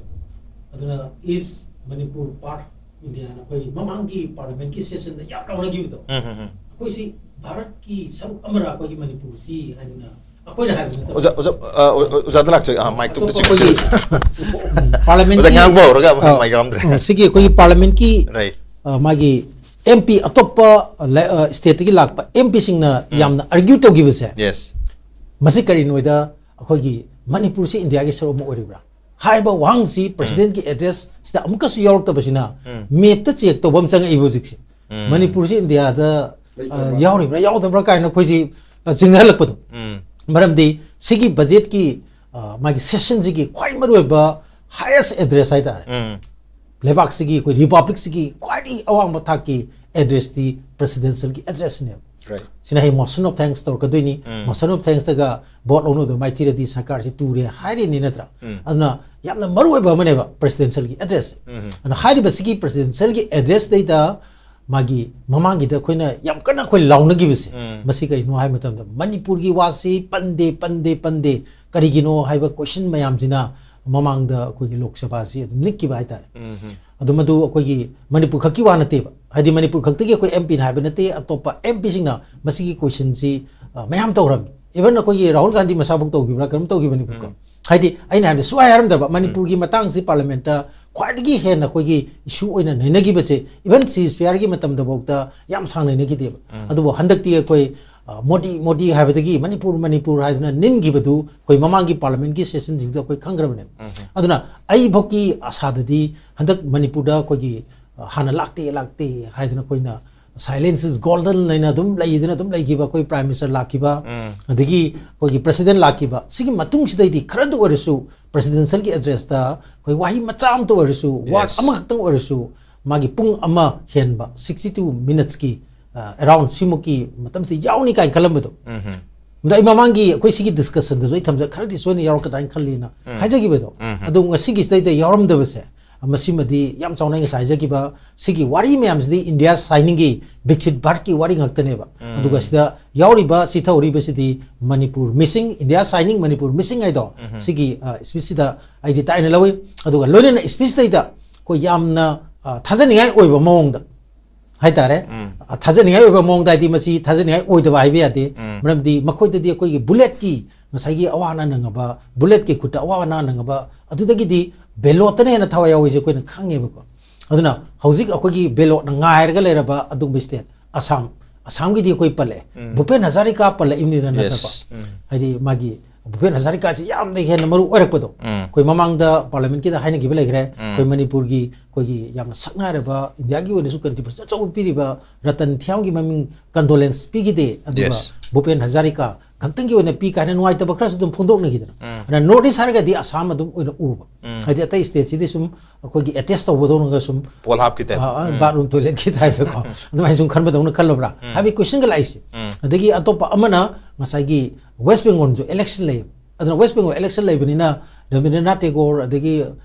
ꯑꯗꯨꯅ is Manipur part India ꯍꯥꯏꯅ ꯑꯩꯈꯣꯏ ꯃꯃꯥꯡꯒꯤ ꯄꯥꯔꯂꯤꯌꯥꯃꯦꯟꯠꯀꯤ ꯁꯦꯁꯟꯗ ꯌꯥꯝ ꯂꯥꯎꯅꯈꯤꯕꯗꯣ꯫ ꯎꯝ ꯍꯝ ꯍꯝ꯫ ꯑꯩꯈꯣꯏꯁꯤ ꯚꯥꯔꯠꯀꯤ ꯁꯔꯨꯛ ꯑꯃꯔ ꯑꯩꯈꯣꯏꯒꯤ ꯃꯅꯤꯄꯨꯔꯁꯤ ꯍꯥꯏꯗꯅ ꯑꯩꯈꯣꯏꯅ ꯍꯥꯏꯕ ꯅꯠꯇꯕ꯫ ꯑꯣꯖꯥ, ꯑꯣꯖꯥ, ꯑ, ꯑꯣ-, ꯑꯣ-, ꯑꯣꯖꯥꯗ ꯂꯥꯛꯆꯒꯦ꯫ ꯑꯥ, ꯃꯥꯏꯛꯇꯣ ꯑꯝꯇ ꯑꯇꯣꯞꯄ ꯆꯤꯛꯄꯤꯌꯨ꯫ ꯑꯩꯈꯣꯏꯒꯤ ꯑꯣꯖꯥ ꯄꯥꯔꯂꯤꯌꯥꯃꯦꯟꯠꯀꯤ, ꯉꯥꯡꯕ ꯍꯧꯔꯒ ꯑ, ꯃꯥꯏꯛ ꯌꯥꯎꯔꯝꯗ꯭ꯔꯦ꯫ ꯑ, ꯁꯤꯒꯤ ꯑꯩꯈꯣꯏꯒꯤ ꯄꯥꯔꯂꯤꯌꯥꯃꯦꯟꯠꯀꯤ, ꯔꯥꯏꯠ꯫ ꯑ, ꯃꯥꯒꯤ ꯑꯦꯝ ꯄꯤ ꯑꯇꯣꯞꯄ ꯂ-, ꯑ, ꯁ꯭ꯇꯦꯠꯇꯒꯤ ꯂꯥꯛꯄ ꯑꯦꯝ ꯄꯤꯁꯤꯡꯅ ꯎꯝ꯫ ꯌꯥꯝꯅ ꯑꯥꯔꯒ꯭ꯌꯨ ꯇꯧꯈꯤꯕꯁꯦ, ꯌꯦꯁ꯫ ꯃꯁꯤ ꯀꯔꯤꯅꯣꯗ ꯑꯩꯈꯣꯏꯒꯤ ꯃꯅꯤꯄꯨꯔꯁꯤ ꯏꯟꯗꯤꯌꯥꯒꯤ ꯁꯔꯨꯛ ꯑꯃ ꯑꯣꯏꯔꯤꯕ꯭ꯔꯥ ꯍꯥꯏꯕ ꯋꯥꯍꯪꯁꯤ ꯄ꯭ꯔꯦꯁꯤꯗꯦꯟꯠꯀꯤ ꯑꯦꯗ꯭ꯔꯦꯁ ꯁꯤꯗ ꯑꯃꯨꯛꯀꯁꯨ ꯌꯥꯎꯔꯛꯇꯕꯁꯤꯅ ꯎꯝ꯫ ꯃꯦꯞꯇ ꯆꯦꯛ ꯇꯧꯕ ꯑꯃ ꯆꯪꯉꯛꯏꯕ ꯍꯧꯖꯤꯛꯁꯦ꯫ ꯎꯝ꯫ ꯃꯅꯤꯄꯨꯔꯁꯤ ꯏꯟꯗꯤꯌꯥꯗ, ꯑ, ꯂꯩꯇꯕ꯭ꯔꯥ? ꯌꯥꯎꯔꯤꯕ꯭ꯔꯥ ꯌꯥꯎꯗꯕ꯭ꯔꯥ ꯀꯥꯏꯅ ꯑꯩꯈꯣꯏꯁꯤ, ꯑ, ꯆꯤꯡꯅꯍꯜꯂꯛꯄꯗꯣ꯫ ꯎꯝ꯫ ꯃꯔꯝꯗꯤ ꯁꯤꯒꯤ ꯕꯖꯦꯠꯀꯤ, ꯑ, ꯃꯥꯒꯤ ꯁꯦꯁꯟꯁꯤꯒꯤ ꯈ꯭ꯋꯥꯏ ꯃꯔꯨꯑꯣꯏꯕ ꯍꯥꯏꯌꯦꯁ ꯑꯦꯗ꯭ꯔꯦꯁ ꯍꯥꯏꯇꯥꯔꯦ꯫ ꯎꯝ꯫ ꯂꯩꯕꯥꯛꯁꯤꯒꯤ ꯑꯩꯈꯣꯏ ꯔꯤꯄꯕ꯭ꯂꯤꯛꯁꯤꯒꯤ ꯈ꯭ꯋꯥꯏꯗꯒꯤ ꯑꯋꯥꯡꯕ ꯊꯥꯛꯀꯤ ꯑꯦꯗ꯭ꯔꯦꯁꯇꯤ ꯄ꯭ꯔꯦꯁꯤꯗꯦꯟꯁꯤꯌꯦꯜꯒꯤ ꯑꯦꯗ꯭ꯔꯦꯁꯅꯦꯕ꯫ ꯔꯥꯏꯠ꯫ ꯁꯤꯅ ꯍꯌꯦꯡ ꯃꯣꯁꯟ ꯑꯣꯐ ꯊꯦꯡꯛꯁ ꯇꯧꯔꯛꯀꯗꯣꯏꯅꯤ꯫ ꯎꯝ꯫ ꯃꯣꯁꯟ ꯑꯣꯐ ꯊꯦꯡꯛꯁꯇꯒ ꯚꯣꯠ ꯂꯧꯅꯕꯗꯣ ꯃꯥꯏꯊꯤꯔꯗꯤ ꯁꯔꯀꯥꯔꯁꯤ ꯇꯨꯔꯦ ꯍꯥꯏꯔꯤꯅꯤ ꯅꯠꯇ꯭ꯔꯥ? ꯎꯝ꯫ ꯑꯗꯨꯅ ꯌꯥꯝꯅ ꯃꯔꯨ ꯑꯣꯏꯕ ꯑꯃꯅꯦꯕ ꯄ꯭ꯔꯦꯁꯤꯗꯦꯟꯁꯤꯌꯦꯜꯒꯤ ꯑꯦꯗ꯭ꯔꯦꯁꯁꯦ꯫ ꯎꯝ꯫ ꯑꯗꯨꯅ ꯍꯥꯏꯔꯤꯕ ꯁꯤꯒꯤ ꯄ꯭ꯔꯦꯁꯤꯗꯦꯟꯁꯤꯌꯦꯜꯒꯤ ꯑꯦꯗ꯭ꯔꯦꯁꯇꯩꯗ ꯃꯥꯒꯤ ꯃꯃꯥꯡꯒꯤꯗ ꯑꯩꯈꯣꯏꯅ ꯌꯥꯝ ꯀꯟꯅ ꯑꯩꯈꯣꯏ ꯂꯥꯎꯅꯈꯤꯕꯁꯦ, ꯎꯝ꯫ ꯃꯁꯤ ꯀꯔꯤꯅꯣ ꯍꯥꯏꯕ ꯃꯇꯝꯗ ꯃꯅꯤꯄꯨꯔꯒꯤ ꯋꯥꯁꯤ ꯄꯟꯗꯦ, ꯄꯟꯗꯦ, ꯄꯟꯗꯦ꯫ ꯀꯔꯤꯒꯤꯅꯣ ꯍꯥꯏꯕ ꯀꯣꯏꯁꯟ ꯃꯌꯥꯝꯁꯤꯅ ꯃꯃꯥꯡꯗ ꯑꯩꯈꯣꯏꯒꯤ ꯂꯣꯛ ꯁꯚꯥꯁꯤ ꯑꯗꯨꯝ ꯅꯤꯛꯈꯤꯕ ꯍꯥꯏꯇꯥꯔꯦ꯫ ꯎꯝ ꯍꯝ꯫ ꯑꯗꯨ ꯃꯗꯨ ꯑꯩꯈꯣꯏꯒꯤ ꯃꯅꯤꯄꯨꯔ ꯈꯛꯀꯤ ꯋꯥ ꯅꯠꯇꯦꯕ, ꯍꯥꯏꯗꯤ ꯃꯅꯤꯄꯨꯔ ꯈꯛꯇꯒꯤ ꯑꯩꯈꯣꯏ ꯑꯦꯝ ꯄꯤꯅ ꯍꯥꯏꯕ ꯅꯠꯇꯦ, ꯑꯇꯣꯞꯄ ꯑꯦꯝ ꯄꯤꯁꯤꯡꯅ ꯃꯁꯤꯒꯤ ꯀꯣꯏꯁꯟꯁꯤ, ꯑ, ꯃꯌꯥꯝ ꯇꯧꯈ꯭ꯔꯕꯅꯤ꯫ ꯏꯚꯟ ꯑꯩꯈꯣꯏꯒꯤ ꯔꯥꯍꯨꯜ ꯒꯥꯟꯙꯤ ꯃꯁꯥꯐꯧ ꯇꯧꯈꯤꯕ꯭ꯔꯥ ꯀꯔꯝ ꯇꯧꯈꯤꯕꯅꯤꯀꯣ꯫ ꯎꯝ꯫ ꯍꯥꯏꯗꯤ ꯑꯩꯅ ꯍꯥꯏꯕꯗ ꯁꯨꯛꯍꯥꯏ ꯍꯥꯏꯔꯝꯗꯕ, ꯃꯅꯤꯄꯨꯔꯒꯤ ꯃꯇꯥꯡꯁꯤ ꯄꯥꯔꯂꯤꯌꯥꯃꯦꯟꯠꯇ ꯈ꯭ꯋꯥꯏꯗꯒꯤ ꯍꯦꯟꯅ ꯑꯩꯈꯣꯏꯒꯤ ꯏꯁꯨ ꯑꯣꯏꯅ ꯅꯩꯅꯈꯤꯕꯁꯦ, ꯏꯚꯟ ꯁꯤꯖ ꯐꯤꯌꯥꯔꯒꯤ ꯃꯇꯝꯗꯐꯥꯎꯗ ꯌꯥꯝ ꯁꯥꯡꯅ ꯅꯩꯅꯈꯤꯗꯦꯕ꯫ ꯑꯗꯨꯕꯨ ꯍꯟꯗꯛꯇꯤ ꯑꯩꯈꯣꯏ, ꯑ, ꯃꯣꯗꯤ ꯃꯣꯗꯤ ꯍꯥꯏꯕꯗꯒꯤ ꯃꯅꯤꯄꯨꯔ ꯃꯅꯤꯄꯨꯔ ꯍꯥꯏꯗꯨꯅ ꯅꯤꯟꯈꯤꯕꯗꯨ ꯑꯩꯈꯣꯏ ꯃꯃꯥꯡꯒꯤ ꯄꯥꯔꯂꯤꯌꯥꯃꯦꯟꯠꯀꯤ ꯁꯦꯁꯟꯁꯤꯡꯗꯨꯗ ꯑꯩꯈꯣꯏ ꯈꯪꯈ꯭ꯔꯕꯅꯦꯕ꯫ ꯑꯗꯨꯅ ꯑꯩꯐꯥꯎꯀꯤ ꯑꯁꯥꯗꯗꯤ ꯍꯟꯗꯛ ꯃꯅꯤꯄꯨꯔꯗ ꯑꯩꯈꯣꯏꯒꯤ, ꯑ, ꯍꯥꯟꯅ ꯂꯥꯛꯇꯦ ꯂꯥꯛꯇꯦ ꯍꯥꯏꯗꯅ ꯑꯩꯈꯣꯏꯅ "Silence is golden" ꯍꯥꯏꯅ ꯑꯗꯨꯝ ꯂꯩꯗꯅ ꯑꯗꯨꯝ ꯂꯩꯈꯤꯕ ꯑꯩꯈꯣꯏ ꯄ꯭ꯔꯥꯏꯝ ꯃꯤꯅꯤꯁꯇꯔ ꯂꯥꯛꯈꯤꯕ, ꯑꯗꯒꯤ ꯑꯩꯈꯣꯏꯒꯤ ꯄ꯭ꯔꯁꯤꯗꯦꯟꯠ ꯂꯥꯛꯈꯤꯕ, ꯁꯤꯒꯤ ꯃꯇꯨꯡꯁꯤꯗꯩꯗꯤ ꯈꯔꯗ ꯑꯣꯏꯔꯁꯨ ꯄ꯭ꯔꯁꯤꯗꯦꯟꯁꯤꯌꯦꯜꯒꯤ ꯑꯦꯗ꯭ꯔꯦꯁꯇ ꯑꯩꯈꯣꯏ ꯋꯥꯍꯩ ꯃꯆꯥ ꯑꯃꯇ ꯑꯣꯏꯔꯁꯨ, ꯋꯥꯔꯗ Yes. ꯑꯃꯈꯛꯇꯪ ꯑꯣꯏꯔꯁꯨ, ꯃꯥꯒꯤ ꯄꯨꯡ ꯑꯃ ꯍꯦꯟꯕ, ꯁꯤꯛꯁꯇꯤ ꯇꯨ ꯃꯤꯅꯠꯁꯀꯤ ꯑꯦꯔꯥꯎꯟ ꯁꯤꯃꯨꯛꯀꯤ ꯃꯇꯝꯁꯤ ꯌꯥꯎꯅꯤ ꯀꯥꯏꯅ ꯈꯜꯂꯝꯕꯗꯣ꯫ ꯑꯗꯣ ꯑꯩ ꯃꯃꯥꯡꯒꯤ ꯑꯩꯈꯣꯏ ꯁꯤꯒꯤ ꯗꯤꯁꯀꯁꯟꯗꯁꯨ ꯑꯩ ꯊꯝꯖ ꯈꯔꯗꯤ ꯁꯣꯏꯅ ꯌꯥꯎꯔꯛꯀꯗ꯭ꯔꯥ ꯍꯥꯏꯅ ꯈꯜꯂꯤꯅ ꯍꯥꯏꯖꯈꯤꯕꯗꯣ꯫ ꯑꯗꯣ ꯉꯁꯤꯒꯤꯁꯤꯗꯩꯗ ꯌꯥꯎꯔꯝꯗꯕꯁꯦ, ꯃꯁꯤꯃꯗꯤ ꯌꯥꯝ ꯆꯥꯎꯅ ꯑꯩ ꯉꯁꯥꯏ ꯍꯥꯏꯖꯈꯤꯕ ꯁꯤꯒꯤ ꯋꯥꯔꯤ ꯃꯌꯥꯝꯁꯤꯗꯤ ꯏꯟꯗꯤꯌꯥ ꯁꯥꯏꯅꯤꯡꯒꯤ ꯕꯤꯛꯁꯤꯠ ꯚꯥꯔꯠꯀꯤ ꯋꯥꯔꯤ ꯉꯥꯛꯇꯅꯦꯕ꯫ ꯑꯗꯨꯒ ꯁꯤꯗ ꯌꯥꯎꯔꯤꯕ ꯆꯤꯊꯍꯧꯔꯤꯕꯁꯤꯗꯤ ꯃꯅꯤꯄꯨꯔ ꯃꯤꯁꯤꯡ, ꯏꯟꯗꯤꯌꯥ ꯁꯥꯏꯅꯤꯡ ꯃꯅꯤꯄꯨꯔ ꯃꯤꯁꯤꯡ ꯍꯥꯏꯗꯣ, ꯁꯤꯒꯤ, ꯑ, ꯁ꯭ꯄꯤꯆꯁꯤꯗ ꯑꯩꯗꯤ ꯇꯥꯏꯅ ꯂꯧꯏ꯫ ꯑꯗꯨꯒ ꯂꯣꯏꯅꯅ ꯁ꯭ꯄꯤꯆꯇꯩꯗ ꯑꯩꯈꯣꯏ ꯌꯥꯝꯅ, ꯑ, ꯊꯥꯖꯅꯤꯡꯉꯥꯏ ꯑꯣꯏꯕ ꯃꯑꯣꯡꯗ ꯍꯥꯏꯇꯥꯔꯦ꯫ ꯑ, ꯊꯥꯖꯅꯤꯡꯉꯥꯏ ꯑꯣꯏꯕ ꯃꯑꯣꯡꯗ ꯍꯥꯏꯗꯤ ꯃꯁꯤ ꯊꯥꯖꯅꯤꯡꯉꯥꯏ ꯑꯣꯏꯗꯕ ꯍꯥꯏꯕ ꯌꯥꯗꯦ꯫ ꯃꯔꯝꯗꯤ ꯃꯈꯣꯏꯗꯗꯤ ꯑꯩꯈꯣꯏꯒꯤ ꯕꯨꯂꯦꯠꯀꯤ ꯉꯁꯥꯏꯒꯤ ꯑꯋꯥ ꯑꯅꯥ ꯅꯪꯉꯕ, ꯕꯨꯂꯦꯠꯀꯤ ꯈꯨꯠꯇ ꯑꯋꯥ ꯑꯅꯥ ꯅꯪꯉꯕ, ꯑꯗꯨꯗꯒꯤꯗꯤ ꯕꯦꯂꯣꯠꯇꯅ ꯍꯦꯟꯅ ꯊꯋꯥꯏ ꯌꯥꯎꯔꯤꯁꯦ ꯑꯩꯈꯣꯏꯅ ꯈꯪꯉꯦꯕꯀꯣ꯫ ꯑꯗꯨꯅ ꯍꯧꯖꯤꯛ ꯑꯩꯈꯣꯏꯒꯤ ꯕꯦꯂꯣꯠꯅ ꯉꯥꯏꯔꯒ ꯂꯩꯔꯕ ꯑꯗꯨꯒꯨꯝꯕ ꯁ꯭ꯇꯦꯠ ꯑꯁꯥꯝ, ꯑꯁꯥꯝꯒꯤꯗꯤ ꯑꯩꯈꯣꯏ ꯄꯜꯂꯛꯑꯦ꯫ ꯎꯝ꯫ ꯚꯨꯄꯦꯟ ꯍꯖꯥꯔꯤꯀꯥ ꯄꯜꯂꯛꯏꯕꯅꯤꯅ ꯅꯠꯇ꯭ꯔꯀꯣ? Yes. ꯎꯝ꯫ ꯍꯥꯏꯗꯤ ꯃꯥꯒꯤ ꯚꯨꯄꯦꯟ ꯍꯖꯥꯔꯤꯀꯥꯁꯤ ꯌꯥꯝꯅ ꯍꯦꯟꯅ ꯃꯔꯨ ꯑꯣꯏꯔꯛꯄꯗꯣ꯫ ꯎꯝ꯫ ꯑꯩꯈꯣꯏ ꯃꯃꯥꯡꯗ ꯄꯥꯔꯂꯤꯌꯥꯃꯦꯟꯠꯀꯤꯗ ꯍꯥꯏꯅꯈꯤꯕ ꯂꯩꯈ꯭ꯔꯦ꯫ ꯎꯝ꯫ ꯑꯩꯈꯣꯏ ꯃꯅꯤꯄꯨꯔꯒꯤ ꯑꯩꯈꯣꯏꯒꯤ ꯌꯥꯝꯅ ꯁꯛꯅꯥꯏꯔꯕ, ꯏꯟꯗꯤꯌꯥꯒꯤ ꯑꯣꯏꯅꯁꯨ ꯀꯟꯇ꯭ꯔꯤꯕ꯭ꯌꯨꯁꯟ ꯑꯆꯧꯕ ꯄꯤꯔꯤꯕ ꯔꯇꯟ ꯊꯤꯌꯥꯝꯒꯤ ꯃꯃꯤꯡ ꯀꯟꯗꯣꯂꯦꯟꯁ ꯄꯤꯈꯤꯗꯦ꯫ ꯑꯗꯨꯒ Yes. ꯚꯨꯄꯦꯟ ꯍꯖꯥꯔꯤꯀꯥ ꯈꯛꯇꯪꯒꯤ ꯑꯣꯏꯅ ꯄꯤ ꯀꯥꯏꯅ ꯅꯨꯡꯉꯥꯏꯇꯕ ꯈꯔꯁꯨ ꯑꯗꯨꯝ ꯐꯣꯡꯗꯣꯛꯅꯈꯤꯗꯅ꯫ ꯎꯝ꯫ ꯑꯗꯨꯅ ꯅꯣꯔꯠ ꯏꯁ ꯍꯥꯏꯔꯒꯗꯤ ꯑꯁꯥꯝ ꯑꯗꯨꯝ ꯑꯣꯏꯅ ꯎꯕ꯫ ꯎꯝ꯫ ꯍꯥꯏꯗꯤ ꯑꯇꯩ ꯁ꯭ꯇꯦꯠꯁꯤꯗꯤ ꯁꯨꯝ ꯑꯩꯈꯣꯏꯒꯤ ꯑꯦꯇꯦꯁ ꯇꯧꯕꯗꯧꯅꯒ ꯁꯨꯝ ꯄꯣꯜ ꯍꯥꯞꯀꯤ ꯇꯥꯏꯞ꯫ ꯑ, ꯑ, ꯎꯝ꯫ ꯕꯥꯠꯔꯨꯝ ꯇꯣꯏꯂꯦꯠꯀꯤ ꯇꯥꯏꯞꯇꯀꯣ꯫ ꯑꯗꯨꯃꯥꯏꯅ ꯁꯨꯝ ꯈꯟꯕꯗꯧꯅ ꯈꯜꯂꯕ꯭ꯔꯥ? ꯎꯝ꯫ ꯍꯥꯏꯕꯗꯤ ꯀꯣꯏꯁꯟꯒ ꯂꯥꯛꯏꯁꯦ꯫ ꯎꯝ꯫ ꯑꯗꯒꯤ ꯑꯇꯣꯞꯄ ꯑꯃꯅ ꯉꯁꯥꯏꯒꯤ ꯋꯦꯁ ꯕꯦꯡꯒꯣꯜꯁꯨ ꯏꯂꯦꯛꯁꯟ ꯂꯩꯌꯦꯕ꯫ ꯑꯗꯨꯅ ꯋꯦꯁ ꯕꯦꯡꯒꯣꯜ ꯏꯂꯦꯛꯁꯟ ꯂꯩꯕꯅꯤꯅ ꯔꯕꯤꯟꯗ꯭ꯔꯅꯥꯊ ꯇꯦꯒꯣꯔ ꯑꯗꯒꯤ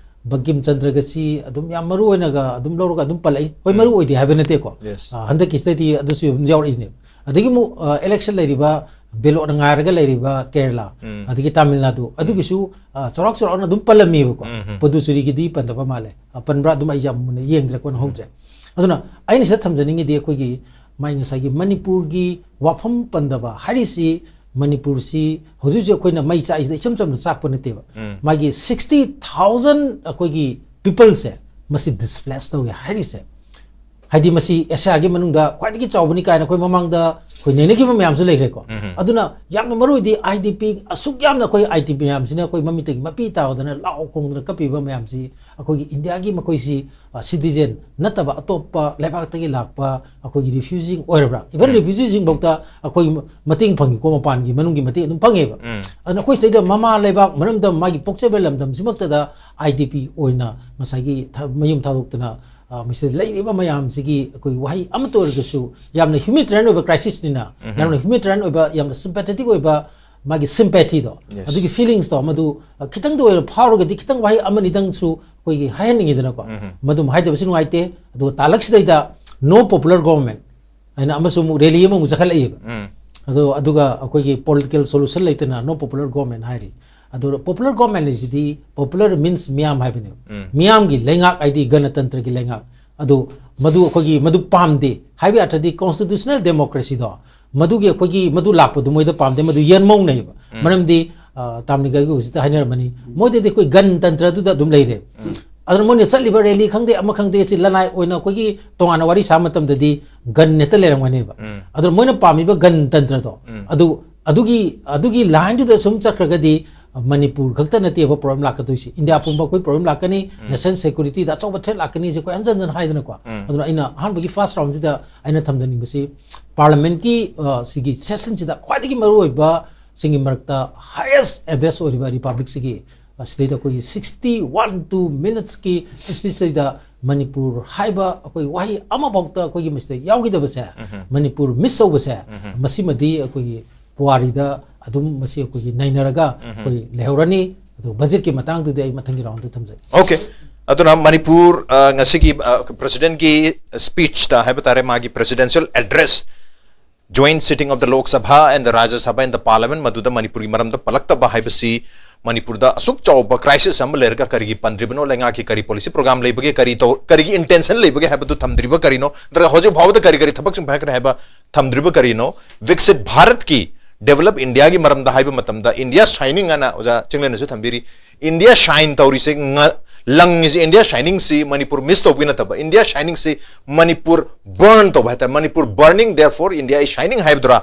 ꯕꯪꯀꯤꯝ ꯆꯟꯗ꯭ꯔꯒ ꯁꯤ ꯑꯗꯨꯝ ꯌꯥꯝ ꯃꯔꯨ ꯑꯣꯏꯅꯒ ꯑꯗꯨꯝ ꯂꯧꯔꯒ ꯑꯗꯨꯝ ꯄꯜꯂꯛꯏ꯫ ꯍꯣꯏ, ꯎꯝ꯫ ꯃꯔꯨ ꯑꯣꯏꯗꯦ ꯍꯥꯏꯕ ꯅꯠꯇꯦꯀꯣ꯫ Yes. ꯑ, ꯍꯟꯗꯛꯀꯤꯁꯤꯗꯗꯤ ꯑꯗꯨꯁꯨ ꯑꯗꯨꯝ ꯌꯥꯎꯔꯛꯏꯅꯦꯕ꯫ ꯑꯗꯒꯤ ꯑꯃꯨꯛ, ꯑ, ꯏꯂꯦꯛꯁꯟ ꯂꯩꯔꯤꯕ, ꯕꯦꯂꯣꯠꯅ ꯉꯥꯏꯔꯒ ꯂꯩꯔꯤꯕ ꯀꯦꯔꯂꯥ, ꯎꯝ꯫ ꯑꯗꯒꯤ ꯇꯥꯃꯤꯜ ꯅꯥꯗꯨ, ꯑꯗꯨꯒꯤꯁꯨ, ꯑ, ꯆꯥꯎꯔꯥꯛ ꯆꯥꯎꯔꯥꯛꯅ ꯑꯗꯨꯝ ꯄꯜꯂꯝꯃꯦꯕꯀꯣ꯫ ꯎꯝ, ꯎꯝ꯫ ꯄꯨꯗꯨꯆꯦꯔꯤꯒꯤꯗꯤ ꯄꯟꯗꯕ ꯃꯥꯜꯂꯦ꯫ ꯑ, ꯄꯟꯕ꯭ꯔꯥ ꯑꯗꯨꯝ ꯑꯩꯁꯦ ꯌꯥꯝ ꯃꯨꯟꯅ ꯌꯦꯡꯗ꯭ꯔꯦ, ꯀꯣꯟꯅ ꯍꯧꯗ꯭ꯔꯦ꯫ ꯑꯗꯨꯅ ꯑꯩꯅ ꯁꯤꯗ ꯊꯝꯖꯅꯤꯡꯉꯤꯗꯤ ꯑꯩꯈꯣꯏꯒꯤ ꯃꯥꯏ ꯉꯁꯥꯏꯒꯤ ꯃꯅꯤꯄꯨꯔꯒꯤ ꯋꯥꯐꯝ ꯄꯟꯗꯕ ꯍꯥꯏꯔꯤꯁꯤ ꯃꯅꯤꯄꯨꯔꯁꯤ ꯍꯧꯖꯤꯛ ꯍꯧꯖꯤꯛ ꯑꯩꯈꯣꯏꯅ ꯃꯩ ꯆꯥꯛꯏꯁꯤꯗ ꯏꯆꯝ ꯆꯝꯅ ꯆꯥꯛꯄ ꯅꯠꯇꯦꯕ꯫ ꯃꯥꯒꯤ sixty thousand ꯑꯩꯈꯣꯏꯒꯤ peopleꯁꯦ ꯃꯁꯤ displace ꯇꯧꯋꯦ ꯍꯥꯏꯔꯤꯁꯦ꯫ ꯍꯥꯏꯗꯤ ꯃꯁꯤ ꯑꯦꯁꯤꯌꯥꯒꯤ ꯃꯅꯨꯡꯗ ꯈ꯭ꯋꯥꯏꯗꯒꯤ ꯆꯥꯎꯕꯅꯤ ꯀꯥꯏꯅ ꯑꯩꯈꯣꯏ ꯃꯃꯥꯡꯗ ꯑꯩꯈꯣꯏ ꯅꯩꯅꯈꯤꯕ ꯃꯌꯥꯝꯁꯨ ꯂꯩꯈ꯭ꯔꯦꯀꯣ꯫ ꯑꯗꯨꯅ ꯌꯥꯝꯅ ꯃꯔꯨ ꯑꯣꯏꯗꯤ ꯑꯥꯏ ꯗꯤ ꯄꯤ ꯑꯁꯨꯛ ꯌꯥꯝꯅ ꯑꯩꯈꯣꯏ ꯑꯥꯏ ꯗꯤ ꯄꯤ ꯃꯌꯥꯝꯁꯤꯅ ꯑꯩꯈꯣꯏ ꯃꯃꯤꯠꯇꯒꯤ ꯃꯄꯤ ꯇꯥꯕꯗꯅ ꯂꯥꯎ ꯈꯣꯡꯗꯅ ꯀꯞꯄꯤꯕ ꯃꯌꯥꯝꯁꯤ ꯑꯩꯈꯣꯏꯒꯤ ꯏꯟꯗꯤꯌꯥꯒꯤ ꯃꯈꯣꯏꯁꯤ ꯁꯤꯇꯤꯖꯦꯟ ꯅꯠꯇꯕ ꯑꯇꯣꯞꯄ ꯂꯩꯕꯥꯛꯇꯒꯤ ꯂꯥꯛꯄ ꯑꯩꯈꯣꯏꯒꯤ ꯔꯤꯐ꯭ꯌꯨꯖꯤ ꯑꯣꯏꯔꯕ꯭ꯔꯥ? ꯏꯚꯟ ꯔꯤꯐ꯭ꯌꯨꯖꯤꯁꯤꯡꯐꯥꯎꯗ ꯑꯩꯈꯣꯏ ꯃꯇꯦꯡ ꯐꯪꯉꯤꯀꯣ, ꯃꯄꯥꯟꯒꯤ ꯃꯅꯨꯡꯒꯤ ꯃꯇꯦꯡ ꯑꯗꯨꯝ ꯐꯪꯉꯦꯕ꯫ ꯑꯗꯨꯅ ꯑꯩꯈꯣꯏ ꯁꯤꯗꯩꯗ ꯃꯃꯥ ꯂꯩꯕꯥꯛ ꯃꯔꯝꯗꯝ ꯃꯥꯒꯤ ꯄꯣꯛꯆꯕ ꯂꯝꯗꯝꯁꯤꯃꯛꯇꯗ ꯑꯥꯏ ꯗꯤ ꯄꯤ ꯑꯣꯏꯅ ꯉꯁꯥꯏꯒꯤ ꯊ- ꯃꯌꯨꯝ ꯊꯥꯗꯣꯛꯇꯅ ꯑ, ꯃꯁꯤꯗ ꯂꯩꯔꯤꯕ ꯃꯌꯥꯝꯁꯤꯒꯤ ꯑꯩꯈꯣꯏ ꯋꯥꯍꯩ ꯑꯃꯠꯇ ꯑꯣꯏꯔꯒꯁꯨ ꯌꯥꯝꯅ humanitarian ꯑꯣꯏꯕ crisisꯅꯤꯅ, ꯌꯥꯝꯅ humanitarian ꯑꯣꯏꯕ, ꯌꯥꯝꯅ sympathetic ꯑꯣꯏꯕ ꯃꯥꯒꯤ sympathyꯗꯣ, Yes. ꯑꯗꯨꯒꯤ feelingsꯇꯣ ꯃꯗꯨ ꯑ, ꯈꯤꯇꯪꯗ ꯑꯣꯏꯔ ꯐꯥꯎꯔꯒꯗꯤ ꯈꯤꯇꯪ ꯋꯥꯍꯩ ꯑꯃꯅꯤꯗꯪꯁꯨ ꯑꯩꯈꯣꯏꯒꯤ ꯍꯥꯏꯍꯟꯅꯤꯡꯉꯤꯗꯅꯀꯣ꯫ ꯃꯗꯨꯝ ꯍꯥꯏꯗꯕꯁꯤ ꯅꯨꯡꯉꯥꯏꯇꯦ꯫ ꯑꯗꯨꯒ ꯇꯥꯂꯛꯁꯤꯗꯩꯗ no popular government ꯍꯥꯏꯅ ꯑꯃꯁꯨ ꯑꯃꯨꯛ rally ꯑꯃꯃꯨꯛ ꯆꯠꯈꯠꯂꯛꯏꯕ꯫ ꯑꯗꯣ ꯑꯗꯨꯒ ꯑꯩꯈꯣꯏꯒꯤ political solution ꯂꯩꯇꯅ no popular government ꯍꯥꯏꯔꯤ꯫ ꯑꯗꯣ popular government ꯍꯥꯏꯁꯤꯗꯤ, popular means ꯃꯤꯌꯥꯝ ꯍꯥꯏꯕꯅꯦꯕ꯫ ꯃꯤꯌꯥꯝꯒꯤ ꯂꯩꯉꯥꯛ ꯍꯥꯏꯗꯤ ꯒꯅꯇꯟꯇ꯭ꯔꯒꯤ ꯂꯩꯉꯥꯛ꯫ ꯑꯗꯣ ꯃꯗꯨ ꯑꯩꯈꯣꯏꯒꯤ ꯃꯗꯨ ꯄꯥꯝꯗꯦ ꯍꯥꯏꯕ ꯑꯔꯊꯗꯤ constitutional democracyꯗꯣ ꯃꯗꯨꯒꯤ ꯑꯩꯈꯣꯏꯒꯤ ꯃꯗꯨ ꯂꯥꯛꯄꯗꯨ ꯃꯣꯏꯗ ꯄꯥꯝꯗꯦ, ꯃꯗꯨ ꯌꯦꯟꯃꯧꯅꯩꯕ꯫ ꯃꯔꯝꯗꯤ ꯑ, ꯇꯥꯝꯅꯤꯒꯥꯏꯒꯤ ꯍꯧꯖꯤꯛꯇ ꯍꯥꯏꯅꯔꯝꯃꯅꯤ, ꯃꯣꯏꯗꯗꯤ ꯑꯩꯈꯣꯏ ꯒꯅꯇꯟꯇ꯭ꯔꯗꯨꯗ ꯑꯗꯨꯝ ꯂꯩꯔꯦ꯫ ꯑꯗꯨꯅ ꯃꯣꯏꯅ ꯆꯠꯂꯤꯕ rally ꯈꯪꯗꯦ ꯑꯃ ꯈꯪꯗꯦ ꯁꯤ ꯂꯅꯥꯏ ꯑꯣꯏꯅ ꯑꯩꯈꯣꯏꯒꯤ ꯇꯣꯉꯥꯟꯅ ꯋꯥꯔꯤ ꯁꯥꯕ ꯃꯇꯝꯗꯗꯤ gun ꯍꯦꯛꯇ ꯂꯩꯔꯝꯒꯅꯦꯕ꯫ ꯑꯗꯨꯅ ꯃꯣꯏꯅ ꯄꯥꯝꯃꯤꯕ ꯒꯅꯇꯟꯇ꯭ꯔꯗꯣ ꯑꯗꯨ ꯑꯗꯨꯒꯤ ꯑꯗꯨꯒꯤ lineꯗꯨꯗ ꯁꯨꯝ ꯆꯠꯈ꯭ꯔꯒꯗꯤ ꯃꯅꯤꯄꯨꯔ ꯈꯛꯇ ꯅꯠꯇꯦꯕ problem ꯂꯥꯛꯀꯗꯣꯏꯁꯤ, ꯏꯟꯗꯤꯌꯥ ꯄꯨꯝꯕ ꯑꯩꯈꯣꯏ problem ꯂꯥꯛꯀꯅꯤ, national securityꯗ ꯑꯆꯧꯕ threat ꯂꯥꯛꯀꯅꯤꯁꯦ ꯑꯩꯈꯣꯏ ꯍꯟꯖꯟ ꯍꯟꯖꯟ ꯍꯥꯏꯗꯅꯀꯣ꯫ ꯑꯗꯨꯅ ꯑꯩꯅ ꯑꯍꯥꯟꯕꯒꯤ first roundꯁꯤꯗ ꯑꯩꯅ ꯊꯝꯖꯅꯤꯡꯕꯁꯤ parliamentꯀꯤ ꯑ, ꯁꯤꯒꯤ sessionꯁꯤꯗ ꯈ꯭ꯋꯥꯏꯗꯒꯤ ꯃꯔꯨꯑꯣꯏꯕ ꯁꯤꯡꯒꯤ ꯃꯔꯛꯇ highest address ꯑꯣꯏꯔꯤꯕ republicꯁꯤꯒꯤ ꯑ, ꯁꯤꯗꯩꯗ ꯑꯩꯈꯣꯏꯒꯤ sixty one two minutesꯀꯤ speechꯁꯤꯗ ꯃꯅꯤꯄꯨꯔ ꯍꯥꯏꯕ ꯑꯩꯈꯣꯏ ꯋꯥꯍꯩ ꯑꯃꯐꯥꯎꯗ ꯑꯩꯈꯣꯏꯒꯤ ꯃꯁꯤꯗ ꯌꯥꯎꯈꯤꯗꯕꯁꯦ, ꯃꯅꯤꯄꯨꯔ miss ꯇꯧꯕꯁꯦ, ꯃꯁꯤꯃꯗꯤ ꯑꯩꯈꯣꯏꯒꯤ ꯄꯨꯋꯥꯔꯤꯗ ꯑꯗꯨꯝ ꯃꯁꯤ ꯑꯩꯈꯣꯏꯒꯤ ꯅꯩꯅꯔꯒ ꯑꯩꯈꯣꯏ ꯂꯩꯍꯧꯔꯅꯤ꯫ ꯑꯗꯨ budgetꯀꯤ ꯃꯇꯥꯡꯗꯨꯗꯤ ꯑꯩ ꯃꯊꯪꯒꯤ roundꯗ ꯊꯝꯖꯒꯦ꯫ Okay. ꯑꯗꯨꯅ ꯃꯅꯤꯄꯨꯔ ꯑ, ꯉꯁꯤꯒꯤ ꯑ, presidentꯀꯤ speechꯇ ꯍꯥꯏꯕ ꯇꯥꯔꯦ, ꯃꯥꯒꯤ presidential address, joint sitting of the Lok Sabha and the Rajya Sabha and the Parliament, ꯃꯗꯨꯗ ꯃꯅꯤꯄꯨꯔꯒꯤ ꯃꯔꯝꯗ ꯄꯜꯂꯛꯇꯕ ꯍꯥꯏꯕꯁꯤ ꯃꯅꯤꯄꯨꯔꯗ ꯑꯁꯨꯛ ꯆꯥꯎꯕ crisis ꯑꯃ ꯂꯩꯔꯒ ꯀꯔꯤꯒꯤ ꯄꯟꯗ꯭ꯔꯤꯕꯅꯣ? ꯂꯩꯉꯥꯛꯀꯤ ꯀꯔꯤ policy program ꯂꯩꯕꯒꯦ? ꯀꯔꯤ ꯇꯧ ꯀꯔꯤꯒꯤ intention ꯂꯩꯕꯒꯦ ꯍꯥꯏꯕꯗꯨ ꯊꯝꯗ꯭ꯔꯤꯕ ꯀꯔꯤꯅꯣ? ꯅꯠꯇ꯭ꯔꯒ ꯍꯧꯖꯤꯛ ꯐꯥꯎꯕꯗ ꯀꯔꯤ ꯀꯔꯤ ꯊꯕꯛꯁꯤꯡ ꯄꯥꯏꯈꯠꯈ꯭ꯔꯦ ꯍꯥꯏꯕ ꯊꯝꯗ꯭ꯔꯤꯕ ꯀꯔꯤꯅꯣ? ꯕꯤꯛꯁꯤꯠ ꯚꯥꯔꯠꯀꯤ ꯗꯦꯕꯂꯞ ꯏꯟꯗꯤꯌꯥꯒꯤ ꯃꯔꯝꯗ ꯍꯥꯏꯕ ꯃꯇꯝꯗ, ꯏꯟꯗꯤꯌꯥ ꯁꯥꯏꯅꯤꯡ ꯑꯅ ꯑꯣꯖꯥ ꯆꯤꯡꯂꯦꯟꯅꯁꯨ ꯊꯝꯕꯤꯔꯤ, ꯏꯟꯗꯤꯌꯥ ꯁꯥꯏꯟ ꯇꯧꯔꯤꯁꯦ, ꯉ- ꯂꯪꯉꯤꯁꯦ, ꯏꯟꯗꯤꯌꯥ ꯁꯥꯏꯅꯤꯡꯁꯤ ꯃꯅꯤꯄꯨꯔ ꯃꯤꯁ ꯇꯧꯕꯒꯤ ꯅꯠꯇꯕ, ꯏꯟꯗꯤꯌꯥ ꯁꯥꯏꯅꯤꯡꯁꯤ ꯃꯅꯤꯄꯨꯔ ꯕꯔꯟ ꯇꯧꯕ ꯍꯥꯏꯇꯥꯔꯦ, Manipur burning, therefore India is shining ꯍꯥꯏꯕꯗꯨꯔꯥ,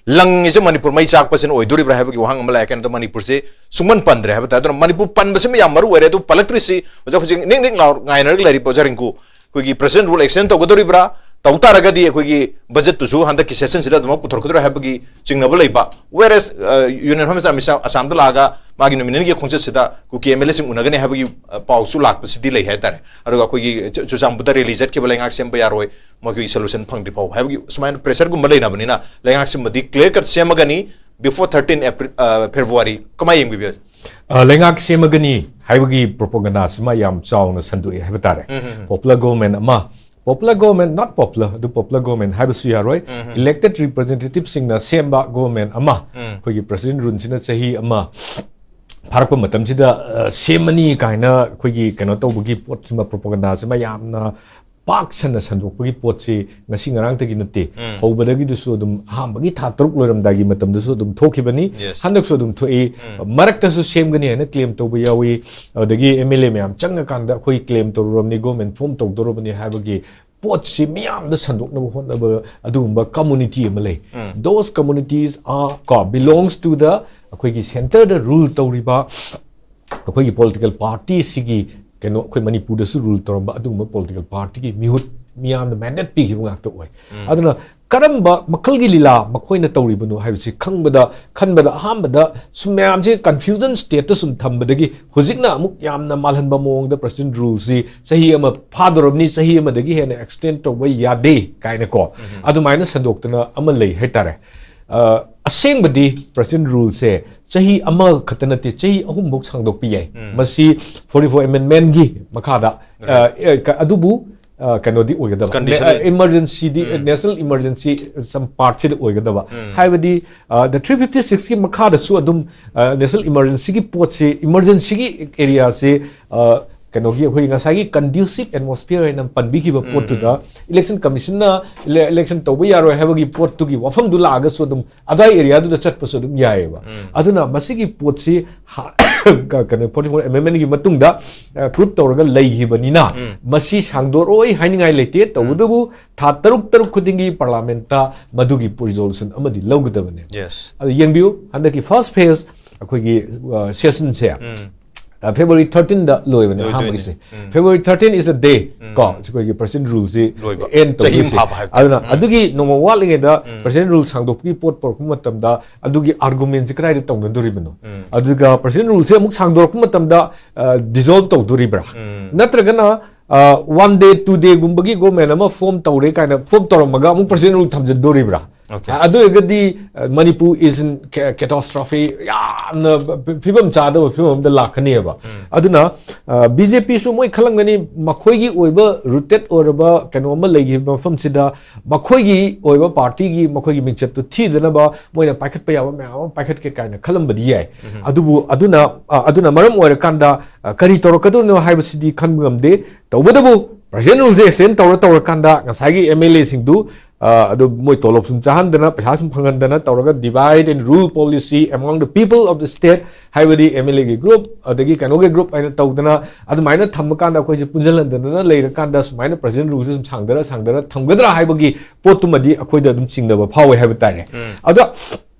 ꯂꯪꯉꯤꯁꯦ ꯃꯅꯤꯄꯨꯔ ꯃꯩ ꯆꯥꯛꯄꯁꯤꯅ ꯑꯣꯏꯗꯣꯔꯤꯕ꯭ꯔꯥ ꯍꯥꯏꯕꯒꯤ ꯋꯥꯍꯪ ꯑꯃ ꯂꯥꯛꯑꯦ꯫ ꯀꯩꯅꯣꯗ ꯃꯅꯤꯄꯨꯔꯁꯦ ꯁꯨꯡꯄꯟ ꯄꯟꯗ꯭ꯔꯦ ꯍꯥꯏꯕ ꯇꯥꯏ꯫ ꯑꯗꯨꯅ ꯃꯅꯤꯄꯨꯔ ꯄꯟꯕꯁꯤꯃ ꯌꯥꯝ ꯃꯔꯨ ꯑꯣꯏꯔꯦ꯫ ꯑꯗꯨ ꯄꯜꯂꯛꯇ꯭ꯔꯤꯁꯤ ꯑꯣꯖꯥ, ꯍꯧꯖꯤꯛ ꯅꯤꯛ ꯅꯤꯛ ꯂꯥꯎ ꯉꯥꯏꯅꯔꯒ ꯂꯩꯔꯤꯕ ꯑꯣꯖꯥ ꯔꯤꯡꯀꯨ, ꯑꯩꯈꯣꯏꯒꯤ ꯄ꯭ꯔꯦꯁꯤꯗꯦꯟ ꯔꯨꯜ ꯑꯦꯛꯁꯇꯦꯟ ꯇꯧꯒꯗꯧꯔꯤꯕ꯭ꯔꯥ, ꯇꯧ ꯇꯥꯔꯒꯗꯤ ꯑꯩꯈꯣꯏꯒꯤ ꯕꯖꯦꯠꯇꯨꯁꯨ ꯍꯟꯗꯛꯀꯤ ꯁꯦꯁꯟꯁꯤꯗ ꯑꯗꯨꯃꯛ ꯄꯨꯊꯣꯔꯛꯀꯗꯧꯔꯥ ꯍꯥꯏꯕꯒꯤ ꯆꯤꯡꯅꯕ ꯂꯩꯕ꯫ Whereas, uh, union home minister Amit Shah ꯑꯁꯥꯝꯗ ꯂꯥꯛꯑꯒ ꯃꯥꯒꯤ ꯅꯣꯃꯤꯅꯦꯜꯒꯤ ꯈꯣꯡꯆꯠꯁꯤꯗ ꯀꯨꯀꯤ ꯑꯦꯝ ꯑꯦꯜ ꯑꯦꯁꯤꯡ ꯎꯅꯒꯅꯤ ꯍꯥꯏꯕꯒꯤ, ꯑ, ꯄꯥꯎꯁꯨ ꯂꯥꯛꯄꯁꯤꯗꯤ ꯂꯩ ꯍꯥꯏꯇꯥꯔꯦ꯫ ꯑꯗꯨꯒ ꯑꯩꯈꯣꯏꯒꯤ ꯆꯨ- ꯆꯨꯔꯆꯥꯟꯄꯨꯔꯗ ꯔꯦꯂꯤ ꯆꯠꯈꯤꯕ ꯂꯩꯉꯥꯛ ꯁꯦꯝꯕ ꯌꯥꯔꯣꯏ, ꯃꯈꯣꯏꯒꯤ ꯁꯣꯂꯨꯁꯟ ꯐꯪꯗ꯭ꯔꯤ ꯐꯥꯎꯕ ꯍꯥꯏꯕꯒꯤ ꯁꯨꯃꯥꯏꯅ ꯄ꯭ꯔꯦꯁꯔꯒꯨꯝꯕ ꯂꯩꯅꯕꯅꯤꯅ ꯂꯩꯉꯥꯛꯁꯤꯃꯗꯤ ꯀ꯭ꯂꯤꯌꯔ ꯀꯠ ꯁꯦꯝꯃꯒꯅꯤ before thirteen April, ꯑ, February꯫ ꯀꯃꯥꯏꯅ ꯌꯦꯡꯕꯤꯕ? ꯑ, ꯂꯩꯉꯥꯛ ꯁꯦꯝꯃꯒꯅꯤ ꯍꯥꯏꯕꯒꯤ ꯄ꯭ꯔꯣꯄꯣꯒꯟꯗꯥꯁꯤꯃ ꯌꯥꯝ ꯆꯥꯎꯅ ꯁꯟꯗꯣꯛꯑꯦ ꯍꯥꯏꯕ ꯇꯥꯔꯦ꯫ ꯎꯝ, ꯎꯝ, ꯎꯝ꯫ Popular government ꯑꯃ, popular government, not popular, ꯑꯗꯨ popular government ꯍꯥꯏꯕꯁꯨ ꯌꯥꯔꯣꯏ꯫ ꯎꯝ, ꯎꯝ꯫ Elected representativeꯁꯤꯡꯅ ꯁꯦꯝꯕ government ꯑꯃ, ꯎꯝ꯫ ꯑꯩꯈꯣꯏꯒꯤ ꯄ꯭ꯔꯦꯁꯤꯗꯦꯟ ꯔꯨꯜꯁꯤꯅ ꯆꯍꯤ ꯑꯃ ꯐꯥꯔꯛꯄ ꯃꯇꯝꯁꯤꯗ, ꯑ, ꯁꯦꯝꯃꯅꯤ ꯀꯥꯏꯅ ꯑꯩꯈꯣꯏꯒꯤ ꯀꯩꯅꯣ ꯇꯧꯕꯒꯤ ꯄꯣꯠꯁꯤꯃ, ꯄ꯭ꯔꯣꯄꯣꯒꯟꯗꯥꯁꯤꯃ ꯌꯥꯝꯅ ꯄꯥꯛ ꯁꯟꯅ ꯁꯟꯗꯣꯛꯄꯒꯤ ꯄꯣꯠꯁꯤ ꯉꯁꯤ ꯉꯔꯥꯡꯇꯒꯤ ꯅꯠꯇꯦ꯫ ꯎꯝ꯫ ꯍꯧꯕꯗꯒꯤꯗꯨꯁꯨ ꯑꯗꯨꯝ ꯑꯍꯥꯟꯕꯒꯤ ꯊꯥ ꯇꯔꯨꯛ ꯂꯣꯏꯔꯝꯗꯥꯏꯒꯤ ꯃꯇꯝꯗꯁꯨ ꯑꯗꯨꯝ ꯊꯣꯛꯈꯤꯕꯅꯤ꯫ Yes꯫ ꯍꯟꯗꯛꯁꯨ ꯑꯗꯨꯝ ꯊꯣꯛꯏ꯫ ꯎꯝ꯫ ꯃꯔꯛꯇꯁꯨ ꯁꯦꯝꯒꯅꯤ ꯍꯥꯏꯅ claim ꯇꯧꯕ ꯌꯥꯎꯏ꯫ ꯑꯗꯨꯗꯒꯤ ꯑꯦꯝ ꯑꯦꯜ ꯑꯦ ꯃꯌꯥꯝ ꯆꯪꯉꯀꯥꯟꯗ ꯑꯩꯈꯣꯏ claim ꯇꯧꯔꯨꯔꯕꯅꯤ, government form ꯇꯧꯗꯧꯔꯕꯅꯤ ꯍꯥꯏꯕꯒꯤ ꯄꯣꯠꯁꯤ ꯃꯤꯌꯥꯝꯗ ꯁꯟꯗꯣꯛꯅꯕ ꯍꯣꯠꯅꯕ ꯑꯗꯨꯒꯨꯝꯕ community ꯑꯃ ꯂꯩ꯫ ꯎꯝ꯫ Those communities are, ꯀꯣ, belongs to the ꯑꯩꯈꯣꯏꯒꯤ centreꯗ rule ꯇꯧꯔꯤꯕ ꯑꯩꯈꯣꯏꯒꯤ political partyꯁꯤꯒꯤ ꯀꯩꯅꯣ, ꯑꯩꯈꯣꯏ ꯃꯅꯤꯄꯨꯔꯗꯁꯨ rule ꯇꯧꯔꯝꯕ ꯑꯗꯨꯒꯨꯝꯕ political partyꯒꯤ ꯃꯤꯍꯨꯠ ꯃꯤꯌꯥꯝꯅ mandate ꯄꯤꯈꯤꯕ ꯉꯥꯛꯇ ꯑꯣꯏ꯫ ꯎꯝ꯫ ꯑꯗꯨꯅ ꯀꯔꯝꯕ ꯃꯈꯜꯒꯤ ꯂꯤꯂꯥ ꯃꯈꯣꯏꯅ ꯇꯧꯔꯤꯕꯅꯣ ꯍꯥꯏꯕꯁꯤ ꯈꯪꯕꯗ, ꯈꯟꯕꯗ ꯑꯍꯥꯟꯕꯗ ꯁꯨꯝ ꯃꯌꯥꯝꯁꯦ confusion stateꯇ ꯁꯨꯝ ꯊꯝꯕꯗꯒꯤ ꯍꯧꯖꯤꯛꯅ ꯑꯃꯨꯛ ꯌꯥꯝꯅ ꯃꯥꯜꯍꯟꯕ ꯃꯑꯣꯡꯗ ꯄ꯭ꯔꯦꯁꯤꯗꯦꯟ ꯔꯨꯜꯁꯤ ꯆꯍꯤ ꯑꯃ ꯐꯥꯗꯣꯔꯕꯅꯤ, ꯆꯍꯤ ꯑꯃꯗꯒꯤ ꯍꯦꯟꯅ extend ꯇꯧꯕ ꯌꯥꯗꯦ ꯀꯥꯏꯅꯀꯣ, ꯎꯝ꯫ ꯑꯗꯨꯃꯥꯏꯅ ꯁꯟꯗꯣꯛꯇꯅ ꯑꯃ ꯂꯩ ꯍꯥꯏꯇꯥꯔꯦ꯫ ꯑ, ꯑꯁꯦꯡꯕꯗꯤ ꯄ꯭ꯔꯦꯁꯤꯗꯦꯟ ꯔꯨꯜꯁꯦ ꯆꯍꯤ ꯑꯃꯈꯛꯇ ꯅꯠꯇꯦ, ꯆꯍꯤ ꯑꯍꯨꯝꯐꯧ ꯁꯥꯡꯗꯣꯛꯄ ꯌꯥꯏ꯫ ꯎꯝ꯫ ꯃꯁꯤ forty-four amendmentꯀꯤ ꯃꯈꯥꯗ, ꯑ, Right꯫ ꯑ, ꯀ-, ꯑꯗꯨꯕꯨ, ꯑ, ꯀꯩꯅꯣꯗꯤ ꯑꯣꯏꯒꯗꯕ꯫ Conditional꯫ ꯅꯦ-, ꯑ, emergencyꯗꯤ, ꯎꯝ꯫ National emergency some partꯁꯤꯗ ꯑꯣꯏꯒꯗꯕ꯫ ꯎꯝ꯫ ꯍꯥꯏꯕꯗꯤ, ꯑ, the three fifty sixꯀꯤ ꯃꯈꯥꯗꯁꯨ ꯑꯗꯨꯝ, ꯑ, national emergencyꯒꯤ ꯄꯣꯠꯁꯤ, emergencyꯒꯤ areaꯁꯤ, ꯑ, ꯀꯩꯅꯣꯒꯤ ꯑꯩꯈꯣꯏꯒꯤ ꯉꯁꯥꯏꯒꯤ conducive atmosphere ꯍꯥꯏꯅ ꯄꯟꯕꯤꯈꯤꯕ ꯄꯣꯠꯇꯨꯗ election commissionꯅ ele- election ꯇꯧꯕ ꯌꯥꯔꯣꯏ ꯍꯥꯏꯕꯒꯤ ꯄꯣꯠꯇꯨꯒꯤ ꯋꯥꯐꯝꯗꯨ ꯂꯥꯛꯑꯒꯁꯨ ꯑꯗꯨꯝ ꯑꯗꯥꯏ areaꯗꯨꯗ ꯆꯠꯄꯁꯨ ꯑꯗꯨꯝ ꯌꯥꯏꯑꯕ꯫ ꯑꯗꯨꯅ ꯃꯁꯤꯒꯤ ꯄꯣꯠꯁꯤ ꯍ- ꯀ- ꯀꯩꯅꯣ forty four amendmentꯀꯤ ꯃꯇꯨꯡꯗ prove ꯇꯧꯔꯒ ꯂꯩꯈꯤꯕꯅꯤꯅ ꯃꯁꯤ ꯁꯥꯡꯗꯣꯔꯛꯑꯣꯏ ꯍꯥꯏꯅꯤꯡꯉꯥꯏ ꯂꯩꯇꯦ꯫ ꯇꯧꯕꯇꯕꯨ ꯊꯥ ꯇꯔꯨꯛ ꯇꯔꯨꯛ ꯈꯨꯗꯤꯡꯒꯤ parliamentꯇ ꯃꯗꯨꯒꯤ resolution ꯑꯃꯗꯤ ꯂꯧꯒꯗꯕꯅꯦ꯫ Yes. ꯑꯗꯨ ꯌꯦꯡꯕꯤꯌꯨ, ꯍꯟꯗꯛꯀꯤ first phase ꯑꯩꯈꯣꯏꯒꯤ sessionꯁꯦ February thirteenꯗ ꯂꯣꯏꯕꯅꯦ꯫ ꯂꯣꯏꯗꯣꯏꯅꯦ꯫ ꯑꯍꯥꯟꯕꯒꯤꯁꯦ February thirteen is the day ꯀꯣ ꯑꯩꯈꯣꯏꯒꯤ president ruleꯁꯤ ꯂꯣꯏꯕ꯫ end ꯆꯍꯤ ꯑꯃ ꯇꯧꯗꯣꯏꯁꯦ꯫ ꯐꯥꯕ ꯍꯥꯏꯕ ꯇꯥꯔꯦ꯫ ꯑꯗꯨꯅ ꯑꯗꯨꯒꯤ ꯅꯣꯡꯃ ꯋꯥꯠꯂꯤꯉꯩꯗ president rule ꯁꯥꯡꯗꯣꯛꯄꯒꯤ ꯄꯣꯠ ꯄꯨꯔꯛꯄ ꯃꯇꯝꯗ ꯑꯗꯨꯒꯤ argumentꯁꯦ ꯀꯗꯥꯏꯗ ꯇꯧꯅꯗꯣꯔꯤꯕꯅꯣ? ꯑꯗꯨꯒ president ruleꯁꯦ ꯑꯃꯨꯛ ꯁꯥꯡꯗꯣꯔꯛꯄ ꯃꯇꯝꯗ dissolve ꯇꯧꯗꯣꯔꯤꯕ꯭ꯔꯥ? ꯅꯠꯇ꯭ꯔꯒꯅ one day two dayꯒꯨꯝꯕꯒꯤ government ꯑꯃ form ꯇꯧꯔꯦ ꯀꯥꯏꯅ form ꯇꯧꯔꯝꯃꯒ ꯑꯃꯨꯛ president rule ꯊꯝꯖꯤꯟꯗꯣꯔꯤꯕ꯭ꯔꯥ? Okay. ꯑꯗꯨ ꯑꯣꯏꯔꯒꯗꯤ ꯃꯅꯤꯄꯨꯔ is in catastrophe, ꯌꯥꯝꯅ ꯐꯤꯕꯝ ꯆꯥꯗꯕ ꯐꯤꯕꯝ ꯑꯃꯗ ꯂꯥꯛꯀꯅꯦꯕ꯫ ꯑꯗꯨꯅ ꯕꯤ ꯖꯦ ꯄꯤꯁꯨ ꯃꯣꯏ ꯈꯜꯂꯝꯒꯅꯤ, ꯃꯈꯣꯏꯒꯤ ꯑꯣꯏꯕ rooted ꯑꯣꯏꯔꯕ ꯀꯩꯅꯣ ꯑꯃ ꯂꯩꯈꯤꯕ ꯃꯐꯝꯁꯤꯗ ꯃꯈꯣꯏꯒꯤ ꯑꯣꯏꯕ partyꯒꯤ ꯃꯈꯣꯏꯒꯤ ꯃꯤꯡꯆꯠꯇꯨ ꯊꯤꯗꯅꯕ ꯃꯣꯏꯅ ꯄꯥꯏꯈꯠꯄ ꯌꯥꯕ ꯃꯌꯥꯝ ꯑꯃ ꯄꯥꯏꯈꯠꯀꯦ ꯀꯥꯏꯅ ꯈꯜꯂꯝꯕꯗꯤ ꯌꯥꯏ꯫ ꯑꯗꯨꯕꯨ ꯑꯗꯨꯅ ꯑ, ꯑꯗꯨꯅ ꯃꯔꯝ ꯑꯣꯏꯔꯀꯥꯟꯗ ꯑ, ꯀꯔꯤ ꯇꯧꯔꯛꯀꯗꯣꯏꯅꯣ ꯍꯥꯏꯕꯁꯤꯗꯤ ꯈꯟꯕ ꯉꯝꯗꯦ꯫ ꯇꯧꯕꯇꯕꯨ president ruleꯁꯦ extend ꯇꯧꯔ ꯇꯧꯔꯀꯥꯟꯗ ꯉꯁꯥꯏꯒꯤ M L Aꯁꯤꯡꯗꯨ ꯑ, ꯑꯗꯨ ꯃꯣꯏ ꯇꯣꯂꯣꯞ ꯁꯨꯝ ꯆꯥꯍꯟꯗꯅ ꯄꯩꯁꯥ ꯁꯨꯝ ꯐꯪꯍꯟꯗꯅ ꯇꯧꯔꯒ divide and rule policy among the people of the state ꯍꯥꯏꯕꯗꯤ M L Aꯒꯤ group ꯑꯗꯒꯤ ꯀꯩꯅꯣꯒꯤ group ꯍꯥꯏꯅ ꯇꯧꯗꯅ ꯑꯗꯨꯃꯥꯏꯅ ꯊꯝꯕ ꯀꯥꯟꯗ ꯑꯩꯈꯣꯏꯁꯦ ꯄꯨꯟꯁꯤꯜꯍꯟꯗꯅ ꯂꯩꯔꯀꯥꯟꯗ ꯁꯨꯃꯥꯏꯅ president ruleꯁꯦ ꯁꯨꯝ ꯁꯥꯡꯗꯔ ꯁꯥꯡꯗꯔ ꯊꯝꯒꯗ꯭ꯔꯥ ꯍꯥꯏꯕꯒꯤ ꯄꯣꯠꯇꯨꯃꯗꯤ ꯑꯩꯈꯣꯏꯗ ꯑꯗꯨꯝ ꯆꯤꯡꯅꯕ ꯐꯥꯎꯋꯦ ꯍꯥꯏꯕ ꯇꯥꯔꯦ꯫ ꯑꯗꯣ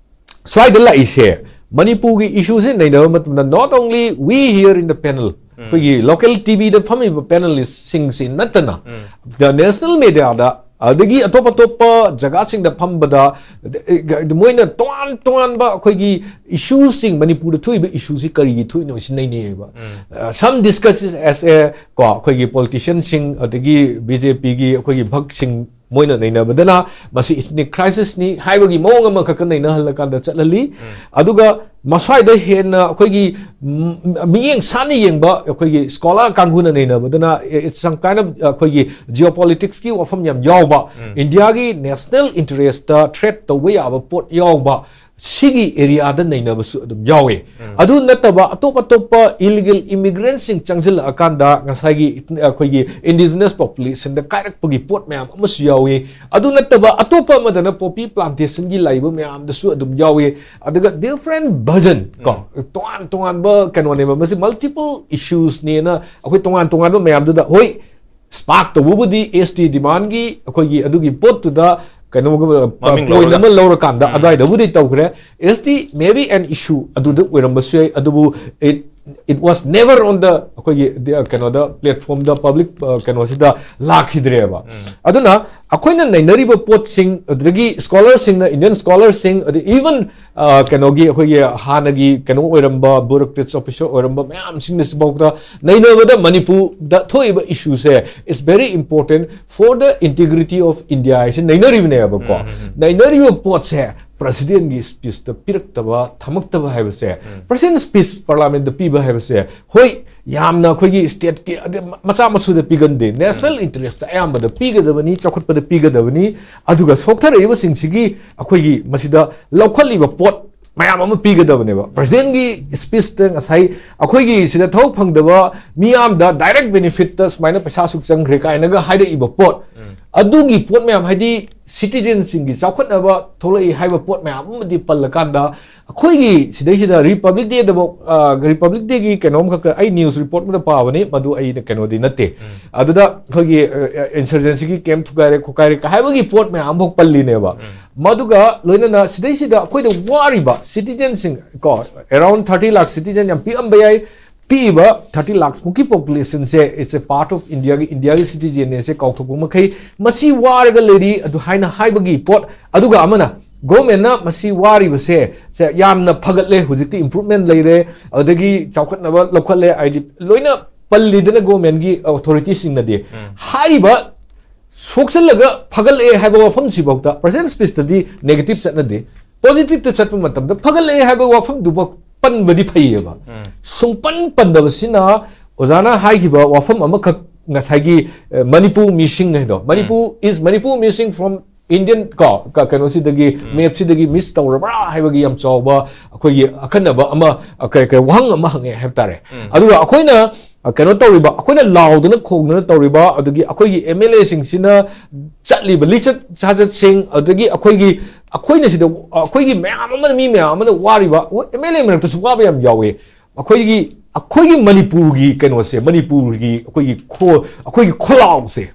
ꯁ꯭ꯋꯥꯏꯗ ꯂꯥꯛꯏꯁꯦ ꯃꯅꯤꯄꯨꯔꯒꯤ issueꯁꯦ ꯅꯩꯅꯕ ꯃꯇꯝꯗ not only we here in the panel, ꯑꯩꯈꯣꯏꯒꯤ local TVꯗ ꯐꯝꯃꯤꯕ panelistꯁꯤꯡꯁꯤ ꯅꯠꯇꯅ the national mediaꯗ ꯑꯗꯒꯤ ꯑꯇꯣꯞ ꯑꯇꯣꯞꯄ ꯖꯒꯥꯁꯤꯡꯗ ꯐꯝꯕꯗ ꯃꯣꯏꯅ ꯇꯣꯉꯥꯟ ꯇꯣꯉꯥꯟꯕ ꯑꯩꯈꯣꯏꯒꯤ issueꯁꯤꯡ, ꯃꯅꯤꯄꯨꯔꯗ ꯊꯣꯛꯏꯕ issueꯁꯤ ꯀꯔꯤꯒꯤ ꯊꯣꯛꯏꯅꯣ ꯁꯤ ꯅꯩꯅꯩꯌꯦꯕ꯫ Some discusses as a ꯀꯣ ꯑꯩꯈꯣꯏꯒꯤ politicianꯁꯤꯡ ꯑꯗꯒꯤ B J Pꯒꯤ ꯑꯩꯈꯣꯏꯒꯤ ꯚꯛꯁꯤꯡ ꯃꯣꯏꯅ ꯅꯩꯅꯕꯗꯅ ꯃꯁꯤ ethnic crisisꯅꯤ ꯍꯥꯏꯕꯒꯤ ꯃꯑꯣꯡ ꯑꯃꯈꯛꯀ ꯅꯩꯅꯍꯜꯂꯀꯥꯟꯗ ꯆꯠꯍꯜꯂꯤ꯫ ꯑꯗꯨꯒ ꯃꯁ꯭ꯋꯥꯏꯗ ꯍꯦꯟꯅ ꯑꯩꯈꯣꯏꯒꯤ ꯃꯤꯠꯌꯦꯡ ꯁꯥꯟꯅ ꯌꯦꯡꯕ ꯑꯩꯈꯣꯏꯒꯤ scholar ꯀꯥꯡꯕꯨꯅ ꯅꯩꯅꯕꯗꯅ it's some kind of ꯑꯩꯈꯣꯏꯒꯤ geopoliticsꯀꯤ ꯋꯥꯐꯝ ꯌꯥꯝ ꯌꯥꯎꯕ, Indiaꯒꯤ national interestꯇ threat ꯇꯧꯕ ꯌꯥꯕ ꯄꯣꯠ ꯌꯥꯎꯕ ꯁꯤꯒꯤ ꯑꯦꯔꯤꯌꯥꯗ ꯅꯩꯅꯕꯁꯨ ꯑꯗꯨꯝ ꯌꯥꯎꯋꯦ꯫ ꯑꯗꯨ ꯅꯠꯇꯕ ꯑꯇꯣꯞ ꯑꯇꯣꯞꯄ ꯏꯂꯤꯒꯦꯜ ꯏꯃꯤꯒ꯭ꯔꯦꯟꯁꯤꯡ ꯆꯪꯁꯤꯜꯂꯛꯑꯀꯥꯟꯗ ꯉꯁꯥꯏꯒꯤ ꯑꯩꯈꯣꯏꯒꯤ ꯏꯟꯗꯤꯖꯤꯅꯁ ꯄꯣꯄꯨꯂꯦꯁꯟꯗ ꯀꯥꯏꯔꯛꯄꯒꯤ ꯄꯣꯠ ꯃꯌꯥꯝ ꯑꯃꯁꯨ ꯌꯥꯎꯏ꯫ ꯑꯗꯨ ꯅꯠꯇꯕ ꯑꯇꯣꯞꯄ ꯑꯃꯗꯅ ꯄꯣꯄꯤ ꯄ꯭ꯂꯥꯟꯇꯦꯁꯟꯒꯤ ꯂꯩꯕ ꯃꯌꯥꯝꯗꯁꯨ ꯑꯗꯨꯝ ꯌꯥꯎꯏ꯫ ꯑꯗꯨꯒ ꯗꯤꯐ꯭ꯔꯦꯟ ꯚꯔꯖꯟ ꯀꯣ, ꯇꯣꯉꯥꯟ ꯇꯣꯉꯥꯟꯕ ꯀꯩꯅꯣꯅꯦꯕ꯫ ꯃꯁꯤ ꯃꯜꯇꯤꯄꯜ ꯏꯁꯨꯁꯅꯦꯅ ꯑꯩꯈꯣꯏ ꯇꯣꯉꯥꯟ ꯇꯣꯉꯥꯟꯕ ꯃꯌꯥꯝꯗꯨꯗ, ꯍꯣꯏ, ꯁ꯭ꯄꯥꯔꯛ ꯇꯧꯕꯕꯨꯗꯤ ꯑꯦꯁ ꯇꯤ ꯗꯤꯃꯥꯟꯒꯤ ꯑꯩꯈꯣꯏꯒꯤ ꯑꯗꯨꯒꯤ ꯄꯣꯠꯇꯨꯗ ꯀꯩꯅꯣ ꯃꯃꯤꯡ ꯄꯣꯏꯟ ꯂꯧꯔꯒ꯫ ꯑꯃ ꯂꯧꯔꯀꯥꯟꯗ ꯑꯗꯨꯋꯥꯏꯗꯕꯨꯗꯤ ꯇꯧꯈ꯭ꯔꯦ꯫ ꯑꯦꯁ ꯇꯤ maybe an issue ꯑꯗꯨꯗ ꯑꯣꯏꯔꯝꯕꯁꯨ ꯌꯥꯏ, ꯑꯗꯨꯕꯨ it it was never on the ꯑꯩꯈꯣꯏꯒꯤ ꯗꯤ- ꯀꯩꯅꯣꯗ ꯄ꯭ꯂꯦꯠꯐꯣꯝꯗ ꯄꯕ꯭ꯂꯤꯛ ꯀꯩꯅꯣꯁꯤꯗ ꯂꯥꯛꯈꯤꯗ꯭ꯔꯦꯕ꯫ ꯑꯗꯨꯅ ꯑꯩꯈꯣꯏꯅ ꯅꯩꯅꯔꯤꯕ ꯄꯣꯠꯁꯤꯡ, ꯑꯗꯨꯗꯒꯤ ꯁ꯭ꯀꯣꯂꯔꯁꯤꯡꯅ, ꯏꯟꯗꯤꯌꯟ ꯁ꯭ꯀꯣꯂꯔꯁꯤꯡ, ꯑꯗꯩ ꯏꯚꯟ ꯀꯩꯅꯣꯒꯤ ꯑꯩꯈꯣꯏꯒꯤ ꯍꯥꯟꯅꯒꯤ ꯀꯩꯅꯣ ꯑꯣꯏꯔꯝꯕ ꯕ꯭ꯌꯨꯔꯣꯀ꯭ꯔꯦꯠꯁ ꯑꯣꯐꯤꯁꯔ ꯑꯣꯏꯔꯝꯕ ꯃꯌꯥꯝꯁꯤꯡꯅꯁꯤꯐꯥꯎꯗ ꯅꯩꯅꯕꯗ ꯃꯅꯤꯄꯨꯔꯗ ꯊꯣꯛꯏꯕ ꯏꯁꯨꯁꯦ is very important for the integrity of India ꯍꯥꯏꯁꯦ ꯅꯩꯅꯔꯤꯕꯅꯦꯕꯀꯣ꯫ ꯅꯩꯅꯔꯤꯕ ꯄꯣꯠꯁꯦ ꯄ꯭ꯔꯁꯤꯗꯦꯟꯒꯤ ꯁ꯭ꯄꯤꯁꯇ ꯄꯤꯔꯛꯇꯕ, ꯊꯝꯃꯛꯇꯕ ꯍꯥꯏꯕꯁꯦ, ꯄ꯭ꯔꯁꯤꯗꯦꯟ ꯁ꯭ꯄꯤꯁ ꯄꯥꯔꯂꯥꯃꯦꯟꯗ ꯄꯤꯕ ꯍꯥꯏꯕꯁꯦ, ꯍꯣꯏ, ꯌꯥꯝꯅ ꯑꯩꯈꯣꯏꯒꯤ ꯁ꯭ꯇꯦꯠꯀꯤ ꯑꯗꯩ ꯃꯆꯥ ꯃꯁꯨꯗ ꯄꯤꯒꯟꯗꯦ, ꯅꯦꯁꯅꯦꯜ ꯏꯟꯇꯔꯦꯁꯇ ꯑꯌꯥꯝꯕꯗ ꯄꯤꯒꯗꯕꯅꯤ, ꯆꯥꯎꯈꯠꯄꯗ ꯄꯤꯒꯗꯕꯅꯤ꯫ ꯑꯗꯨꯒ ꯁꯣꯛꯊꯔꯛꯏꯕꯁꯤꯡꯁꯤꯒꯤ ꯑꯩꯈꯣꯏꯒꯤ ꯃꯁꯤꯗ ꯂꯧꯈꯠꯂꯤꯕ ꯄꯣꯠ ꯃꯌꯥꯝ ꯑꯃ ꯄꯤꯒꯗꯕꯅꯦꯕ꯫ ꯄ꯭ꯔꯁꯤꯗꯦꯟꯒꯤ ꯁ꯭ꯄꯤꯁꯇ ꯉꯁꯥꯏ ꯑꯩꯈꯣꯏꯒꯤ ꯁꯤꯗ ꯊꯕꯛ ꯐꯪꯗꯕ ꯃꯤꯌꯥꯝꯗ ꯗꯥꯏꯔꯦꯛ ꯕꯦꯅꯤꯐꯤꯠꯇ ꯁꯨꯃꯥꯏꯅ ꯄꯩꯁꯥ ꯑꯁꯨꯛ ꯆꯪꯈ꯭ꯔꯦ ꯀꯥꯏꯅꯒ ꯍꯥꯏꯔꯛꯏꯕ ꯄꯣꯠ, ꯑꯗꯨꯒꯤ ꯄꯣꯠ ꯃꯌꯥꯝ, ꯍꯥꯏꯗꯤ ꯁꯤꯇꯤꯖꯦꯟꯁꯤꯡꯒꯤ ꯆꯥꯎꯈꯠꯅꯕ ꯊꯣꯛꯂꯛꯏ ꯍꯥꯏꯕ ꯄꯣꯠ ꯃꯌꯥꯝ ꯑꯃꯗꯤ ꯄꯜꯂꯀꯥꯟꯗ, ꯑꯩꯈꯣꯏꯒꯤ ꯁꯤꯗꯩꯁꯤꯗ ꯔꯤꯄꯕ꯭ꯂꯤꯛ ꯗꯦꯗꯐꯥꯎ, ꯔꯤꯄꯕ꯭ꯂꯤꯛ ꯗꯦꯒꯤ ꯀꯩꯅꯣꯝꯈꯛ ꯑꯩ ꯅ꯭ꯌꯨꯁ ꯔꯤꯄꯣꯔꯠ ꯑꯃꯗ ꯄꯥꯕꯅꯤ, ꯃꯗꯨ ꯑꯩꯅ ꯀꯩꯅꯣꯗꯤ ꯅꯠꯇꯦ꯫ ꯑꯗꯨꯗ ꯑꯩꯈꯣꯏꯒꯤ ꯏꯟꯁꯔꯖꯦꯟꯁꯤꯒꯤ ꯀꯦꯝꯞ ꯊꯨꯒꯥꯏꯔꯦ ꯈꯣꯠꯀꯥꯏꯔꯦ ꯍꯥꯏꯕꯒꯤ ꯄꯣꯠ ꯃꯌꯥꯝ ꯑꯃꯐꯥꯎ ꯄꯜꯂꯤꯅꯦꯕ꯫ ꯃꯗꯨꯒ ꯂꯣꯏꯅꯅ ꯁꯤꯗꯩꯁꯤꯗ ꯑꯩꯈꯣꯏꯗ ꯋꯥꯔꯤꯕ ꯁꯤꯇꯤꯖꯦꯟꯁꯤꯡ ꯀꯣ, ꯑꯦꯔꯥꯎꯟ ꯊꯥꯔꯇꯤ ꯂꯥꯛ ꯁꯤꯇꯤꯖꯦꯟ ꯌꯥꯝ ꯄꯤꯛꯑꯝꯕ ꯌꯥꯏ꯫ ꯄꯤꯛꯏꯕ thirty ꯂꯥꯛꯁꯃꯨꯛꯀꯤ ꯄꯣꯄꯨꯂꯦꯁꯟꯁꯦ, it's a part of ꯏꯟꯗꯤꯌꯥꯒꯤ, ꯏꯟꯗꯤꯌꯥꯒꯤ ꯁꯤꯇꯤꯖꯦꯟꯅꯦꯁꯦ ꯀꯥꯎꯊꯣꯛꯄ ꯃꯈꯩ, ꯃꯁꯤ ꯋꯥꯔꯒ ꯂꯩꯔꯤ ꯑꯗꯨ ꯍꯥꯏꯅ ꯍꯥꯏꯕꯒꯤ ꯄꯣꯠ꯫ ꯑꯗꯨꯒ ꯑꯃꯅ ꯒꯣꯔꯃꯦꯟꯅ ꯃꯁꯤ ꯋꯥꯔꯤꯕꯁꯦ ꯁꯦ ꯌꯥꯝꯅ ꯐꯒꯠꯂꯦ, ꯍꯧꯖꯤꯛꯇꯤ ꯏꯝꯄ꯭ꯔꯨꯚꯃꯦꯟ ꯂꯩꯔꯦ, ꯑꯗꯒꯤ ꯆꯥꯎꯈꯠꯅꯕ ꯂꯧꯈꯠꯂꯦ, ꯍꯥꯏꯗꯤ ꯂꯣꯏꯅ ꯄꯜꯂꯤꯗꯅ ꯒꯣꯔꯃꯦꯟꯒꯤ ꯑꯣꯊꯣꯔꯤꯇꯤꯁꯤꯡꯅꯗꯤ꯫ ꯍꯥꯏꯔꯤꯕ ꯁꯣꯛꯆꯜꯂꯒ ꯐꯒꯠꯂꯛꯑꯦ ꯍꯥꯏꯕ ꯋꯥꯐꯝꯁꯤꯐꯥꯎꯗ ꯄ꯭ꯔꯁꯤꯗꯦꯟ ꯁ꯭ꯄꯤꯁꯇꯗꯤ ꯅꯦꯒꯦꯇꯤꯞ ꯆꯠꯅꯗꯦ꯫ ꯄꯣꯖꯤꯇꯤꯞꯇ ꯆꯠꯄ ꯃꯇꯝꯗ ꯐꯒꯠꯂꯛꯑꯦ ꯍꯥꯏꯕ ꯋꯥꯐꯝꯗꯨꯃꯛ ꯄꯟꯕꯗꯤ ꯐꯩꯌꯦꯕ꯫ ꯁꯨꯡꯄꯟ ꯄꯟꯗꯕꯁꯤꯅ ꯑꯣꯖꯥꯅ ꯍꯥꯏꯈꯤꯕ ꯋꯥꯐꯝ ꯑꯃꯈꯛ, ꯉꯁꯥꯏꯒꯤ, ꯑ, ꯃꯅꯤꯄꯨꯔ ꯃꯤꯁꯤꯡ ꯍꯥꯏꯗꯣ, Manipur is Manipur missing from Indian ꯀꯣ ꯀ- ꯀꯩꯅꯣꯁꯤꯗꯒꯤ ꯃꯦꯞꯁꯤꯗꯒꯤ ꯃꯤꯁ ꯇꯧꯔꯕ꯭ꯔꯥ ꯍꯥꯏꯕꯒꯤ ꯌꯥꯝ ꯆꯥꯎꯕ ꯑꯩꯈꯣꯏꯒꯤ ꯑꯈꯟꯅꯕ ꯑꯃ ꯑ, ꯀꯩ- ꯀꯩ ꯋꯥꯍꯪ ꯑꯃ ꯍꯪꯉꯦ ꯍꯥꯏꯕ ꯇꯥꯔꯦ꯫ ꯑꯗꯨꯒ ꯑꯩꯈꯣꯏꯅ ꯑ, ꯀꯩꯅꯣ ꯇꯧꯔꯤꯕ, ꯑꯩꯈꯣꯏꯅ ꯂꯥꯎꯗꯅ ꯈꯣꯡꯗꯅ ꯇꯧꯔꯤꯕ, ꯑꯗꯒꯤ ꯑꯩꯈꯣꯏꯒꯤ ꯑꯦꯝ ꯑꯦꯜ ꯑꯦꯁꯤꯡꯁꯤꯅ ꯆꯠꯂꯤꯕ ꯂꯤꯆꯠ ꯁꯥꯖꯠꯁꯤꯡ, ꯑꯗꯒꯤ ꯑꯩꯈꯣꯏꯒꯤ ꯑꯩꯈꯣꯏꯅ ꯁꯤꯗ ꯑꯩꯈꯣꯏꯒꯤ ꯃꯌꯥꯝ ꯑꯃꯅ, ꯃꯤ ꯃꯌꯥꯝ ꯑꯃꯅ ꯋꯥꯔꯤꯕ, ꯑꯦꯝ ꯑꯦꯜ ꯑꯦ ꯃꯔꯛꯇꯁꯨ ꯋꯥꯕ ꯌꯥꯝ ꯌꯥꯎꯋꯦ꯫ ꯑꯩꯈꯣꯏꯒꯤ ꯑꯩꯈꯣꯏꯒꯤ ꯃꯅꯤꯄꯨꯔꯒꯤ ꯀꯩꯅꯣꯁꯦ, ꯃꯅꯤꯄꯨꯔꯒꯤ ꯑꯩꯈꯣꯏꯒꯤ ꯈꯣ- ꯑꯩꯈꯣꯏꯒꯤ ꯈꯣꯜꯂꯥꯎꯁꯦ,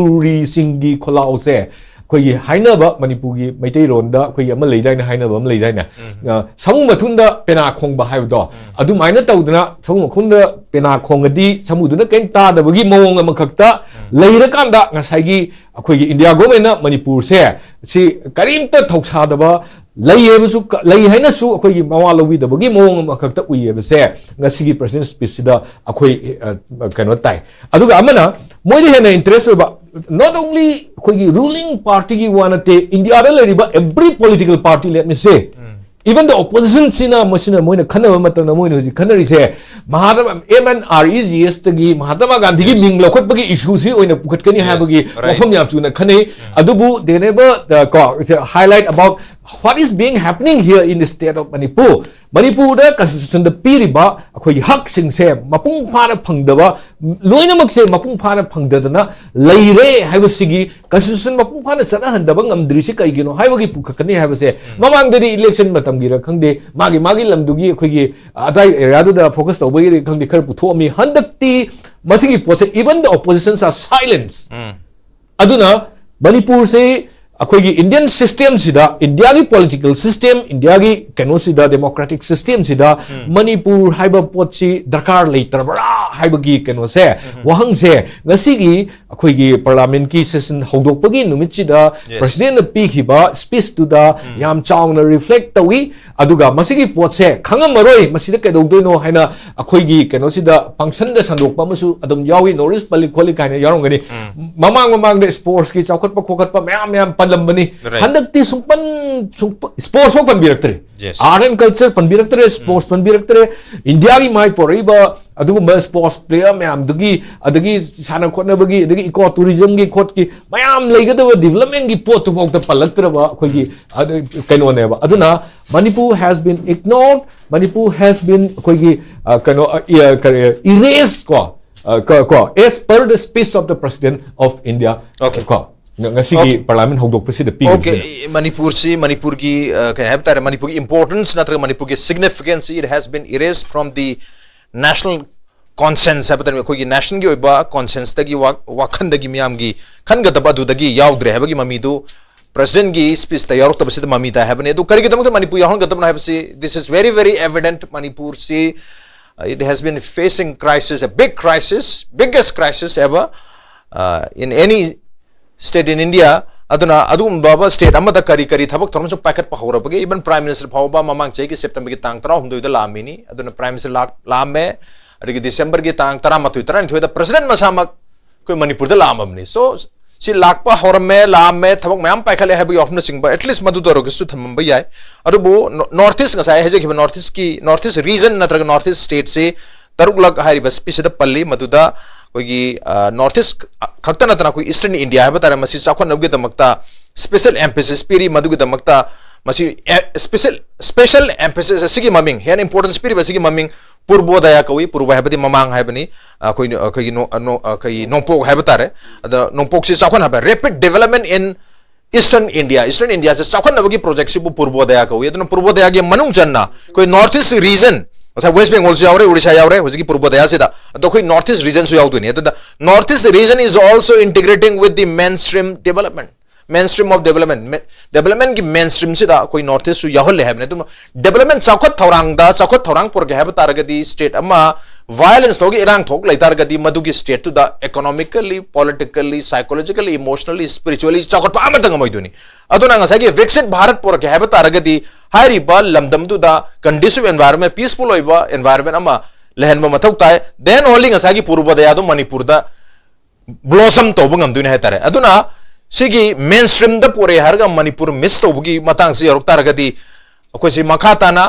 ꯃꯅꯤꯄꯨꯔꯤꯁꯤꯡꯒꯤ ꯈꯣꯜꯂꯥꯎꯁꯦ ꯑꯩꯈꯣꯏꯒꯤ ꯍꯥꯏꯅꯕ, ꯃꯅꯤꯄꯨꯔꯒꯤ ꯃꯩꯇꯩꯂꯣꯟꯗ ꯑꯩꯈꯣꯏꯒꯤ ꯑꯃ ꯂꯩꯗꯥꯏꯅꯦ, ꯍꯥꯏꯅꯕ ꯑꯃ ꯂꯩꯗꯥꯏꯅꯦ, ꯑ, ꯁꯥꯃꯨ ꯃꯊꯨꯟꯗ ꯄꯦꯅꯥ ꯈꯣꯡꯕ ꯍꯥꯏꯕꯗꯣ, ꯑꯗꯨꯃꯥꯏꯅ ꯇꯧꯗꯅ ꯁꯥꯃꯨ ꯃꯈꯨꯟꯗ ꯄꯦꯅꯥ ꯈꯣꯡꯉꯗꯤ ꯁꯥꯃꯨꯗꯨꯅ ꯀꯔꯤꯝ ꯇꯥꯗꯕꯒꯤ ꯃꯑꯣꯡ ꯑꯃꯈꯛꯇ ꯂꯩꯔꯀꯥꯟꯗ, ꯉꯁꯥꯏꯒꯤ ꯑꯩꯈꯣꯏꯒꯤ ꯏꯟꯗꯤꯌꯥ ꯒꯣꯔꯃꯦꯟꯅ ꯃꯅꯤꯄꯨꯔꯁꯦ ꯁꯤ ꯀꯔꯤꯝꯇ ꯊꯧꯁꯥꯗꯕ, ꯂꯩ ꯍꯥꯏꯕꯁꯨ ꯀ- ꯂꯩ ꯍꯥꯏꯅꯁꯨ ꯑꯩꯈꯣꯏꯒꯤ ꯃꯋꯥ ꯂꯧꯕꯤꯗꯕꯒꯤ ꯃꯑꯣꯡ ꯑꯃꯈꯛꯇ ꯎꯏꯌꯦꯕꯁꯦ ꯉꯁꯤꯒꯤ ꯄ꯭ꯔꯁꯤꯗꯦꯟ ꯁ꯭ꯄꯤꯆꯁꯤꯗ ꯑꯩꯈꯣꯏ ꯑ, ꯀꯩꯅꯣ ꯇꯥꯏ꯫ ꯑꯗꯨꯒ ꯑꯃꯅ ꯃꯣꯏꯗ ꯍꯦꯟꯅ ꯏꯟꯇꯔꯦꯁ ꯑꯣꯏꯕ, not only ꯑꯩꯈꯣꯏꯒꯤ ꯔꯨꯂꯤꯡ ꯄꯥꯔꯇꯤꯒꯤ ꯋꯥ ꯅꯠꯇꯦ, ꯏꯟꯗꯤꯌꯥꯗ ꯂꯩꯔꯤꯕ every political party, let me say, even the opposition ꯁꯤꯅ, ꯃꯁꯤꯅ ꯃꯣꯏꯅ ꯈꯟꯅꯕ ꯃꯇꯝꯗ ꯃꯣꯏꯅ ꯍꯧꯖꯤꯛ ꯈꯟꯅꯔꯤꯁꯦ Mahatma, M N R E G S ꯇꯒꯤ ꯃꯍꯥꯇꯃꯥ ꯒꯥꯟꯙꯤꯒꯤ ꯃꯤꯡ ꯂꯧꯈꯠꯄꯒꯤ ꯏꯁꯨꯁꯤ ꯑꯣꯏꯅ ꯄꯨꯈꯠꯀꯅꯤ ꯍꯥꯏꯕꯒꯤ ꯋꯥꯐꯝ ꯌꯥꯝ ꯆꯨꯝꯅ ꯈꯟꯅꯩ꯫ ꯑꯗꯨꯕꯨ they never, uh, ꯀꯣ, highlight about what is being happening here in the state of Manipur. ꯃꯅꯤꯄꯨꯔꯗ ꯀꯟꯁꯇꯤꯇ꯭ꯌꯨꯁꯟꯗ ꯄꯤꯔꯤꯕ ꯑꯩꯈꯣꯏꯒꯤ ꯍꯛꯁꯤꯡꯁꯦ ꯃꯄꯨꯡ ꯐꯥꯅ ꯐꯪꯗꯕ, ꯂꯣꯏꯅꯃꯛꯁꯦ ꯃꯄꯨꯡ ꯐꯥꯅ ꯐꯪꯗꯗꯅ ꯂꯩꯔꯦ ꯍꯥꯏꯕꯁꯤꯒꯤ, ꯀꯟꯁꯇꯤꯇ꯭ꯌꯨꯁꯟ ꯃꯄꯨꯡ ꯐꯥꯅ ꯆꯠꯅꯍꯟꯗꯕ ꯉꯝꯗ꯭ꯔꯤꯁꯤ ꯀꯩꯒꯤꯅꯣ ꯍꯥꯏꯕꯒꯤ ꯄꯨꯈꯠꯀꯅꯤ ꯍꯥꯏꯕꯁꯦ, ꯃꯃꯥꯡꯗꯗꯤ ꯏꯂꯦꯛꯁꯟ ꯃꯇꯝꯒꯤꯔ ꯈꯪꯗꯦ, ꯃꯥꯒꯤ ꯃꯥꯒꯤ ꯂꯝꯗꯨꯒꯤ ꯑꯩꯈꯣꯏꯒꯤ ꯑꯗꯥꯏ ꯑꯦꯔꯤꯌꯥꯗꯨꯗ ꯐꯣꯀꯁ ꯇꯧꯕꯒꯤꯔ ꯈꯪꯗꯦ, ꯈꯔ ꯄꯨꯊꯣꯛꯑꯝꯃꯤ꯫ ꯍꯟꯗꯛꯇꯤ ꯃꯁꯤꯒꯤ ꯄꯣꯠꯁꯦ, even the oppositions are silence. ꯑꯗꯨꯅ ꯃꯅꯤꯄꯨꯔꯁꯤ ꯑꯩꯈꯣꯏꯒꯤ ꯏꯟꯗꯤꯌꯟ ꯁꯤꯁꯇꯦꯝꯁꯤꯗ, ꯏꯟꯗꯤꯌꯥꯒꯤ ꯄꯣꯂꯤꯇꯤꯀꯦꯜ ꯁꯤꯁꯇꯦꯝ, ꯏꯟꯗꯤꯌꯥꯒꯤ ꯀꯩꯅꯣꯁꯤꯗ, ꯗꯦꯃꯣꯀ꯭ꯔꯦꯇꯤꯛ ꯁꯤꯁꯇꯦꯝꯁꯤꯗ ꯃꯅꯤꯄꯨꯔ ꯍꯥꯏꯕ ꯄꯣꯠꯁꯤ ꯗꯔꯀꯥꯔ ꯂꯩꯇ꯭ꯔꯕ꯭ꯔꯥ ꯍꯥꯏꯕꯒꯤ ꯀꯩꯅꯣꯁꯦ, ꯋꯥꯍꯪꯁꯦ ꯉꯁꯤꯒꯤ ꯑꯩꯈꯣꯏꯒꯤ ꯄꯥꯔꯂꯥꯃꯦꯟꯀꯤ ꯁꯦꯁꯟ ꯍꯧꯗꯣꯛꯄꯒꯤ ꯅꯨꯃꯤꯠꯁꯤꯗ ꯄ꯭ꯔꯁꯤꯗꯦꯟꯅ ꯄꯤꯈꯤꯕ ꯁ꯭ꯄꯤꯆꯇꯨꯗ ꯌꯥꯝ ꯆꯥꯎꯅ ꯔꯤꯐ꯭ꯂꯦꯛ ꯇꯧꯏ꯫ ꯑꯗꯨꯒ ꯃꯁꯤꯒꯤ ꯄꯣꯠꯁꯦ ꯈꯪꯉꯝꯃꯔꯣꯏ, ꯃꯁꯤꯗ ꯀꯩꯗꯧꯗꯣꯏꯅꯣ ꯍꯥꯏꯅ ꯑꯩꯈꯣꯏꯒꯤ ꯀꯩꯅꯣꯁꯤꯗ ꯄꯪꯁꯟꯗ ꯁꯟꯗꯣꯛꯄ ꯑꯃꯁꯨ ꯑꯗꯨꯝ ꯌꯥꯎꯏ, ꯅꯣꯔꯠ ꯏꯁ ꯄꯜꯂꯤ ꯈꯣꯠꯂꯤ ꯀꯥꯏꯅ ꯌꯥꯎꯔꯝꯒꯅꯤ꯫ ꯃꯃꯥꯡ ꯃꯃꯥꯡꯗ ꯁ꯭ꯄꯣꯔꯠꯁꯀꯤ ꯆꯥꯎꯈꯠꯄ ꯈꯣꯀꯠꯄ ꯃꯌꯥꯝ ꯃꯌꯥꯝ ꯄꯜꯂꯝꯕꯅꯤ꯫ ꯍꯟꯗꯛꯇꯤ ꯁꯨꯡꯄꯟ, ꯁꯨꯡꯄ- ꯁ꯭ꯄꯣꯔꯠꯁ ꯐꯥꯎ ꯄꯟꯕꯤꯔꯛꯇ꯭ꯔꯦ꯫ ꯑꯥꯔꯠ ꯑꯦꯟ ꯀꯜꯆꯔ ꯄꯟꯕꯤꯔꯛꯇ꯭ꯔꯦ, ꯁ꯭ꯄꯣꯔꯠꯁ ꯄꯟꯕꯤꯔꯛꯇ꯭ꯔꯦ꯫ ꯏꯟꯗꯤꯌꯥꯒꯤ ꯃꯥꯏ ꯄꯣꯔꯛꯏꯕ ꯑꯗꯨꯒꯨꯝꯕ sports player ꯃꯌꯥꯝꯗꯨꯒꯤ, ꯑꯗꯒꯤ ꯁꯥꯟꯅ ꯈꯣꯠꯅꯕꯒꯤ, ꯑꯗꯒꯤ eco tourismꯒꯤ ꯈꯣꯠꯀꯤ ꯃꯌꯥꯝ ꯂꯩꯒꯗꯕ developmentꯀꯤ ꯄꯣꯠꯇꯨꯐꯥꯎꯗ ꯄꯜꯂꯛꯇ꯭ꯔꯕ ꯑꯩꯈꯣꯏꯒꯤ ꯑꯗꯨ ꯀꯩꯅꯣꯅꯦꯕ꯫ ꯑꯗꯨꯅ Manipur has been ignored, Manipur has been ꯑꯩꯈꯣꯏꯒꯤ ꯑ, ꯀꯩꯅꯣ ꯑ, ꯏ- ꯑ, ꯀꯔꯤ erased ꯀꯣ, ꯑ, ꯀ- ꯀꯣ as per the speech of the President of India. Okay. ꯀꯣ ꯉ- ꯉꯁꯤꯒꯤ parliament ꯍꯧꯗꯣꯛꯄꯁꯤꯗ Okay, ꯄꯤꯔꯤꯕꯁꯤꯅ ꯃꯅꯤꯄꯨꯔꯁꯤ, ꯃꯅꯤꯄꯨꯔꯒꯤ ꯑ, ꯀꯩ ꯍꯥꯏꯕ ꯇꯥꯔꯦ, ꯃꯅꯤꯄꯨꯔꯒꯤ importance ꯅꯠꯇ꯭ꯔꯒ ꯃꯅꯤꯄꯨꯔꯒꯤ significance, it has been erased from the national conscience ꯍꯥꯏꯕ ꯇꯥꯔꯦ, ꯑꯩꯈꯣꯏꯒꯤ nationꯒꯤ ꯑꯣꯏꯕ conscienceꯇꯒꯤ ꯋꯥ- ꯋꯥꯈꯟꯗꯒꯤ ꯃꯤꯌꯥꯝꯒꯤ ꯈꯟꯒꯗꯕ ꯑꯗꯨꯗꯒꯤ ꯌꯥꯎꯗ꯭ꯔꯦ ꯍꯥꯏꯕꯒꯤ ꯃꯃꯤꯗꯨ Presidentꯀꯤ speechꯇ ꯌꯥꯎꯔꯛꯇꯕꯁꯤꯗ ꯃꯃꯤ ꯇꯥꯏ ꯍꯥꯏꯕꯅꯤ꯫ ꯑꯗꯨ ꯀꯔꯤꯒꯤꯗꯃꯛꯇ ꯃꯅꯤꯄꯨꯔ ꯌꯥꯎꯍꯟꯒꯗꯕꯅꯣ ꯍꯥꯏꯕꯁꯤ, this is very very evident. ꯃꯅꯤꯄꯨꯔꯁꯤ, uh, it has been facing crisis, a big crisis, biggest crisis ever, uh, in any state in India. ꯑꯗꯨꯅ ꯑꯗꯨꯒꯨꯝꯕ state ꯑꯃꯗ ꯀꯔꯤ ꯀꯔꯤ ꯊꯕꯛ ꯊꯧꯔꯝꯁꯤꯡ ꯄꯥꯏꯈꯠꯄ ꯍꯧꯔꯕꯒꯦ? Even Prime Minister ꯐꯥꯎꯕ ꯃꯃꯥꯡ ꯆꯍꯤꯒꯤ Septemberꯒꯤ ꯇꯥꯡ ꯇꯔꯥꯍꯨꯝꯗꯣꯏꯗ ꯂꯥꯛꯑꯝꯃꯤꯅꯤ꯫ ꯑꯗꯨꯅ Prime Minister ꯂꯥꯛ- ꯂꯥꯛꯑꯝꯃꯦ꯫ ꯑꯗꯒꯤ Decemberꯒꯤ ꯇꯥꯡ ꯇꯔꯥꯃꯥꯊꯣꯏ, ꯇꯔꯥꯅꯤꯊꯣꯏꯗ President ꯃꯁꯥꯃꯛ ꯑꯩꯈꯣꯏ ꯃꯅꯤꯄꯨꯔꯗ ꯂꯥꯛꯑꯝꯃꯕꯅꯤ꯫ So ꯁꯤ ꯂꯥꯛꯄ ꯍꯧꯔꯝꯃꯦ, ꯂꯥꯛꯑꯝꯃꯦ, ꯊꯕꯛ ꯃꯌꯥꯝ ꯄꯥꯏꯈꯠꯂꯦ ꯍꯥꯏꯕꯒꯤ ꯋꯥꯐꯝꯅꯆꯤꯡꯕ, at least ꯃꯗꯨ ꯇꯧꯔꯒꯁꯨ ꯊꯝꯃꯝꯕ ꯌꯥꯏ꯫ ꯑꯗꯨꯕꯨ North East, ꯉꯁꯥꯏ ꯍꯥꯏꯖꯈꯤꯕ North Eastꯀꯤ, North East region ꯅꯠꯇ꯭ꯔꯒ North East stateꯁꯤ ꯇꯔꯨꯛꯂꯛ ꯍꯥꯏꯔꯤꯕ speechꯁꯤꯗ ꯄꯜꯂꯤ꯫ ꯃꯗꯨꯗ ꯑꯩꯈꯣꯏꯒꯤ North East ꯈꯛꯇ ꯅꯠꯇꯅ ꯑꯩꯈꯣꯏ Eastern India ꯍꯥꯏꯕ ꯇꯥꯔꯦ, ꯃꯁꯤ ꯆꯥꯎꯈꯠꯅꯕꯒꯤꯗꯃꯛꯇ special emphasis ꯄꯤꯔꯤ꯫ ꯃꯗꯨꯒꯤꯗꯃꯛꯇ ꯃꯁꯤ special, special emphasis ꯑꯁꯤꯒꯤ ꯃꯃꯤꯡ, ꯍꯦꯟꯅ importance ꯄꯤꯔꯤꯕ ꯑꯁꯤꯒꯤ ꯃꯃꯤꯡ ꯄꯨꯔꯕꯣꯗꯌꯥ ꯀꯧꯏ꯫ ꯄꯨꯔꯕ ꯍꯥꯏꯕꯗꯤ ꯃꯃꯥꯡ ꯍꯥꯏꯕꯅꯤ꯫ ꯑꯩꯈꯣꯏ, ꯑꯩꯈꯣꯏꯒꯤ ꯅꯣ- ꯅꯣ- ꯑꯩꯈꯣꯏꯒꯤ ꯅꯣꯡꯄꯣꯛ ꯍꯥꯏꯕ ꯇꯥꯔꯦ꯫ ꯑꯗ ꯅꯣꯡꯄꯣꯛꯁꯤ ꯆꯥꯎꯈꯠꯅꯕ, rapid development in Eastern India, Eastern Indiaꯁꯦ ꯆꯥꯎꯈꯠꯅꯕꯒꯤ projectꯁꯤꯕꯨ ꯄꯨꯔꯕꯣꯗꯌꯥ ꯀꯧꯏ꯫ ꯑꯗꯨꯅ ꯄꯨꯔꯕꯣꯗꯌꯥꯒꯤ ꯃꯅꯨꯡ ꯆꯟꯅ ꯑꯩꯈꯣꯏ North East region, ꯉꯁꯥꯏ West Bengalꯁꯨ ꯌꯥꯎꯔꯦ, Odisha ꯌꯥꯎꯔꯦ, ꯍꯧꯖꯤꯛꯀꯤ ꯄꯨꯔꯕꯣꯗꯌꯥꯁꯤꯗ, ꯑꯗꯣ ꯑꯩꯈꯣꯏ North East regionꯁꯨ ꯌꯥꯎꯗꯣꯏꯅꯤ꯫ ꯑꯗꯨꯅ North East region is also integrating with the mainstream development, mainstream of development, developmentꯀꯤ mainstreamꯁꯤꯗ ꯑꯩꯈꯣꯏ North Eastꯁꯨ ꯌꯥꯎꯍꯜꯂꯦ ꯍꯥꯏꯕꯅꯤ꯫ ꯑꯗꯨꯅ development, ꯆꯥꯎꯈꯠ ꯊꯧꯔꯥꯡꯗ, ꯆꯥꯎꯈꯠ ꯊꯧꯔꯥꯡ ꯄꯨꯔꯛꯀꯦ ꯍꯥꯏꯕ ꯇꯥꯔꯒꯗꯤ state ꯑꯃ violence ꯊꯣꯛꯑꯒ ꯏꯔꯥꯡ ꯊꯣꯛ ꯂꯩꯇꯥꯔꯒꯗꯤ ꯃꯗꯨꯒꯤ stateꯇꯨꯗ economically, politically, psychologically, emotionally, spiritually ꯆꯥꯎꯈꯠꯄ ꯑꯃꯠꯇ ꯉꯝꯃꯣꯏꯗꯣꯏꯅꯤ꯫ ꯑꯗꯨꯅ ꯉꯁꯥꯏꯒꯤ Viksit Bharat ꯄꯨꯔꯛꯀꯦ ꯍꯥꯏꯕ ꯇꯥꯔꯒꯗꯤ ꯍꯥꯏꯔꯤꯕ ꯂꯝꯗꯝꯗꯨꯗ conducive environment, peaceful ꯑꯣꯏꯕ environment ꯑꯃ ꯂꯩꯍꯟꯕ ꯃꯊꯧ ꯇꯥꯏ꯫ Then only ꯉꯁꯥꯏꯒꯤ ꯄꯨꯔꯕꯣꯗꯌꯥꯗꯣ ꯃꯅꯤꯄꯨꯔꯗ blossom ꯇꯧꯕ ꯉꯝꯗꯣꯏꯅꯤ ꯍꯥꯏꯇꯥꯔꯦ꯫ ꯑꯗꯨꯅ ꯁꯤꯒꯤ mainstreamꯗ ꯄꯨꯔꯛꯑꯦ ꯍꯥꯏꯔꯒ ꯃꯅꯤꯄꯨꯔ miss ꯇꯧꯕꯒꯤ ꯃꯇꯥꯡꯁꯤ ꯌꯧꯔꯛ ꯇꯥꯔꯒꯗꯤ ꯑꯩꯈꯣꯏꯁꯤ ꯃꯈꯥ ꯇꯥꯅ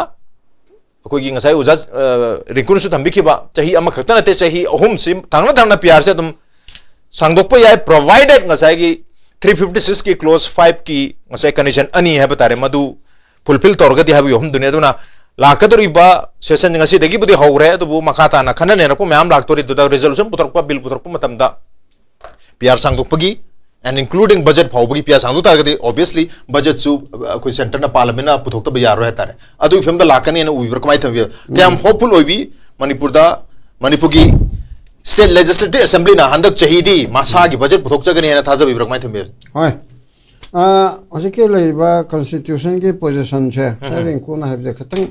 ꯑꯩꯈꯣꯏꯒꯤ ꯉꯁꯥꯏ ꯑꯣꯖꯥ ꯔꯤꯡꯀꯨꯅꯁꯨ ꯊꯝꯕꯤꯈꯤꯕ ꯆꯍꯤ ꯑꯃꯈꯛꯇ ꯅꯠꯇꯦ, ꯆꯍꯤ ꯑꯍꯨꯝꯁꯤ ꯊꯪꯅ ꯊꯪꯅ ꯄꯤ ꯑꯥꯔꯁꯦ ꯑꯗꯨꯝ ꯁꯥꯡꯗꯣꯛꯄ ꯌꯥꯏ, provided ꯉꯁꯥꯏꯒꯤ three fifty six ꯀꯤ clause five ꯀꯤ ꯉꯁꯥꯏ condition ꯑꯅꯤ ꯍꯥꯏꯕ ꯇꯥꯔꯦ, ꯃꯗꯨ fulfil ꯇꯧꯔꯒꯗꯤ ꯍꯥꯏꯕꯒꯤ ꯑꯍꯨꯝꯗꯨꯅꯤ꯫ ꯑꯗꯨꯅ ꯂꯥꯛꯀꯗꯧꯔꯤꯕ session ꯉꯁꯤꯗꯒꯤꯕꯨꯗꯤ ꯍꯧꯈ꯭ꯔꯦ, ꯑꯗꯨꯕꯨ ꯃꯈꯥ ꯇꯥꯅ ꯈꯟꯅ ꯅꯩꯅꯔꯛꯄ ꯃꯌꯥꯝ ꯂꯥꯛꯇꯣꯔꯤꯗꯨꯗ resolution ꯄꯨꯊꯣꯔꯛꯄ, bill ꯄꯨꯊꯣꯔꯛꯄ ꯃꯇꯝꯗ ꯄꯤ ꯑꯥꯔ ꯁꯥꯡꯗꯣꯛꯄꯒꯤ and including budget ꯐꯥꯎꯕꯒꯤ ꯄꯤ ꯑꯥꯔ ꯁꯥꯡꯗꯣꯛ ꯇꯥꯔꯒꯗꯤ obviously budgetꯁꯨ ꯑꯩꯈꯣꯏ centreꯅ ꯄꯥꯜꯂꯕꯅꯤꯅ ꯄꯨꯊꯣꯛꯇꯕ ꯌꯥꯔꯣꯏ ꯍꯥꯏꯇꯥꯔꯦ꯫ ꯑꯗꯨꯒꯤ ꯐꯤꯕꯝꯗ ꯂꯥꯛꯀꯅꯤꯅ ꯎꯕꯤꯕ꯭ꯔꯥ, ꯀꯃꯥꯏꯅ ꯊꯝꯕꯤꯕ? ꯀꯌꯥꯝ hopeful ꯑꯣꯏꯕꯤ ꯃꯅꯤꯄꯨꯔꯗ, ꯃꯅꯤꯄꯨꯔꯒꯤ state legislative assemblyꯅ ꯍꯟꯗꯛ ꯆꯍꯤꯗꯤ ꯃꯁꯥꯒꯤ budget ꯄꯨꯊꯣꯛꯆꯒꯅꯤ ꯍꯥꯏꯅ ꯊꯥꯖꯕꯤꯕ꯭ꯔꯥ, ꯀꯃꯥꯏꯅ ꯊꯝꯕꯤꯕ? ꯍꯣꯏ꯫ ꯑ, ꯍꯧꯖꯤꯛꯀꯤ ꯂꯩꯔꯤꯕ constitutionꯒꯤ positionꯁꯦ ꯉꯁꯥꯏ ꯔꯤꯡꯀꯨꯅ ꯍꯥꯏꯕꯗ ꯈꯤꯇꯪ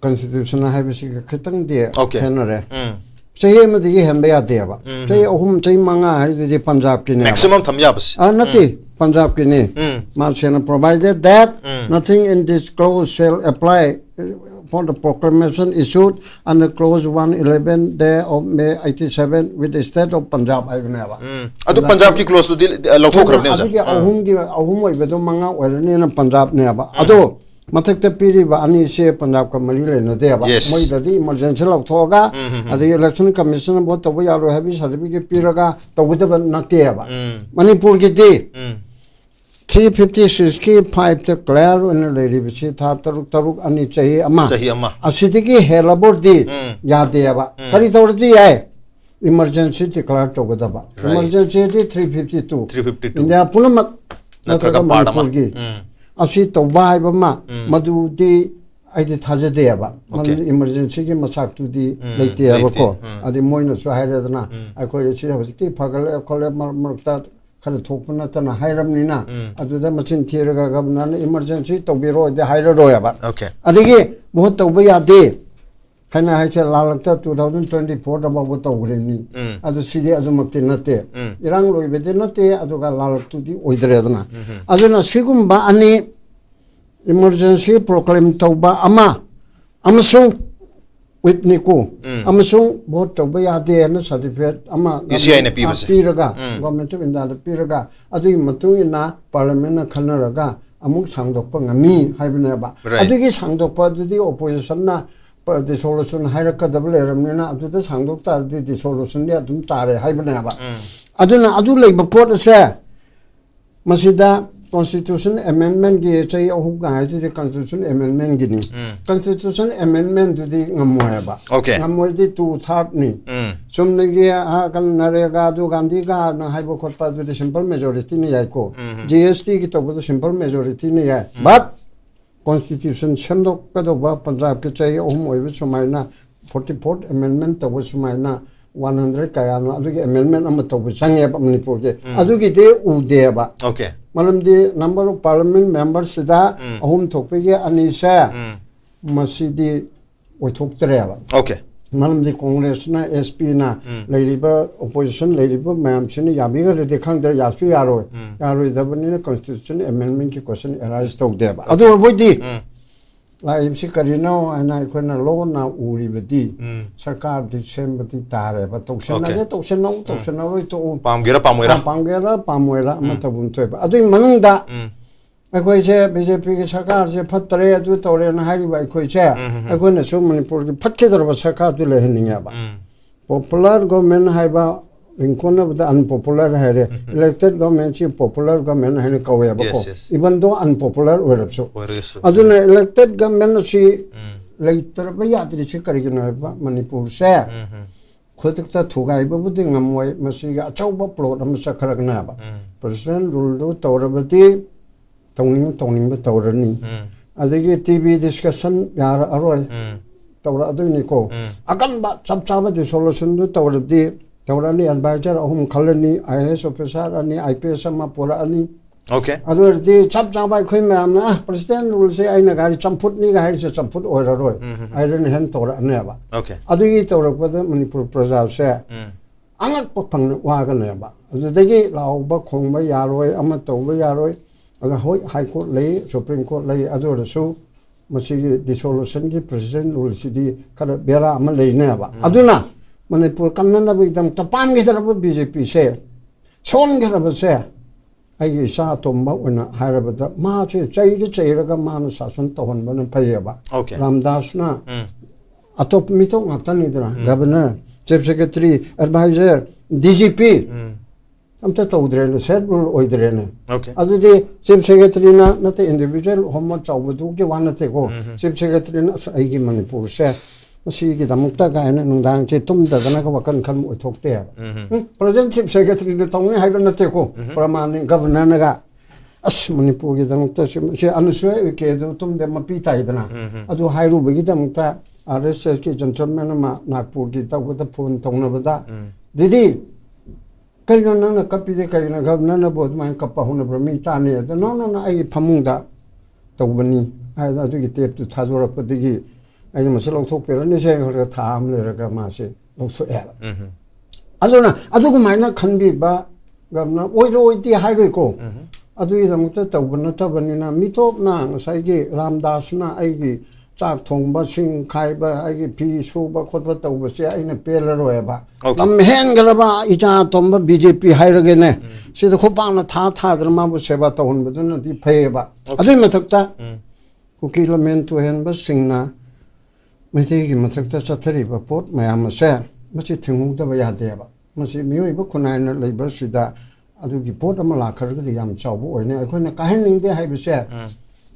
constitution ꯍꯥꯏꯕꯁꯤꯒ ꯈꯤꯇꯪꯗꯤ Okay. ꯈꯦꯠꯅꯔꯦ꯫ ꯎꯝ. ꯆꯍꯤ ꯑꯃꯗꯒꯤ ꯍꯦꯟꯕ ꯌꯥꯗꯦꯕ꯫ ꯆꯍꯤ ꯑꯍꯨꯝ, ꯆꯍꯤ ꯃꯉꯥ ꯍꯥꯏꯗꯨꯗꯤ ꯄꯟꯖꯥꯕꯀꯤꯅꯦꯕ꯫ Maximum ꯊꯝ ꯌꯥꯕꯁꯤ꯫ ꯑ, ꯅꯠꯇꯦ, ꯄꯟꯖꯥꯕꯀꯤꯅꯦ꯫ ꯎꯝ. ꯃꯥ ꯁꯦꯡꯅ provided that nothing in this clause shall apply for the proclamation issued under clause one eleven day of May eighty seven with the state of Punjab ꯍꯥꯏꯕꯅꯦꯕ꯫ ꯎꯝ. ꯑꯗꯨ ꯄꯟꯖꯥꯕꯀꯤ clauseꯇꯨꯗꯤ ꯂꯧꯊꯣꯛꯈ꯭ꯔꯕꯅꯦ ꯑꯣꯖꯥ꯫ ꯑꯗꯨꯒꯤ ꯑꯍꯨꯝꯒꯤ ꯑꯍꯨꯝ ꯑꯣꯏꯕꯗꯣ ꯃꯉꯥ ꯑꯣꯏꯔꯅꯤꯅ ꯄꯟꯖꯥꯕꯅꯦꯕ꯫ ꯑꯗꯣ ꯃꯊꯛꯇ ꯄꯤꯔꯤꯕ ꯑꯅꯤꯁꯦ ꯄꯟꯖꯥꯕꯀ ꯃꯔꯤ ꯂꯩꯅꯗꯦꯕ꯫ Yes. ꯃꯣꯏꯗꯗꯤ emergency ꯂꯧꯊꯣꯛꯑꯒ ꯑꯗꯒꯤ election commissionꯅ vote ꯇꯧꯕ ꯌꯥꯔꯣꯏ ꯍꯥꯏꯕꯒꯤ certificate ꯄꯤꯔꯒ ꯇꯧꯒꯗꯕ ꯅꯠꯇꯦꯕ꯫ ꯎꯝ. ꯃꯅꯤꯄꯨꯔꯒꯤꯗꯤ ꯎꯝ. three fifty sixꯀꯤ fiveꯇ clear ꯑꯣꯏꯅ ꯂꯩꯔꯤꯕꯁꯤ ꯊꯥ ꯇꯔꯨꯛ, ꯇꯔꯨꯛ, ꯑꯅꯤ, ꯆꯍꯤ ꯑꯃ꯫ ꯆꯍꯤ ꯑꯃ꯫ ꯑꯁꯤꯗꯒꯤ ꯍꯦꯜꯂꯕꯗꯤ ꯎꯝ. ꯌꯥꯗꯦꯕ꯫ ꯀꯔꯤ ꯇꯧꯔꯗꯤ ꯌꯥꯏ? Emergency declare ꯇꯧꯒꯗꯕ꯫ Right. Emergencyꯗꯤ three fifty two꯫ Three fifty two. India ꯄꯨꯝꯅꯃꯛ ꯅꯠꯇ꯭ꯔꯒ ꯅꯠꯇ꯭ꯔꯒ part ꯑꯃ꯫ ꯃꯅꯤꯄꯨꯔꯒꯤ ꯎꯝ. ꯑꯁꯤ ꯇꯧꯕ ꯍꯥꯏꯕ ꯑꯃ ꯎꯝ. ꯃꯗꯨꯗꯤ ꯑꯩꯗꯤ ꯊꯥꯖꯗꯦꯕ꯫ Okay. ꯃꯗꯨꯗꯤ emergencyꯒꯤ ꯃꯆꯥꯛꯇꯨꯗꯤ ꯎꯝ, ꯂꯩꯇꯦꯕꯀꯣ꯫ ꯂꯩꯇꯦ꯫ ꯎꯝ. ꯑꯗꯩ ꯃꯣꯏꯅꯁꯨ ꯍꯥꯏꯔꯦꯗꯅ ꯎꯝ. ꯑꯩꯈꯣꯏ ꯁꯤ ꯍꯧꯖꯤꯛꯇꯤ ꯐꯒꯠꯂꯦ ꯈꯣꯠꯂꯦ, ꯃꯔꯛ ꯃꯔꯛꯇ ꯈꯔ ꯊꯣꯛꯄ ꯅꯠꯇꯅ ꯍꯥꯏꯔꯝꯅꯤꯅ ꯎꯝ. ꯑꯗꯨꯗ ꯃꯆꯤꯟ ꯊꯤꯔꯒ governorꯅ emergency ꯇꯧꯕꯤꯔꯣꯗꯤ ꯍꯥꯏꯔꯔꯣꯏꯕ꯫ Okay. ꯑꯗꯒꯤ vote ꯇꯧꯕ ꯌꯥꯗꯦ ꯍꯥꯏꯅ ꯍꯥꯏꯁꯦ ꯂꯥꯜꯂꯛꯇ two thousand twenty fourꯗ ꯐꯥꯎꯕ ꯇꯧꯈ꯭ꯔꯤꯅꯤ꯫ ꯎꯝ. ꯑꯗꯨ ꯁꯤꯗꯤ ꯑꯗꯨꯃꯛꯇꯤ ꯅꯠꯇꯦ꯫ ꯎꯝ. ꯏꯔꯥꯡ ꯂꯣꯏꯕꯗꯤ ꯅꯠꯇꯦ, ꯑꯗꯨꯒ ꯂꯥꯜꯂꯛꯇꯨꯗꯤ ꯑꯣꯏꯗ꯭ꯔꯦꯗꯅ꯫ ꯑꯗꯨꯅ ꯁꯤꯒꯨꯝꯕ ꯑꯅꯤ, emergency proclaim ꯇꯧꯕ ꯑꯃ ꯑꯃꯁꯨꯡ with NECO ꯎꯝ. ꯑꯃꯁꯨꯡ vote ꯇꯧꯕ ꯌꯥꯗꯦ ꯍꯥꯏꯅ certificate ꯑꯃ ECIꯅ ꯄꯤꯕꯁꯦ꯫ ꯄꯤꯔꯒ ꯎꯝ. Government of Indiaꯗ ꯄꯤꯔꯒ ꯑꯗꯨꯒꯤ ꯃꯇꯨꯡ ꯏꯟꯅ parliamentꯅ ꯈꯟꯅꯔꯒ ꯑꯃꯨꯛ ꯁꯥꯡꯗꯣꯛꯄ ꯉꯝꯃꯤ ꯍꯥꯏꯕꯅꯦꯕ꯫ Right. ꯑꯗꯨꯒꯤ ꯁꯥꯡꯗꯣꯛꯄ ꯑꯗꯨꯗꯤ opposition ꯅ ꯗꯤꯁꯣꯂꯨꯁꯟ ꯍꯥꯏꯔꯛꯀꯗꯕ ꯂꯩꯔꯕꯅꯤꯅ, ꯑꯗꯨꯗ ꯁꯥꯡꯗꯣꯛ ꯇꯥꯔꯗꯤ ꯗꯤꯁꯣꯂꯨꯁꯟꯗꯤ ꯑꯗꯨꯝ ꯇꯥꯔꯦ ꯍꯥꯏꯕꯅꯦꯕ꯫ ꯑꯗꯨꯅ ꯑꯗꯨ ꯂꯩꯕ ꯄꯣꯠ ꯑꯁꯦ, ꯃꯁꯤꯗ constitution amendment ꯀꯤ ꯆꯍꯤ ꯑꯍꯨꯝꯒ ꯍꯥꯏꯗꯨꯗꯤ constitution amendment ꯀꯤꯅꯤ꯫ Constitution amendment ꯗꯨꯗꯤ ꯉꯝꯃꯣꯏ ꯍꯥꯏꯕ꯫ Okay. ꯉꯝꯃꯣꯏꯗꯤ two third ꯅꯤ꯫ ꯎꯝ. ꯆꯨꯝꯅꯒꯤ, ꯑ, ꯀ-, ꯅꯔꯦꯒꯥꯗꯨ, ꯒꯥꯟꯙꯤꯒꯥꯅ ꯍꯥꯏꯕ ꯈꯣꯠꯄ ꯑꯗꯨꯗꯤ simple majority ꯅ ꯌꯥꯏꯀꯣ꯫ G S T ꯒꯤ ꯇꯧꯕꯗꯣ simple majority ꯅ ꯌꯥꯏ꯫ But constitution ꯁꯦꯝꯗꯣꯛꯀꯗꯧꯕ ꯄꯟꯖꯥꯕꯀꯤ ꯆꯍꯤ ꯑꯍꯨꯝ ꯑꯣꯏꯕ ꯁꯨꯃꯥꯏꯅ, forty fourth amendment ꯇꯧꯕ ꯁꯨꯃꯥꯏꯅ, one hundred ꯀꯌꯥꯅꯣ ꯑꯗꯨꯒꯤ amendment ꯑꯃ ꯇꯧꯕ ꯆꯪꯉꯦꯕ ꯃꯅꯤꯄꯨꯔꯒꯤ꯫ ꯑꯗꯨꯒꯤꯗꯤ ꯎꯗꯦꯕ꯫ Okay. ꯃꯔꯝꯗꯤ number of parliament member ꯁꯤꯗ ꯑꯍꯨꯝ ꯊꯣꯛꯄꯒꯤ ꯑꯅꯤꯁꯦ, ꯃꯁꯤꯗꯤ ꯑꯣꯏꯊꯣꯛꯇ꯭ꯔꯦꯕ꯫ Okay. ꯃꯔꯝꯗꯤ ꯀꯣꯡꯒ꯭ꯔꯦꯁꯅ, S P ꯅ, ꯂꯩꯔꯤꯕ opposition ꯂꯩꯔꯤꯕ ꯃꯌꯥꯝꯁꯤꯅ ꯌꯥꯕꯤꯒꯗ꯭ꯔꯗꯤ ꯈꯪꯗ꯭ꯔꯦ, ꯌꯥꯁꯨ ꯌꯥꯔꯣꯏ꯫ ꯌꯥꯔꯣꯏꯗꯕꯅꯤꯅ constitution amendment ꯀꯤ question arise ꯇꯧꯗꯦꯕ꯫ ꯑꯗꯨ ꯑꯣꯏꯔꯕꯣꯏꯗꯤ ꯂꯥꯛꯏꯕꯁꯤ ꯀꯔꯤꯅꯣ ꯍꯥꯏꯅ ꯑꯩꯈꯣꯏꯅ ꯂꯣꯟꯅ ꯎꯔꯤꯕꯗꯤ, ꯁꯔꯀꯥꯔꯗꯤ ꯁꯦꯝꯕꯗꯤ ꯇꯥꯔꯦꯕ꯫ ꯇꯧꯁꯟꯅꯒꯦ Okay. ꯇꯧꯁꯟꯅꯧ, ꯇꯧꯁꯟꯅꯔꯣꯏ ꯇꯣꯛꯎ꯫ ꯄꯥꯝꯒꯦꯔꯥ ꯄꯥꯝꯃꯣꯏꯔꯥ? ꯄꯥꯝꯒꯦꯔꯥ ꯄꯥꯝꯃꯣꯏꯔꯥ ꯑꯃ ꯇꯧꯐꯝ ꯊꯣꯛꯑꯦꯕ꯫ ꯑꯗꯨꯒꯤ ꯃꯅꯨꯡꯗ ꯑꯩꯈꯣꯏꯁꯦ B J P ꯒꯤ ꯁꯔꯀꯥꯔꯁꯦ ꯐꯠꯇꯔꯦ, ꯑꯗꯨ ꯇꯧꯔꯦꯅ ꯍꯥꯏꯔꯤꯕ ꯑꯩꯈꯣꯏꯁꯦ, ꯑꯩꯈꯣꯏꯅꯁꯨ ꯃꯅꯤꯄꯨꯔꯒꯤ ꯐꯠꯈꯤꯗꯧꯔꯕ ꯁꯔꯀꯥꯔꯗꯨ ꯂꯩꯍꯟꯅꯤꯡꯉꯦꯕ꯫ Popular government ꯍꯥꯏꯕ ꯂꯤꯡꯈꯣꯟꯅꯕꯗ unpopular ꯍꯥꯏꯔꯦ꯫ Elected government ꯁꯤ popular government ꯍꯥꯏꯅ ꯀꯧꯋꯦꯕꯀꯣ꯫ Yes, yes. Even though unpopular ꯑꯣꯏꯔꯕꯁꯨ꯫ ꯑꯣꯏꯔꯒꯁꯨ꯫ ꯑꯗꯨꯅ elected government ꯑꯁꯤ ꯂꯩꯇ꯭ꯔꯕ ꯌꯥꯗ꯭ꯔꯤꯁꯤ ꯀꯔꯤꯒꯤꯅꯣ ꯍꯥꯏꯕ, ꯃꯅꯤꯄꯨꯔꯁꯦ ꯈꯨꯗꯛꯇ ꯊꯨꯒꯥꯏꯕꯕꯨꯗꯤ ꯉꯝꯃꯣꯏ꯫ ꯃꯁꯤꯒꯤ ꯑꯆꯧꯕ plot ꯑꯃ ꯆꯠꯈ꯭ꯔꯒꯅꯦꯕ꯫ President rule ꯗꯨ ꯇꯧꯔꯕꯗꯤ ꯇꯧꯅꯤꯡ ꯇꯧꯅꯤꯡꯕ ꯇꯧꯔꯅꯤ꯫ ꯑꯗꯒꯤ T V discussion ꯌꯥꯔꯛꯑꯔꯣꯏ꯫ ꯇꯧꯔꯛꯑꯗꯣꯏꯅꯤꯀꯣ꯫ ꯑꯀꯟꯕ ꯆꯞ ꯆꯥꯕ dissolution ꯗꯨ ꯇꯧꯔꯗꯤ, ꯇꯧꯔꯛꯑꯅꯤ, advisor ꯑꯍꯨꯝ ꯈꯜꯂꯅꯤ, I A S officer ꯑꯅꯤ, I P S ꯑꯃ ꯄꯨꯔꯛꯑꯅꯤ꯫ Okay. ꯑꯗꯨ ꯑꯣꯏꯔꯗꯤ ꯆꯞ ꯆꯥꯕ ꯑꯩꯈꯣꯏ ꯃꯌꯥꯝꯅ, "ꯑ, President rule ꯁꯦ ꯑꯩꯅ ꯒꯥꯔꯤ ꯆꯝꯐꯨꯠꯅꯤꯒ ꯍꯥꯏꯔꯤꯁꯦ ꯆꯝꯐꯨꯠ ꯑꯣꯏꯔꯔꯣꯏ" ꯍꯥꯏꯔꯅ ꯍꯦꯟꯅ ꯇꯧꯔꯛꯑꯅꯦꯕ꯫ Okay. ꯑꯗꯨꯒꯤ ꯇꯧꯔꯛꯄꯗ ꯃꯅꯤꯄꯨꯔ ꯄ꯭ꯔꯖꯥꯁꯦ ꯑꯉꯛꯄ ꯐꯪꯅ ꯋꯥꯒꯅꯦꯕ꯫ ꯑꯗꯨꯗꯒꯤ ꯂꯥꯎꯕ ꯈꯣꯡꯕ ꯌꯥꯔꯣꯏ, ꯑꯃ ꯇꯧꯕ ꯌꯥꯔꯣꯏ꯫ ꯑꯗ ꯍꯣꯏ, High Court ꯂꯩ, Supreme Court ꯂꯩ, ꯑꯗꯨ ꯑꯣꯏꯔꯁꯨ ꯃꯁꯤꯒꯤ dissolution ꯒꯤ President rule ꯁꯤꯗꯤ ꯈꯔ ꯕꯦꯔꯥ ꯑꯃ ꯂꯩꯅꯦꯕ꯫ ꯑꯗꯨꯅ ꯃꯅꯤꯄꯨꯔ ꯀꯟꯅꯅꯕꯒꯤꯗꯃꯛꯇ ꯄꯥꯝꯈꯤꯗ꯭ꯔꯕ B J P ꯁꯦ, ꯁꯣꯟꯈ꯭ꯔꯕꯁꯦ, ꯑꯩꯒꯤ ꯏꯆꯥ ꯑꯇꯣꯝꯕ ꯑꯣꯏꯅ ꯍꯥꯏꯔꯕꯗ, ꯃꯥꯁꯦ ꯆꯩꯗ ꯆꯩꯔꯒ ꯃꯥꯅ ꯁꯥꯁꯟ ꯇꯧꯍꯟꯕꯅ ꯐꯩꯌꯦꯕ꯫ Okay. ꯔꯥꯝꯗꯥꯁꯅ ꯎꯝ. ꯑꯇꯣꯞꯄ ꯃꯤꯇꯣꯞ ꯉꯥꯛꯇꯅꯤꯗꯅ, governor, chief secretary, adviser, D G P, ꯎꯝ. ꯑꯝꯇ ꯇꯧꯗ꯭ꯔꯦꯅꯦ, ꯁꯦꯜꯐ ꯔꯨꯜ ꯑꯣꯏꯗ꯭ꯔꯦꯅꯦ꯫ Okay. ꯑꯗꯨꯗꯤ ꯆꯤꯐ ꯁꯦꯀ꯭ꯔꯦꯇꯔꯤꯅ ꯅꯠꯇꯦ, ꯏꯟꯗꯤꯚꯤꯖꯨꯋꯦꯜ ꯍꯣꯝꯋꯔꯛ ꯆꯥꯎꯕꯗꯨꯒꯤ ꯋꯥ ꯅꯠꯇꯦꯀꯣ꯫ ꯆꯤꯐ ꯁꯦꯀ꯭ꯔꯦꯇꯔꯤꯅ "ꯑꯁ, ꯑꯩꯒꯤ ꯃꯅꯤꯄꯨꯔꯁꯦ ꯃꯁꯤꯒꯤꯗꯃꯛꯇ" ꯀꯥꯏꯅ ꯅꯨꯡꯗꯥꯡꯁꯦ ꯇꯨꯝꯗꯗꯅꯒ ꯋꯥꯈꯜ ꯈꯟꯕ ꯑꯣꯏꯊꯣꯛꯇꯦꯕ꯫ ꯎꯝ, ꯄ꯭ꯔꯖꯦꯟ ꯆꯤꯐ ꯁꯦꯀ꯭ꯔꯦꯇꯔꯤꯅ ꯇꯧꯅꯤ ꯍꯥꯏꯕ ꯅꯠꯇꯦꯀꯣ, ꯄ꯭ꯔꯃꯥꯟꯅꯤ꯫ ꯒꯕꯔꯅꯔꯅꯒ "ꯑꯁ, ꯃꯅꯤꯄꯨꯔꯒꯤꯗꯃꯛꯇ ꯁꯤ, ꯁꯤ ꯑꯅꯁꯨꯌꯥ ꯎꯏꯀꯦ ꯑꯗꯨ ꯇꯨꯝꯗꯦ, ꯃꯄꯤ ꯇꯥꯏꯗꯅ"꯫ ꯑꯗꯨ ꯍꯥꯏꯔꯨꯕꯒꯤꯗꯃꯛꯇ ꯑꯥꯔ ꯑꯦꯁ ꯑꯦꯁꯀꯤ ꯖꯦꯟꯇꯜꯃꯦꯟ ꯑꯃ ꯅꯥꯒꯄꯨꯔꯒꯤ ꯇꯧꯕꯗ ꯐꯣꯟ ꯇꯧꯅꯕꯗ, "ꯗꯤꯗꯤ, ꯀꯩꯅꯣ ꯅꯪꯅ ꯀꯞꯄꯤꯗꯤ ꯀꯩꯒꯤꯅꯣ? ꯒꯕꯔꯅꯔꯅꯕꯨ ꯑꯗꯨꯃꯥꯏꯅ ꯀꯞꯄ ꯍꯧꯅꯕ꯭ꯔꯣ? ꯃꯤ ꯇꯥꯅꯤ꯫ ꯑꯗꯣ ꯅꯣ, ꯅꯣ, ꯅꯣ, ꯑꯩꯒꯤ ꯐꯃꯨꯡꯗ ꯇꯧꯕꯅꯤ" ꯍꯥꯏꯗꯅ ꯑꯗꯨꯒꯤ ꯇꯦꯞꯇꯨ ꯊꯥꯗꯣꯔꯛꯄꯗꯒꯤ ꯑꯩꯅ "ꯃꯁꯤ ꯂꯧꯊꯣꯛꯄꯤꯔꯅꯤꯁꯦ" ꯈꯔ ꯊꯥ ꯑꯃ ꯂꯩꯔꯒ ꯃꯥꯁꯦ ꯂꯧꯊꯣꯛꯑꯦꯕ꯫ ꯑꯗꯨꯅ ꯑꯗꯨꯒꯨꯃꯥꯏꯅ ꯈꯟꯕꯤꯕ ꯒꯕꯔꯅꯔ ꯑꯣꯏꯔꯣꯏꯗꯤ ꯍꯥꯏꯔꯣꯏꯀꯣ꯫ ꯑꯗꯨꯒꯤꯗꯃꯛꯇ ꯇꯧꯕ ꯅꯠꯇꯕꯅꯤꯅ, ꯃꯤꯇꯣꯞꯅ, ꯉꯁꯥꯏꯒꯤ ꯔꯥꯝꯗꯥꯁꯅ ꯑꯩꯒꯤ ꯆꯥꯛ ꯊꯣꯡꯕ, ꯁꯤꯡ ꯈꯥꯏꯕ, ꯑꯩꯒꯤ ꯐꯤ ꯁꯨꯕ ꯈꯣꯠꯄ ꯇꯧꯕꯁꯦ ꯑꯩꯅ ꯄꯦꯜꯂꯔꯣꯏꯕ꯫ Okay. ꯂꯝ ꯍꯦꯟꯈ꯭ꯔꯕ ꯏꯆꯥ ꯑꯇꯣꯝꯕ ꯕꯤ ꯖꯦ ꯄꯤ ꯍꯥꯏꯔꯒꯦꯅꯦ, ꯁꯤꯗ ꯈꯨꯄꯥꯛꯅ ꯊꯥ ꯊꯥꯗꯅ ꯃꯥꯕꯨ ꯁꯦꯕꯥ ꯇꯧꯍꯟꯕꯗꯨꯅꯗꯤ ꯐꯩꯌꯦꯕ꯫ ꯑꯗꯨꯏ ꯃꯊꯛꯇ ꯀꯨꯀꯤ ꯂꯝꯃꯦꯟ ꯇꯨꯍꯦꯟꯕꯁꯤꯡꯅ ꯃꯩꯇꯩꯒꯤ ꯃꯊꯛꯇ ꯆꯠꯊꯔꯤꯕ ꯄꯣꯠ ꯃꯌꯥꯝ ꯑꯁꯦ, ꯃꯁꯤ ꯊꯤꯡꯍꯧꯗꯕ ꯌꯥꯗꯦꯕ꯫ ꯃꯁꯤ ꯃꯤꯑꯣꯏꯕ ꯈꯨꯟꯅꯥꯏꯅ ꯂꯩꯕꯁꯤꯗ ꯑꯗꯨꯒꯤ ꯄꯣꯠ ꯑꯃ ꯂꯥꯛꯈ꯭ꯔꯒꯗꯤ ꯌꯥꯝ ꯆꯥꯎꯕ ꯑꯣꯏꯅꯤ꯫ ꯑꯩꯈꯣꯏꯅ ꯀꯥꯏꯍꯟꯅꯤꯡꯗꯦ ꯍꯥꯏꯕꯁꯦ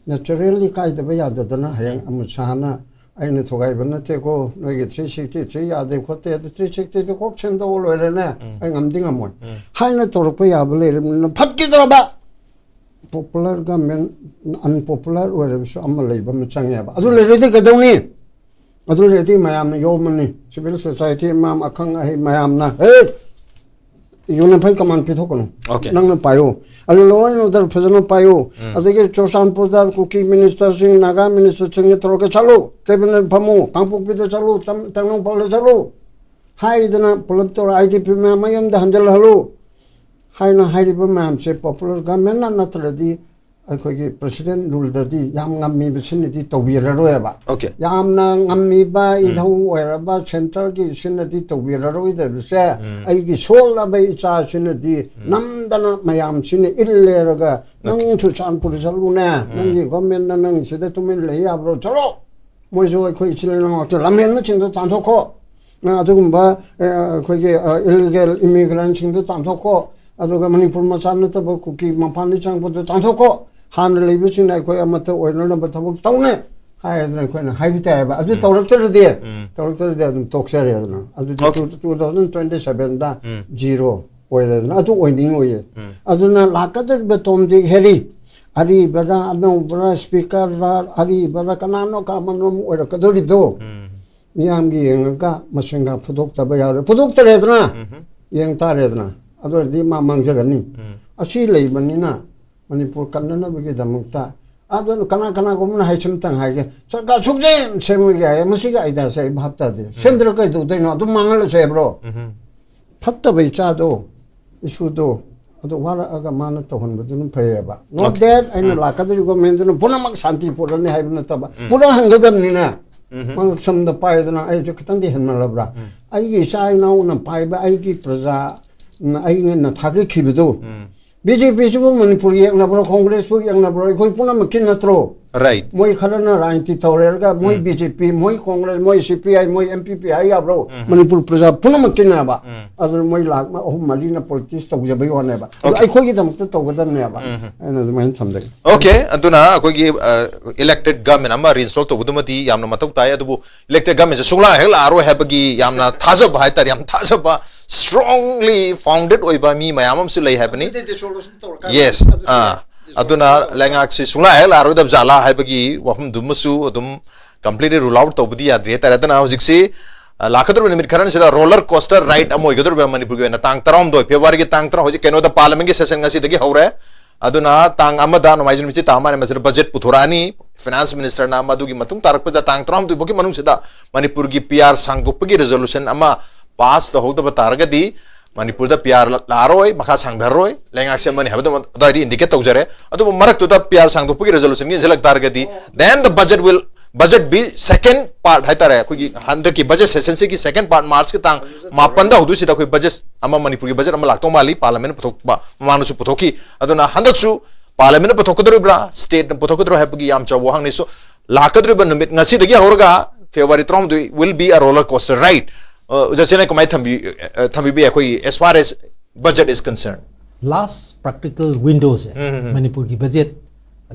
ꯅꯦꯆꯔꯦꯜꯂꯤ ꯀꯥꯏꯗꯕ ꯌꯥꯗꯗꯅ, ꯍꯌꯦꯡ ꯑꯃꯨꯛ ꯁꯥꯅ "ꯑꯩꯅ ꯊꯨꯒꯥꯏꯕ ꯅꯠꯇꯦꯀꯣ, ꯅꯣꯏꯒꯤ ꯊ꯭ꯔꯤ ꯁꯤꯛꯁꯇꯤ ꯊ꯭ꯔꯤ ꯌꯥꯗꯦ ꯈꯣꯠꯇꯦ", ꯑꯗꯨ ꯊ꯭ꯔꯤ ꯁꯤꯛꯁꯇꯤꯗꯨ ꯀꯣꯛ ꯁꯦꯝꯗꯣꯛꯑ ꯂꯣꯏꯔꯦꯅꯦ, "ꯑꯩ ꯉꯝꯗꯤ ꯉꯝꯃꯣꯏ" ꯍꯥꯏꯅ ꯇꯧꯔꯛꯄ ꯌꯥꯕ ꯂꯩꯔꯕꯅꯤꯅ, ꯐꯠꯈꯤꯗ꯭ꯔꯕ ꯄꯣꯄꯨꯂꯔ ꯒꯃꯦꯟ, ꯑꯟꯄꯣꯄꯨꯂꯔ ꯑꯣꯏꯔꯕꯁꯨ ꯑꯃ ꯂꯩꯕ ꯑꯃ ꯆꯪꯉꯦꯕ꯫ ꯑꯗꯨ ꯂꯩꯔꯗꯤ ꯀꯩꯗꯧꯅꯤ? ꯑꯗꯨ ꯂꯩꯔꯗꯤ ꯃꯌꯥꯝꯅ ꯌꯣꯝꯃꯅꯤ꯫ ꯁꯤꯚꯤꯜ ꯁꯣꯁꯥꯏꯇꯤ ꯃꯌꯥꯝ, ꯑꯈꯪ ꯑꯍꯩ ꯃꯌꯥꯝꯅ, "ꯍꯦ, ꯌꯨꯅꯤꯐꯥꯏ ꯀꯃꯥꯟ ꯄꯤꯊꯣꯛꯀꯅꯨ, Okay. ꯅꯪꯅ ꯄꯥꯏꯌꯨ"꯫ ꯑꯗꯨ law and order ꯐꯖꯅ ꯄꯥꯏꯌꯨ꯫ ꯑꯗꯒꯤ ꯆꯨꯔꯆꯥꯟꯄꯨꯔꯗ ꯀꯨꯀꯤ ꯃꯤꯅꯤꯁꯇꯔꯁꯤꯡ, ꯅꯥꯒꯥ ꯃꯤꯅꯤꯁꯇꯔꯁꯤꯡꯒ ꯇꯧꯔꯒ ꯆꯠꯂꯨ, ꯀꯦꯕꯤꯅꯦꯠ ꯐꯝꯃꯨ, ꯀꯥꯡꯄꯣꯛꯄꯤꯗ ꯆꯠꯂꯨ, ꯇꯝ-, ꯇꯦꯡꯅꯧꯄꯜꯗ ꯆꯠꯂꯨ ꯍꯥꯏꯗꯅ ꯄꯨꯂꯞ ꯇꯧꯔ ꯑꯥꯏ ꯗꯤ ꯄꯤ ꯃꯌꯥꯝ ꯃꯌꯨꯝꯗ ꯍꯟꯖꯤꯜꯍꯜꯂꯨ ꯍꯥꯏꯅ ꯍꯥꯏꯔꯤꯕ ꯃꯌꯥꯝꯁꯦ ꯄꯣꯄꯨꯂꯔ ꯒꯃꯦꯟꯅ ꯅꯠꯇ꯭ꯔꯗꯤ ꯑꯩꯈꯣꯏꯒꯤ president ruleꯗꯗꯤ ꯌꯥꯝ ꯉꯝꯃꯤꯕꯁꯤꯅꯗꯤ ꯇꯧꯕꯤꯔꯔꯣꯏꯕ꯫ Okay. ꯌꯥꯝꯅ ꯉꯝꯃꯤꯕ ꯏꯙꯧ ꯑꯣꯏꯔꯕ centreꯒꯤ ꯁꯤꯅꯗꯤ ꯇꯧꯕꯤꯔꯔꯣꯏꯗꯕꯁꯦ, ꯑꯩꯒꯤ ꯁꯣꯜꯂꯕ ꯏꯆꯥꯁꯤꯅꯗꯤ ꯅꯝꯗꯅ ꯃꯌꯥꯝꯁꯤꯅ ꯏꯜꯂꯦꯔꯒ, "ꯅꯪ ꯆꯨꯔꯆꯥꯟꯄꯨꯔ ꯆꯠꯂꯨꯅꯦ, ꯅꯪꯒꯤ governmentꯅ ꯅꯪ ꯁꯤꯗ ꯇꯨꯃꯤꯟ ꯂꯩ ꯌꯥꯕ꯭ꯔꯣ? ꯆꯠꯂꯣ, ꯃꯣꯏꯁꯨ ꯑꯩꯈꯣꯏ ꯏꯆꯤꯜ ꯏꯅꯥꯎ ꯉꯥꯛꯇ, ꯂꯝꯍꯦꯟꯕꯁꯤꯡꯗꯣ ꯇꯥꯟꯊꯣꯛꯈꯣ, ꯑꯗꯨꯒꯨꯝꯕ ꯑ, ꯑꯩꯈꯣꯏꯒꯤ illegal immigrantꯁꯤꯡꯗꯣ ꯇꯥꯟꯊꯣꯛꯈꯣ, ꯑꯗꯨꯒ ꯃꯅꯤꯄꯨꯔ ꯃꯆꯥ ꯅꯠꯇꯕ ꯀꯨꯀꯤ ꯃꯄꯥꯟꯗ ꯆꯪꯕꯗꯣ ꯇꯥꯟꯊꯣꯛꯈꯣ, ꯍꯥꯟꯅ ꯂꯩꯕꯁꯤꯡꯅ ꯑꯩꯈꯣꯏ ꯑꯃꯠꯇ ꯑꯣꯏꯅꯅꯕ ꯊꯕꯛ ꯇꯧꯅꯦ" ꯍꯥꯏꯗꯅ ꯑꯩꯈꯣꯏꯅ ꯍꯥꯏꯕ ꯇꯥꯏꯌꯦꯕ꯫ ꯑꯗꯨ ꯇꯧꯔꯛꯇ꯭ꯔꯗꯤ, ꯇꯧꯔꯛꯇ꯭ꯔꯗꯤ ꯑꯗꯨꯝ ꯇꯣꯛꯆꯔꯦꯗꯅ꯫ ꯑꯗꯨꯗꯤ Okay. two thousand twenty sevenꯗ zero ꯑꯣꯏꯔꯦꯗꯅ꯫ ꯑꯗꯨ ꯑꯣꯏꯅꯤꯡꯉꯣꯏꯌꯦ꯫ ꯑꯗꯨꯅ ꯂꯥꯛꯀꯗꯧꯔꯤꯕ ꯇꯣꯝ ꯗꯤꯛ ꯍꯦꯔꯤ, ꯑꯔꯤꯕꯔꯥ ꯑꯅꯧꯕꯔꯥ, speakerꯔꯥ ꯑꯔꯤꯕꯔꯥ ꯀꯅꯥꯅꯣ ꯀꯃꯅꯣ ꯑꯃ ꯑꯣꯏꯔꯛꯀꯗꯧꯔꯤꯗꯣ, ꯃꯤꯌꯥꯝꯒꯤ ꯌꯦꯡꯉꯒ ꯃꯁꯤꯡꯒ ꯐꯨꯗꯣꯛꯇꯕ ꯌꯥꯔꯣꯏ꯫ ꯐꯨꯗꯣꯛꯇꯔꯦꯗꯅ, ꯌꯦꯡ ꯇꯥꯔꯦꯗꯅ꯫ ꯑꯗꯨ ꯑꯣꯏꯔꯗꯤ ꯃꯥ ꯃꯥꯡꯖꯒꯅꯤ꯫ ꯑꯁꯤ ꯂꯩꯕꯅꯤꯅ ꯃꯅꯤꯄꯨꯔ ꯀꯟꯅꯅꯕꯒꯤꯗꯃꯛꯇ ꯑꯗꯨꯅ ꯀꯅꯥ ꯀꯅꯥꯒꯨꯝꯕꯅ ꯍꯥꯏꯁꯤꯝꯇꯪ ꯍꯥꯏꯒꯦ, "ꯁꯔꯀꯥꯔ ꯁꯨꯛꯁꯦꯝ ꯁꯦꯝꯃꯣꯏꯒꯦ" ꯍꯥꯏꯌꯦ꯫ ꯃꯁꯤꯒꯤ ideaꯁꯦ ꯑꯩ ꯚꯥꯞ ꯇꯥꯗꯦ꯫ ꯁꯦꯝꯗ꯭ꯔ ꯀꯩꯗꯧꯗꯣꯏꯅꯣ? ꯑꯗꯨꯝ ꯃꯥꯡꯍꯜꯂꯁꯦ ꯍꯥꯏꯕ꯭ꯔꯣ? ꯐꯠꯇꯕ ꯏꯆꯥꯗꯣ, ꯏꯁꯨꯗꯣ, ꯑꯗꯨ ꯋꯥꯔꯛꯑꯒ ꯃꯥꯅ ꯇꯧꯍꯟꯕꯗꯨꯅ ꯐꯩꯌꯦꯕ꯫ Not Okay. that ꯑꯩꯅ ꯂꯥꯛꯀꯗꯧꯔꯤꯕ governmentꯗꯨꯅ ꯄꯨꯝꯅꯃꯛ ꯁꯥꯟꯇꯤ ꯄꯨꯔꯛꯅꯤ ꯍꯥꯏꯕ ꯅꯠꯇꯕ, ꯄꯨꯔꯛꯍꯟꯒꯗꯕꯅꯤꯅ꯫ ꯃꯥꯅ ꯁꯝꯗ ꯄꯥꯏꯗꯅ ꯑꯩꯁꯨ ꯈꯤꯇꯪꯗꯤ ꯍꯦꯟꯃꯜꯂꯕ꯭ꯔꯥ? ꯑꯩꯒꯤ ꯏꯆꯥ ꯏꯅꯥꯎꯅ ꯄꯥꯏꯕ ꯑꯩꯒꯤ ꯄ꯭ꯔꯖꯥ, ꯑꯩꯅ ꯊꯥꯒꯠꯈꯤꯕꯗꯨ, BJPꯁꯤꯕꯨ ꯃꯅꯤꯄꯨꯔ ꯌꯦꯛꯅꯕ꯭ꯔꯣ, ꯀꯣꯡꯒ꯭ꯔꯦꯁꯄꯨ ꯌꯦꯛꯅꯕ꯭ꯔꯣ? ꯑꯩꯈꯣꯏ ꯄꯨꯝꯅꯃꯛꯀꯤ ꯅꯠꯇ꯭ꯔꯣ? Right. ꯃꯣꯏ ꯈꯔꯅ ꯔꯥꯖꯅꯤꯇꯤ ꯇꯧꯔꯦꯔꯒ ꯃꯣꯏ BJP, ꯃꯣꯏ ꯀꯣꯡꯒ꯭ꯔꯦꯁ, ꯃꯣꯏ CPI, ꯃꯣꯏ NPP ꯍꯥꯏ ꯌꯥꯕ꯭ꯔꯣ? ꯃꯅꯤꯄꯨꯔ ꯄ꯭ꯔꯖꯥ ꯄꯨꯝꯅꯃꯛꯀꯤꯅꯦꯕ꯫ ꯑꯗꯨꯅ ꯃꯣꯏ ꯂꯥꯛ ꯑꯍꯨꯝ ꯃꯔꯤꯅ politics ꯇꯧꯖꯕꯩ ꯋꯥꯅꯦꯕ꯫ ꯑꯗꯣ Okay. ꯑꯩꯈꯣꯏꯒꯤꯗꯃꯛꯇ ꯇꯧꯒꯗꯕꯅꯦꯕ꯫ ꯑꯩꯅ ꯑꯗꯨꯃꯥꯏꯅ ꯊꯝꯖꯒꯦ꯫ Okay, ꯑꯗꯨꯅ ꯑꯩꯈꯣꯏꯒꯤ elected government ꯑꯃ reinstall ꯇꯧꯕꯗꯨꯃꯗꯤ ꯌꯥꯝꯅ ꯃꯊꯧ ꯇꯥꯏ꯫ ꯑꯗꯨꯕꯨ elected governmentꯁꯦ ꯁꯨꯡꯂꯥꯛ ꯍꯦꯛ ꯂꯥꯛꯑꯔꯣꯏ ꯍꯥꯏꯕꯒꯤ ꯌꯥꯝꯅ ꯊꯥꯖꯕ ꯍꯥꯏꯇꯥꯔꯦ, ꯌꯥꯝ ꯊꯥꯖꯕ, strongly founded ꯑꯣꯏꯕ ꯃꯤ ꯃꯌꯥꯝ ꯑꯃꯁꯨ ꯂꯩ ꯍꯥꯏꯕꯅꯤ꯫ Yes. ꯑꯥ, ꯑꯗꯨꯅ ꯂꯩꯉꯥꯛꯁꯤ ꯁꯨꯡꯂꯥꯛ ꯍꯦꯛ ꯂꯥꯛꯑꯔꯣꯏꯗꯕ ꯖꯥꯠꯂꯥ ꯍꯥꯏꯕꯒꯤ ꯋꯥꯐꯝꯗꯨꯃꯁꯨ ꯑꯗꯨꯝ completely rule out ꯇꯧꯕꯗꯤ ꯌꯥꯗ꯭ꯔꯤ ꯍꯥꯏꯇꯥꯔꯦ꯫ ꯑꯗꯨꯅ ꯍꯧꯖꯤꯛꯁꯤ, ꯑ, ꯂꯥꯛꯀꯗꯧꯔꯤꯕ ꯅꯨꯃꯤꯠ ꯈꯔꯅꯤꯁꯤꯗ roller coaster ride ꯑꯃ ꯑꯣꯏꯒꯗꯧꯔꯤꯕ ꯃꯅꯤꯄꯨꯔꯒꯤ ꯑꯣꯏꯅ꯫ ꯇꯥꯡ ꯇꯔꯥꯍꯨꯝꯗꯣꯏ, Februaryꯒꯤ ꯇꯥꯡ ꯇꯔꯥ, ꯍꯧꯖꯤꯛ ꯀꯩꯅꯣꯗ parliamentꯀꯤ session ꯉꯁꯤꯗꯒꯤ ꯍꯧꯔꯦ꯫ ꯑꯗꯨꯅ ꯇꯥꯡ ꯑꯃꯗ, ꯅꯣꯡꯃꯥꯏꯖꯤꯡ ꯅꯨꯃꯤꯠꯁꯤ ꯇꯥ ꯃꯥꯜꯂꯦ, ꯃꯁꯤꯗ budget ꯄꯨꯊꯣꯔꯛꯑꯅꯤ finance ministerꯅ꯫ ꯃꯗꯨꯒꯤ ꯃꯇꯨꯡ ꯇꯥꯔꯛꯄꯗ ꯇꯥꯡ ꯇꯔꯥꯍꯨꯝꯗꯣꯏ ꯐꯥꯎꯒꯤ ꯃꯅꯨꯡꯁꯤꯗ ꯃꯅꯤꯄꯨꯔꯒꯤ PR ꯁꯥꯡꯗꯣꯛꯄꯒꯤ resolution ꯑꯃ pass ꯇꯧꯍꯧꯗꯕ ꯇꯥꯔꯒꯗꯤ, ꯃꯅꯤꯄꯨꯔꯗ ꯄꯤ ꯑꯥꯔ ꯂꯥꯛꯑꯔꯣꯏ, ꯃꯈꯥ ꯁꯥꯡꯊꯔꯔꯣꯏ, ꯂꯩꯉꯥꯛꯁꯦ ꯑꯃꯅꯤ ꯍꯥꯏꯕꯗꯨ ꯑꯗꯨꯋꯥꯏꯗꯤ ꯏꯟꯗꯤꯀꯦꯠ ꯇꯧꯖꯔꯦ꯫ ꯑꯗꯨꯕꯨ ꯃꯔꯛꯇꯨꯗ ꯄꯤ ꯑꯥꯔ ꯁꯥꯡꯗꯣꯛꯄꯒꯤ ꯔꯤꯖꯣꯂꯨꯁꯟꯒꯤ ꯏꯟꯁꯤꯜꯂꯛ ꯇꯥꯔꯒꯗꯤ, then the budget will, budget be second part ꯍꯥꯏꯇꯥꯔꯦ, ꯑꯩꯈꯣꯏꯒꯤ ꯍꯟꯗꯛꯀꯤ ꯕꯖꯦꯠ ꯁꯦꯁꯟꯁꯤꯒꯤ ꯁꯦꯀꯦꯟ ꯄꯥꯔꯠ, ꯃꯥꯔꯆꯀꯤ ꯇꯥꯡ ꯃꯥꯄꯟꯗ ꯍꯧꯗꯣꯏꯁꯤꯗ ꯑꯩꯈꯣꯏ ꯕꯖꯦꯠ ꯑꯃ, ꯃꯅꯤꯄꯨꯔꯒꯤ ꯕꯖꯦꯠ ꯑꯃ ꯂꯥꯛꯇꯧ ꯃꯥꯜꯂꯤ꯫ ꯄꯥꯔꯂꯤꯌꯥꯃꯦꯟꯠ ꯄꯨꯊꯣꯛꯄ ꯃꯃꯥꯡꯗꯁꯨ ꯄꯨꯊꯣꯛꯈꯤ꯫ ꯑꯗꯨꯅ ꯍꯟꯗꯛꯁꯨ ꯄꯥꯔꯂꯤꯌꯥꯃꯦꯟꯠꯅ ꯄꯨꯊꯣꯛꯀꯗꯧꯔꯤꯕ꯭ꯔꯥ, ꯁ꯭ꯇꯦꯠꯅ ꯄꯨꯊꯣꯛꯀꯗꯧꯔꯤꯕ꯭ꯔꯥ ꯍꯥꯏꯕꯒꯤ ꯌꯥꯝ ꯆꯥꯎꯕ ꯋꯥꯍꯪꯅꯤ꯫ So, ꯂꯥꯛꯀꯗꯧꯔꯤꯕ ꯅꯨꯃꯤꯠ ꯉꯁꯤꯗꯒꯤ ꯍꯧꯔꯒ ꯐꯦꯕ꯭ꯔꯨꯋꯥꯔꯤ ꯇꯔꯥꯍꯨꯝꯗꯣꯏ will be a roller coaster ride꯫ ꯑ, ꯑꯣꯖꯥ ꯆꯦꯅ ꯀꯃꯥꯏꯅ ꯊꯝꯕꯤ-, ꯑ, ꯊꯝꯕꯤꯕ ꯌꯥꯏ ꯑꯩꯈꯣꯏꯒꯤ as far as budget is concerned? ꯂꯥꯁ ꯄ꯭ꯔꯦꯛꯇꯤꯀꯦꯜ ꯋꯤꯟꯗꯣꯁꯦ ꯎꯝ, ꯎꯝ, ꯎꯝ꯫ ꯃꯅꯤꯄꯨꯔꯒꯤ ꯕꯖꯦꯠ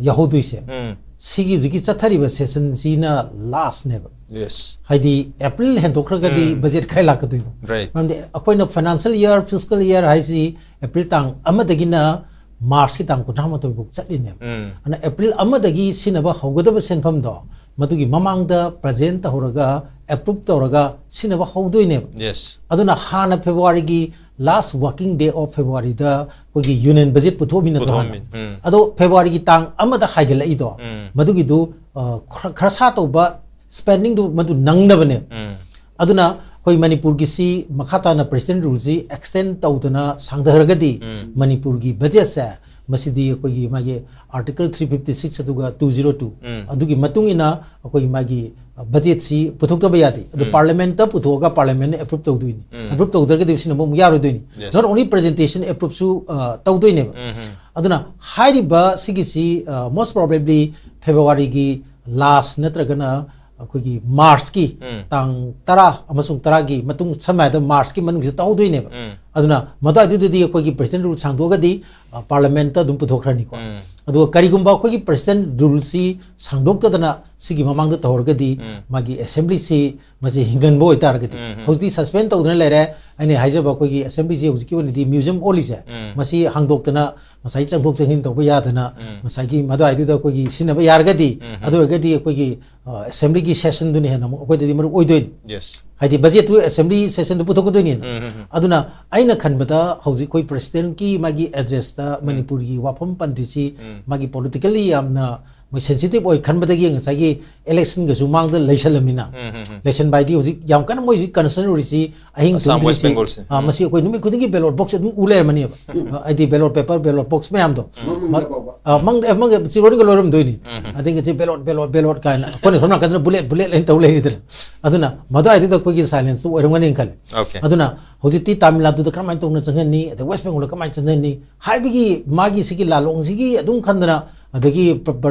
ꯌꯥꯎꯍꯧꯗꯣꯏꯁꯦ, ꯎꯝ꯫ ꯁꯤꯒꯤ ꯍꯧꯖꯤꯛꯀꯤ ꯆꯠꯊꯔꯤꯕ ꯁꯦꯁꯟꯁꯤꯅ ꯂꯥꯁꯅꯦꯕ꯫ Yes. ꯍꯥꯏꯗꯤ ꯑꯦꯄ꯭ꯔꯤꯜ ꯍꯦꯟꯗꯣꯛꯈ꯭ꯔꯒꯗꯤ ꯎꯝ꯫ ꯕꯖꯦꯠ ꯀꯥꯏ ꯂꯥꯛꯀꯗꯣꯏꯅꯣ? Right. ꯃꯔꯝꯗꯤ ꯑꯩꯈꯣꯏꯅ ꯐꯥꯏꯅꯥꯟꯁꯤꯌꯦꯜ ꯏꯌꯥꯔ, ꯐꯤꯁꯀꯦꯜ ꯏꯌꯥꯔ ꯍꯥꯏꯁꯤ ꯑꯦꯄ꯭ꯔꯤꯜ ꯇꯥꯡ ꯑꯃꯗꯒꯤꯅ ꯃꯥꯔꯆꯀꯤ ꯇꯥꯡ ꯀꯨꯟꯊ꯭ꯔꯥ ꯃꯥꯊꯣꯏ ꯐꯥꯎ ꯆꯠꯂꯤꯅꯦꯕ꯫ ꯎꯝ꯫ ꯑꯗꯨꯅ ꯑꯦꯄ꯭ꯔꯤꯜ ꯑꯃꯗꯒꯤ ꯁꯤꯖꯤꯟꯅꯕ ꯍꯧꯒꯗꯕ ꯁꯦꯟꯐꯝꯗꯣ ꯃꯗꯨꯒꯤ ꯃꯃꯥꯡꯗ ꯄ꯭ꯔꯖꯦꯟ ꯇꯧꯔꯒ, ꯑꯦꯄ꯭ꯔꯨꯞ ꯇꯧꯔꯒ ꯁꯤꯖꯤꯟꯅꯕ ꯍꯧꯗꯣꯏꯅꯦꯕ꯫ Yes. ꯑꯗꯨꯅ ꯍꯥꯟꯅ ꯐꯦꯕ꯭ꯔꯨꯋꯥꯔꯤꯒꯤ ꯂꯥꯁ ꯋꯥꯔꯀꯤꯡ ꯗꯦ ꯑꯣꯐ ꯐꯦꯕ꯭ꯔꯨꯋꯥꯔꯤꯗ ꯑꯩꯈꯣꯏꯒꯤ ꯌꯨꯅꯤꯌꯟ ꯕꯖꯦꯠ ꯄꯨꯊꯣꯛꯑꯝꯃꯤ ꯅꯠꯇ꯭ꯔꯣ ꯍꯥꯟꯅ? ꯄꯨꯊꯣꯛꯑꯝꯃꯤ, ꯎꯝ꯫ ꯑꯗꯣ ꯐꯦꯕ꯭ꯔꯨꯋꯥꯔꯤꯒꯤ ꯇꯥꯡ ꯑꯃꯗ ꯍꯥꯏꯒꯠꯂꯛꯏꯗꯣ, ꯎꯝ꯫ ꯃꯗꯨꯒꯤꯗꯨ, ꯑ, ꯈꯔ, ꯈꯔꯁꯥ ꯇꯧꯕ ꯁ꯭ꯄꯦꯟꯗꯤꯡꯗꯨ ꯃꯗꯨ ꯅꯪꯅꯕꯅꯦꯕ꯫ ꯎꯝ꯫ ꯑꯗꯨꯅ ꯑꯩꯈꯣꯏ ꯃꯅꯤꯄꯨꯔꯒꯤꯁꯤ ꯃꯈꯥ ꯇꯥꯅ ꯄ꯭ꯔꯦꯁꯤꯗꯦꯟꯠ ꯔꯨꯜꯁꯤ ꯑꯦꯛꯁꯇꯦꯟ ꯇꯧꯗꯅ ꯁꯥꯡꯊꯔꯒꯗꯤ, ꯎꯝ꯫ ꯃꯅꯤꯄꯨꯔꯒꯤ ꯕꯖꯦꯠꯁꯦ ꯃꯁꯤꯗꯤ ꯑꯩꯈꯣꯏꯒꯤ ꯃꯥꯒꯤ ꯑꯥꯔꯇꯤꯀꯜ ꯊ꯭ꯔꯤ ꯐꯤꯐꯇꯤ ꯁꯤꯛꯁ ꯑꯗꯨꯒ ꯇꯨ ꯖꯤꯔꯣ ꯇꯨ, ꯎꯝ꯫ ꯑꯗꯨꯒꯤ ꯃꯇꯨꯡ ꯏꯟꯅ ꯑꯩꯈꯣꯏꯒꯤ ꯃꯥꯒꯤ ꯕꯖꯦꯠꯁꯤ ꯄꯨꯊꯣꯛꯇꯕ ꯌꯥꯗꯦ꯫ ꯑꯗꯨ ꯎꯝ꯫ ꯄꯥꯔꯂꯤꯌꯥꯃꯦꯟꯠꯇ ꯄꯨꯊꯣꯛꯑꯒ ꯄꯥꯔꯂꯤꯌꯥꯃꯦꯟꯠꯅ ꯑꯦꯄ꯭ꯔꯨꯞ ꯇꯧꯗꯣꯏꯅꯤ꯫ ꯎꯝ꯫ ꯑꯦꯄ꯭ꯔꯨꯞ ꯇꯧꯗ꯭ꯔꯒꯗꯤ ꯁꯤꯅ ꯑꯃꯨꯛ ꯌꯥꯔꯣꯏꯗꯣꯏꯅꯤ꯫ Yes. Not only presentation, ꯑꯦꯄ꯭ꯔꯨꯞꯁꯨ, ꯑ, ꯇꯧꯗꯣꯏꯅꯦꯕ꯫ ꯎꯝ, ꯎꯝ꯫ ꯑꯗꯨꯅ ꯍꯥꯏꯔꯤꯕ ꯁꯤꯒꯤꯁꯤ, ꯑ, most probably ꯐꯦꯕ꯭ꯔꯨꯋꯥꯔꯤꯒꯤ ꯂꯥꯁ ꯅꯠꯇ꯭ꯔꯒꯅ ꯑꯩꯈꯣꯏꯒꯤ ꯃꯥꯔꯆꯀꯤ ꯎꯝ꯫ ꯇꯥꯡ ꯇꯔꯥ ꯑꯃꯁꯨꯡ ꯇꯔꯥꯒꯤ ꯃꯇꯨꯡ, ꯁꯝꯅ ꯍꯥꯏꯔꯕꯗ ꯃꯥꯔꯆꯀꯤ ꯃꯅꯨꯡꯁꯤꯗ ꯇꯧꯍꯧꯗꯣꯏꯅꯦꯕ꯫ ꯎꯝ꯫ ꯎꯝ꯫ ꯑꯗꯨꯒ ꯀꯔꯤꯒꯨꯝꯕ ꯑꯩꯈꯣꯏꯒꯤ ꯄ꯭ꯔꯦꯁꯤꯗꯦꯟꯠ ꯔꯨꯜꯁꯤ ꯁꯥꯡꯗꯣꯛꯇꯗꯅ ꯁꯤꯒꯤ ꯃꯃꯥꯡꯗ ꯇꯧꯍꯧꯔꯒꯗꯤ, ꯎꯝ꯫ ꯃꯥꯒꯤ ꯑꯦꯁꯦꯝꯕ꯭ꯂꯤꯁꯤ ꯃꯁꯤ ꯍꯤꯡꯒꯟꯕ ꯑꯣꯏꯇꯥꯔꯒꯗꯤ, ꯎꯝ, ꯎꯝ꯫ ꯍꯧꯖꯤꯛꯇꯤ ꯁꯁꯄꯦꯟ ꯇꯧꯗꯨꯅ ꯂꯩꯔꯦ꯫ ꯑꯩꯅ ꯍꯥꯏꯖꯕ ꯑꯩꯈꯣꯏꯒꯤ ꯑꯦꯁꯦꯝꯕ꯭ꯂꯤꯁꯤ ꯍꯧꯖꯤꯛꯀꯤ ꯑꯣꯏꯅꯗꯤ ꯃ꯭ꯌꯨꯖꯤꯌꯝ ꯑꯣꯜꯂꯤꯁꯦ, ꯎꯝ꯫ ꯃꯁꯤ ꯍꯥꯡꯗꯣꯛꯇꯅ ꯉꯁꯥꯏ ꯆꯪꯊꯣꯛ ꯆꯪꯁꯤꯟ ꯇꯧꯕ ꯌꯥꯗꯅ, ꯎꯝ꯫ ꯉꯁꯥꯏꯒꯤ ꯃꯗꯨꯋꯥꯏꯗꯨꯗ ꯑꯩꯈꯣꯏꯒꯤ ꯁꯤꯖꯤꯟꯅꯕ ꯌꯥꯔꯒꯗꯤ, ꯎꯝ꯫ ꯑꯗꯨ ꯑꯣꯏꯔꯒꯗꯤ ꯑꯩꯈꯣꯏꯒꯤ, ꯑ, ꯑꯦꯁꯦꯝꯕ꯭ꯂꯤꯒꯤ ꯁꯦꯁꯟꯗꯨꯅ ꯍꯦꯟꯅ ꯑꯃꯨꯛ ꯑꯩꯈꯣꯏꯗꯗꯤ ꯃꯔꯨ ꯑꯣꯏꯗꯣꯏꯅꯤ꯫ Yes. ꯍꯥꯏꯗꯤ ꯕꯖꯦꯠꯇꯨ ꯑꯦꯁꯦꯝꯕ꯭ꯂꯤ ꯁꯦꯁꯟꯗ ꯄꯨꯊꯣꯛꯀꯗꯣꯏꯅꯤꯅ꯫ ꯎꯝ, ꯎꯝ, ꯎꯝ꯫ ꯑꯗꯨꯅ ꯑꯩꯅ ꯈꯟꯕꯗ ꯍꯧꯖꯤꯛ ꯑꯩꯈꯣꯏ ꯄ꯭ꯔꯦꯁꯤꯗꯦꯟꯠꯀꯤ ꯃꯥꯒꯤ ꯑꯦꯗ꯭ꯔꯦꯁꯇ ꯃꯅꯤꯄꯨꯔꯒꯤ ꯋꯥꯐꯝ ꯄꯟꯗ꯭ꯔꯤꯁꯤ ꯎꯝ꯫ ꯃꯥꯒꯤ ꯄꯣꯂꯤꯇꯤꯀꯦꯜꯂꯤ ꯌꯥꯝꯅ ꯃꯣꯏ ꯁꯦꯟꯁꯤꯇꯤꯚ ꯑꯣꯏ ꯈꯟꯕꯗꯒꯤ ꯉꯁꯥꯏꯒꯤ ꯏꯂꯦꯛꯁꯟꯒꯁꯨ ꯃꯥꯡꯗ ꯂꯩꯁꯜꯂꯝꯃꯤꯅ, ꯎꯝ, ꯎꯝ, ꯎꯝ꯫ ꯂꯩꯁꯟꯕ ꯍꯥꯏꯗꯤ ꯍꯧꯖꯤꯛ ꯌꯥꯝ ꯀꯟꯅ ꯃꯣꯏ ꯍꯧꯖꯤꯛ ꯀꯟꯁꯔꯟ ꯑꯣꯏꯔꯤꯁꯤ ꯑꯍꯤꯡ ꯑꯁꯥꯝ, ꯋꯦꯁ ꯇꯨꯝꯗ꯭ꯔꯤꯁꯤ, ꯕꯦꯡꯒꯣꯜꯁꯦ꯫ ꯑ, ꯎꯝ꯫ ꯃꯁꯤ ꯑꯩꯈꯣꯏ ꯅꯨꯃꯤꯠ ꯈꯨꯗꯤꯡꯒꯤ ꯕꯦꯂꯣꯠ ꯕꯣꯛꯁ ꯑꯗꯨꯝ ꯎ ꯂꯩꯔꯝꯃꯅꯦꯕ꯫ ꯑ, ꯍꯥꯏꯗꯤ ꯕꯦꯂꯣꯠ ꯄꯦꯄꯔ, ꯕꯦꯂꯣꯠ ꯕꯣꯛꯁ ꯃꯌꯥꯝꯗꯣ ꯃꯃꯪꯗ ꯐꯥꯎꯕ꯫ ꯑ, ꯃꯪꯗ ꯃꯪꯗ ꯆꯤꯔꯣꯟꯒ ꯂꯣꯏꯔꯝꯗꯣꯏꯅꯤ꯫ ꯎꯝ꯫ ꯑꯗꯒꯤ ꯆꯦ ꯕꯦꯂꯣꯠ ꯕꯦꯂꯣꯠ ꯕꯦꯂꯣꯠ ꯀꯥꯏꯅ ꯑꯩꯈꯣꯏꯅ ꯁꯣꯝ ꯅꯥꯀꯟꯗꯅ ꯕꯨꯂꯦꯠ ꯕꯨꯂꯦꯠ ꯍꯥꯏꯅ ꯇꯧ ꯂꯩꯔꯤꯗꯅ꯫ ꯑꯗꯨꯅ ꯃꯗꯨꯋꯥꯏꯗꯨꯗ ꯑꯩꯈꯣꯏꯒꯤ ꯁꯥꯏꯂꯦꯟꯁꯇꯨ ꯑꯣꯏꯔꯝꯒꯅꯤꯅ ꯈꯜꯂꯤ꯫ Okay꯫ ꯑꯗꯨꯅ ꯍꯧꯖꯤꯛꯇꯤ ꯇꯥꯃꯤꯜ ꯅꯥꯗꯨꯗ ꯀꯔꯝꯍꯥꯏꯅ ꯇꯧꯅ ꯆꯪꯍꯟꯅꯤ, ꯑꯗꯩ ꯋꯦꯁ ꯕꯦꯡꯒꯣꯜꯗ ꯀꯃꯥꯏꯅ ꯆꯪꯍꯟꯅꯤ ꯍꯥꯏꯕꯒꯤ ꯃꯥꯒꯤ ꯁꯤꯒꯤ ꯂꯥꯂꯣꯡꯁꯤꯒꯤ ꯑꯗꯨꯝ ꯈꯟꯗꯅ, ꯑꯗꯒꯤ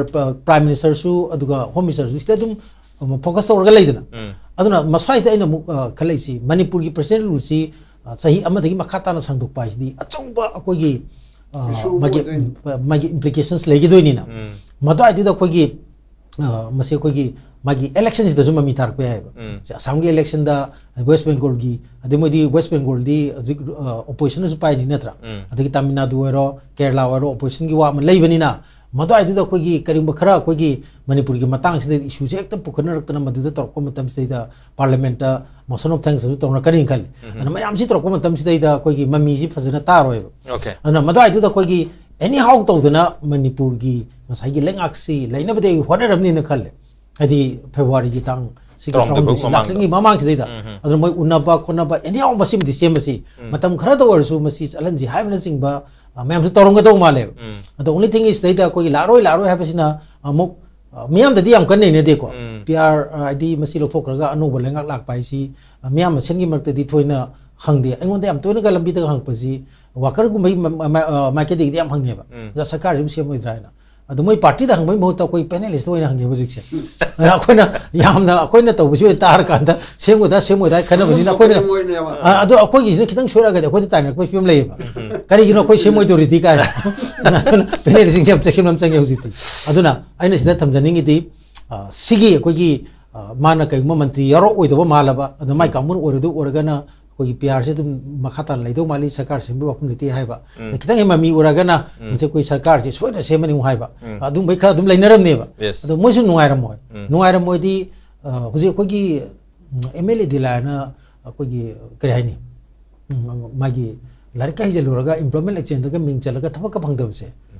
ꯄ꯭ꯔꯥꯏꯝ ꯃꯤꯅꯤꯁꯇꯔꯁꯨ ꯑꯗꯨꯒ ꯍꯣꯝ ꯃꯤꯅꯤꯁꯇꯔꯁꯨ ꯁꯤꯗ ꯑꯗꯨꯝ ꯐꯣꯀꯁ ꯇꯧꯔꯒ ꯂꯩꯗꯅ꯫ ꯎꯝ꯫ ꯑꯗꯨꯅ ꯃꯁ꯭ꯋꯥꯏꯁꯤꯗ ꯑꯩꯅ ꯑꯃꯨꯛ ꯑ, ꯈꯜꯂꯛꯏꯁꯤ, ꯃꯅꯤꯄꯨꯔꯒꯤ ꯄ꯭ꯔꯦꯁꯤꯗꯦꯟ ꯔꯨꯜꯁꯤ ꯑ, ꯆꯍꯤ ꯑꯃꯗꯒꯤ ꯃꯈꯥ ꯇꯥꯅ ꯁꯥꯡꯗꯣꯛꯄ ꯍꯥꯏꯁꯤꯗꯤ ꯑꯆꯧꯕ ꯑꯩꯈꯣꯏꯒꯤ ꯑ, Issue ꯑꯃ ꯃꯥꯒꯤ ꯑꯣꯏꯗꯣꯏꯅꯤ꯫ ꯃꯥꯒꯤ ꯏꯝꯄ꯭ꯂꯤꯀꯦꯁꯟꯁ ꯂꯩꯒꯗꯣꯏꯅꯤꯅ꯫ ꯎꯝ꯫ ꯃꯗꯨꯋꯥꯏꯗꯨꯗ ꯑꯩꯈꯣꯏꯒꯤ ꯑ, ꯃꯁꯤ ꯑꯩꯈꯣꯏꯒꯤ ꯃꯥꯒꯤ ꯏꯂꯦꯛꯁꯟꯁꯤꯗꯁꯨ ꯃꯃꯤ ꯇꯥꯔꯛꯄ ꯌꯥꯏꯑꯕ꯫ ꯎꯝ꯫ ꯁꯤ ꯑꯁꯥꯝꯒꯤ ꯏꯂꯦꯛꯁꯟꯗ, ꯋꯦꯁ ꯕꯦꯡꯒꯣꯜꯒꯤ, ꯑꯗꯩ ꯃꯣꯏꯗꯤ ꯋꯦꯁ ꯕꯦꯡꯒꯣꯜꯗꯤ ꯍꯧꯖꯤꯛ ꯑꯣꯄꯣꯖꯤꯁꯟꯅꯁꯨ ꯄꯥꯏꯔꯤ ꯅꯠꯇ꯭ꯔꯥ? ꯎꯝ꯫ ꯑꯗꯒꯤ ꯇꯥꯃꯤꯜ ꯅꯥꯗꯨ ꯑꯣꯏꯔꯣ, ꯀꯦꯔꯂꯥ ꯑꯣꯏꯔꯣ, ꯑꯣꯄꯣꯖꯤꯁꯟꯒꯤ ꯋꯥ ꯑꯃ ꯂꯩꯕꯅꯤꯅ, ꯃꯗꯨꯋꯥꯏꯗꯨꯗ ꯑꯩꯈꯣꯏꯒꯤ ꯀꯔꯤꯒꯨꯝꯕ ꯈꯔ ꯑꯩꯈꯣꯏꯒꯤ ꯃꯅꯤꯄꯨꯔꯒꯤ ꯃꯇꯥꯡꯁꯤꯗ ꯏꯁꯨꯁꯦ ꯍꯦꯛꯇ ꯄꯨꯈꯠꯅꯔꯛꯇꯅ ꯃꯗꯨꯗ ꯇꯧꯔꯛꯄ ꯃꯇꯝꯁꯤꯗꯩꯗ ꯄꯥꯔꯂꯤꯌꯥꯃꯦꯟꯠꯇ ꯃꯣꯁꯟ ꯑꯣꯐ ꯊꯦꯡꯁ ꯑꯗꯨ ꯇꯧꯅꯔꯛꯀꯅꯤ ꯈꯜꯂꯤ꯫ ꯑꯗꯨꯅ ꯃꯌꯥꯝꯁꯤ ꯇꯧꯔꯛꯄ ꯃꯇꯝꯁꯤꯗꯩꯗ ꯑꯩꯈꯣꯏꯒꯤ ꯃꯃꯤꯁꯤ ꯐꯖꯅ ꯇꯥꯔꯣꯏꯕ꯫ Okay꯫ ꯑꯗꯨꯅ ꯃꯗꯨꯋꯥꯏꯗꯨꯗ ꯑꯩꯈꯣꯏꯒꯤ ꯑꯦꯅꯤ ꯍꯥꯎ ꯇꯧꯗꯅ ꯃꯅꯤꯄꯨꯔꯒꯤ ꯉꯁꯥꯏꯒꯤ ꯂꯩꯉꯥꯛꯁꯤ ꯂꯩꯅꯕꯗꯤ ꯑꯩ ꯍꯣꯠꯅꯔꯝꯅꯤꯅ ꯈꯜꯂꯦ꯫ ꯍꯥꯏꯗꯤ ꯐꯦꯕ꯭ꯔꯨꯋꯥꯔꯤꯒꯤ ꯇꯥꯡ ꯁꯤꯒꯤ ꯇꯔꯥꯍꯨꯝꯗꯣꯏ ꯇꯔꯥꯍꯨꯝꯗꯣꯏꯁꯤ ꯃꯃꯥꯡꯗ꯫ ꯂꯥꯛꯆꯔꯤꯉꯩ ꯃꯃꯥꯡꯁꯤꯗꯩꯗ꯫ ꯎꯝ, ꯎꯝ꯫ ꯑꯗꯨꯅ ꯃꯣꯏ ꯎꯅꯕ ꯈꯣꯠꯅꯕ ꯑꯦꯅꯤ ꯍꯥꯎ ꯃꯁꯤꯃꯗꯤ ꯁꯦꯝꯕꯁꯤ ꯎꯝ꯫ ꯃꯇꯝ ꯈꯔꯗ ꯑꯣꯏꯔꯁꯨ ꯃꯁꯤ ꯆꯠꯍꯟꯁꯤ ꯍꯥꯏꯕꯅꯆꯤꯡꯕ, ꯑ, ꯃꯌꯥꯝꯁꯨ ꯇꯧꯔꯝꯒꯗꯧ ꯃꯥꯜꯂꯦꯕ꯫ ꯎꯝ꯫ ꯑꯗꯣ ꯑꯣꯡꯂꯤ ꯊꯤꯡ ꯏꯁ ꯁꯤꯗꯩꯗ ꯑꯩꯈꯣꯏꯒꯤ ꯂꯥꯛꯑꯔꯣꯏ ꯂꯥꯛꯑꯔꯣꯏ ꯍꯥꯏꯕꯁꯤꯅ ꯑꯃꯨꯛ, ꯑ, ꯃꯤꯌꯥꯝꯗꯗꯤ ꯌꯥꯝ ꯀꯟꯅ ꯅꯩꯅꯗꯦꯀꯣ꯫ ꯎꯝ꯫ ꯄꯤ ꯑꯥꯔ, ꯑ, ꯍꯥꯏꯗꯤ ꯃꯁꯤ ꯂꯧꯊꯣꯛꯈ꯭ꯔꯒ ꯑꯅꯧꯕ ꯂꯩꯉꯥꯛ ꯂꯥꯛꯄ ꯍꯥꯏꯁꯤ, ꯑ, ꯃꯤꯌꯥꯝ ꯃꯁꯦꯟꯒꯤ ꯃꯔꯛꯇꯗꯤ ꯊꯣꯏꯅ ꯈꯪꯗꯦ꯫ ꯑꯩꯉꯣꯟꯗ ꯌꯥꯝ ꯇꯣꯏꯅꯒ ꯂꯝꯕꯤꯗꯒ ꯍꯪꯉꯛꯄꯁꯤ ꯋꯥꯀꯔꯒꯨꯝꯕꯒꯤ ꯃ-, ꯃ-, ꯃ-, ꯑ, ꯃꯥꯏꯀꯩꯗꯒꯤꯗꯤ ꯌꯥꯝ ꯍꯪꯉꯦꯕ꯫ ꯎꯝ꯫ ꯑꯣꯖꯥ, ꯁꯔꯀꯥꯔꯁꯤꯕꯨ ꯁꯦꯝꯃꯣꯏꯗ꯭ꯔꯥ ꯍꯥꯏꯅ꯫ ꯑꯗꯣ ꯃꯣꯏ ꯄꯥꯔꯇꯤꯗ ꯍꯪꯕꯒꯤ ꯃꯍꯨꯠꯇ ꯑꯩꯈꯣꯏ ꯄꯦꯅꯦꯂꯤꯁꯇ ꯑꯣꯏꯅ ꯍꯪꯉꯦꯕ ꯍꯧꯖꯤꯛꯁꯦ꯫ ꯑꯗ ꯑꯩꯈꯣꯏꯅ ꯌꯥꯝꯅ ꯑꯩꯈꯣꯏꯅ ꯇꯧꯕꯁꯤ ꯑꯣꯏꯅ ꯇꯥꯔꯀꯥꯟꯗ ꯁꯦꯝꯒꯗ꯭ꯔꯥ ꯁꯦꯝꯃꯣꯏꯗ꯭ꯔꯥ ꯍꯥꯏ ꯈꯟꯅꯕꯅꯤꯅ ꯑꯩꯈꯣꯏꯅ, ꯃꯣꯏꯅꯦꯕ꯫ ꯑ, ꯑꯗꯣ ꯑꯩꯈꯣꯏꯒꯤꯁꯤꯅ ꯈꯤꯇꯪ ꯁꯣꯏꯔꯛꯑꯒꯗꯤ ꯑꯩꯈꯣꯏꯗ ꯇꯥꯏꯅꯔꯛꯄꯒꯤ ꯐꯤꯕꯝ ꯂꯩꯌꯦꯕ꯫ ꯀꯔꯤꯒꯤꯅꯣ ꯑꯩꯈꯣꯏ ꯁꯦꯝꯃꯣꯏꯗꯧꯔꯤꯗꯤ ꯀꯥꯏꯅ꯫ ꯄꯦꯅꯦꯂꯤꯁꯁꯤꯡꯁꯦ ꯌꯥꯝ ꯆꯦꯛꯁꯤꯟꯕ ꯑꯃ ꯆꯪꯉꯦ ꯍꯧꯖꯤꯛꯇꯤ꯫ ꯑꯗꯨꯅ ꯑꯩꯅ ꯁꯤꯗ ꯊꯝꯖꯅꯤꯡꯉꯤꯗꯤ, ꯑ, ꯁꯤꯒꯤ ꯑꯩꯈꯣꯏꯒꯤ, ꯑ, ꯃꯥꯅ ꯀꯔꯤꯒꯨꯝꯕ ꯃꯟꯇ꯭ꯔꯤ ꯌꯥꯎꯔꯛꯑꯣꯏꯗꯕ ꯃꯥꯜꯂꯕ, ꯑꯗ ꯃꯥꯏ ꯀꯥꯡꯕꯨꯅ ꯑꯣꯏꯔꯣꯏꯗꯧ ꯑꯣꯏꯔꯒꯅ ꯑꯩꯈꯣꯏꯒꯤ ꯄꯤ ꯑꯥꯔꯁꯦ ꯑꯗꯨꯝ ꯃꯈꯥ ꯇꯥꯅ ꯂꯩꯗꯧ ꯃꯥꯜꯂꯤ, ꯁꯔꯀꯥꯔ ꯁꯦꯝꯕꯒꯤ ꯋꯥꯐꯝ ꯂꯩꯇꯦ ꯍꯥꯏꯕ꯫ ꯎꯝ꯫ ꯑꯗ ꯈꯤꯇꯪ ꯍꯦꯛ ꯃꯃꯤ ꯎꯔꯒꯅ ꯎꯝ꯫ ꯃꯁꯤ ꯑꯩꯈꯣꯏ ꯁꯔꯀꯥꯔꯁꯦ ꯁꯣꯏꯗꯅ ꯁꯦꯝꯃꯅꯤ ꯑꯃꯨꯛ ꯍꯥꯏꯕ꯫ ꯎꯝ꯫ ꯑꯗꯨꯝꯕꯩ ꯈꯔ ꯑꯗꯨꯝ ꯂꯩꯅꯔꯝꯅꯦꯕ꯫ Yes꯫ ꯑꯗꯣ ꯃꯣꯏꯁꯨ ꯅꯨꯡꯉꯥꯏꯔꯝꯃꯣꯏ꯫ ꯎꯝ꯫ ꯅꯨꯡꯉꯥꯏꯔꯝꯃꯣꯏꯗꯤ, ꯑ, ꯍꯧꯖꯤꯛ ꯑꯩꯈꯣꯏꯒꯤ, ꯎꯝ, ꯑꯦꯝ ꯑꯦꯜ ꯑꯦ ꯗꯤꯂꯥꯏꯅ ꯑꯩꯈꯣꯏꯒꯤ ꯀꯔꯤ ꯍꯥꯏꯅꯤ? ꯎꯝ, ꯃꯥꯒꯤ ꯂꯥꯏꯔꯤꯛꯀ ꯍꯩꯖꯤꯜꯂꯨꯔꯒ employment exchange ꯗꯒ ꯃꯤꯡ ꯆꯜꯂꯒ ꯊꯕꯛꯀ ꯐꯪꯗꯕꯁꯦ꯫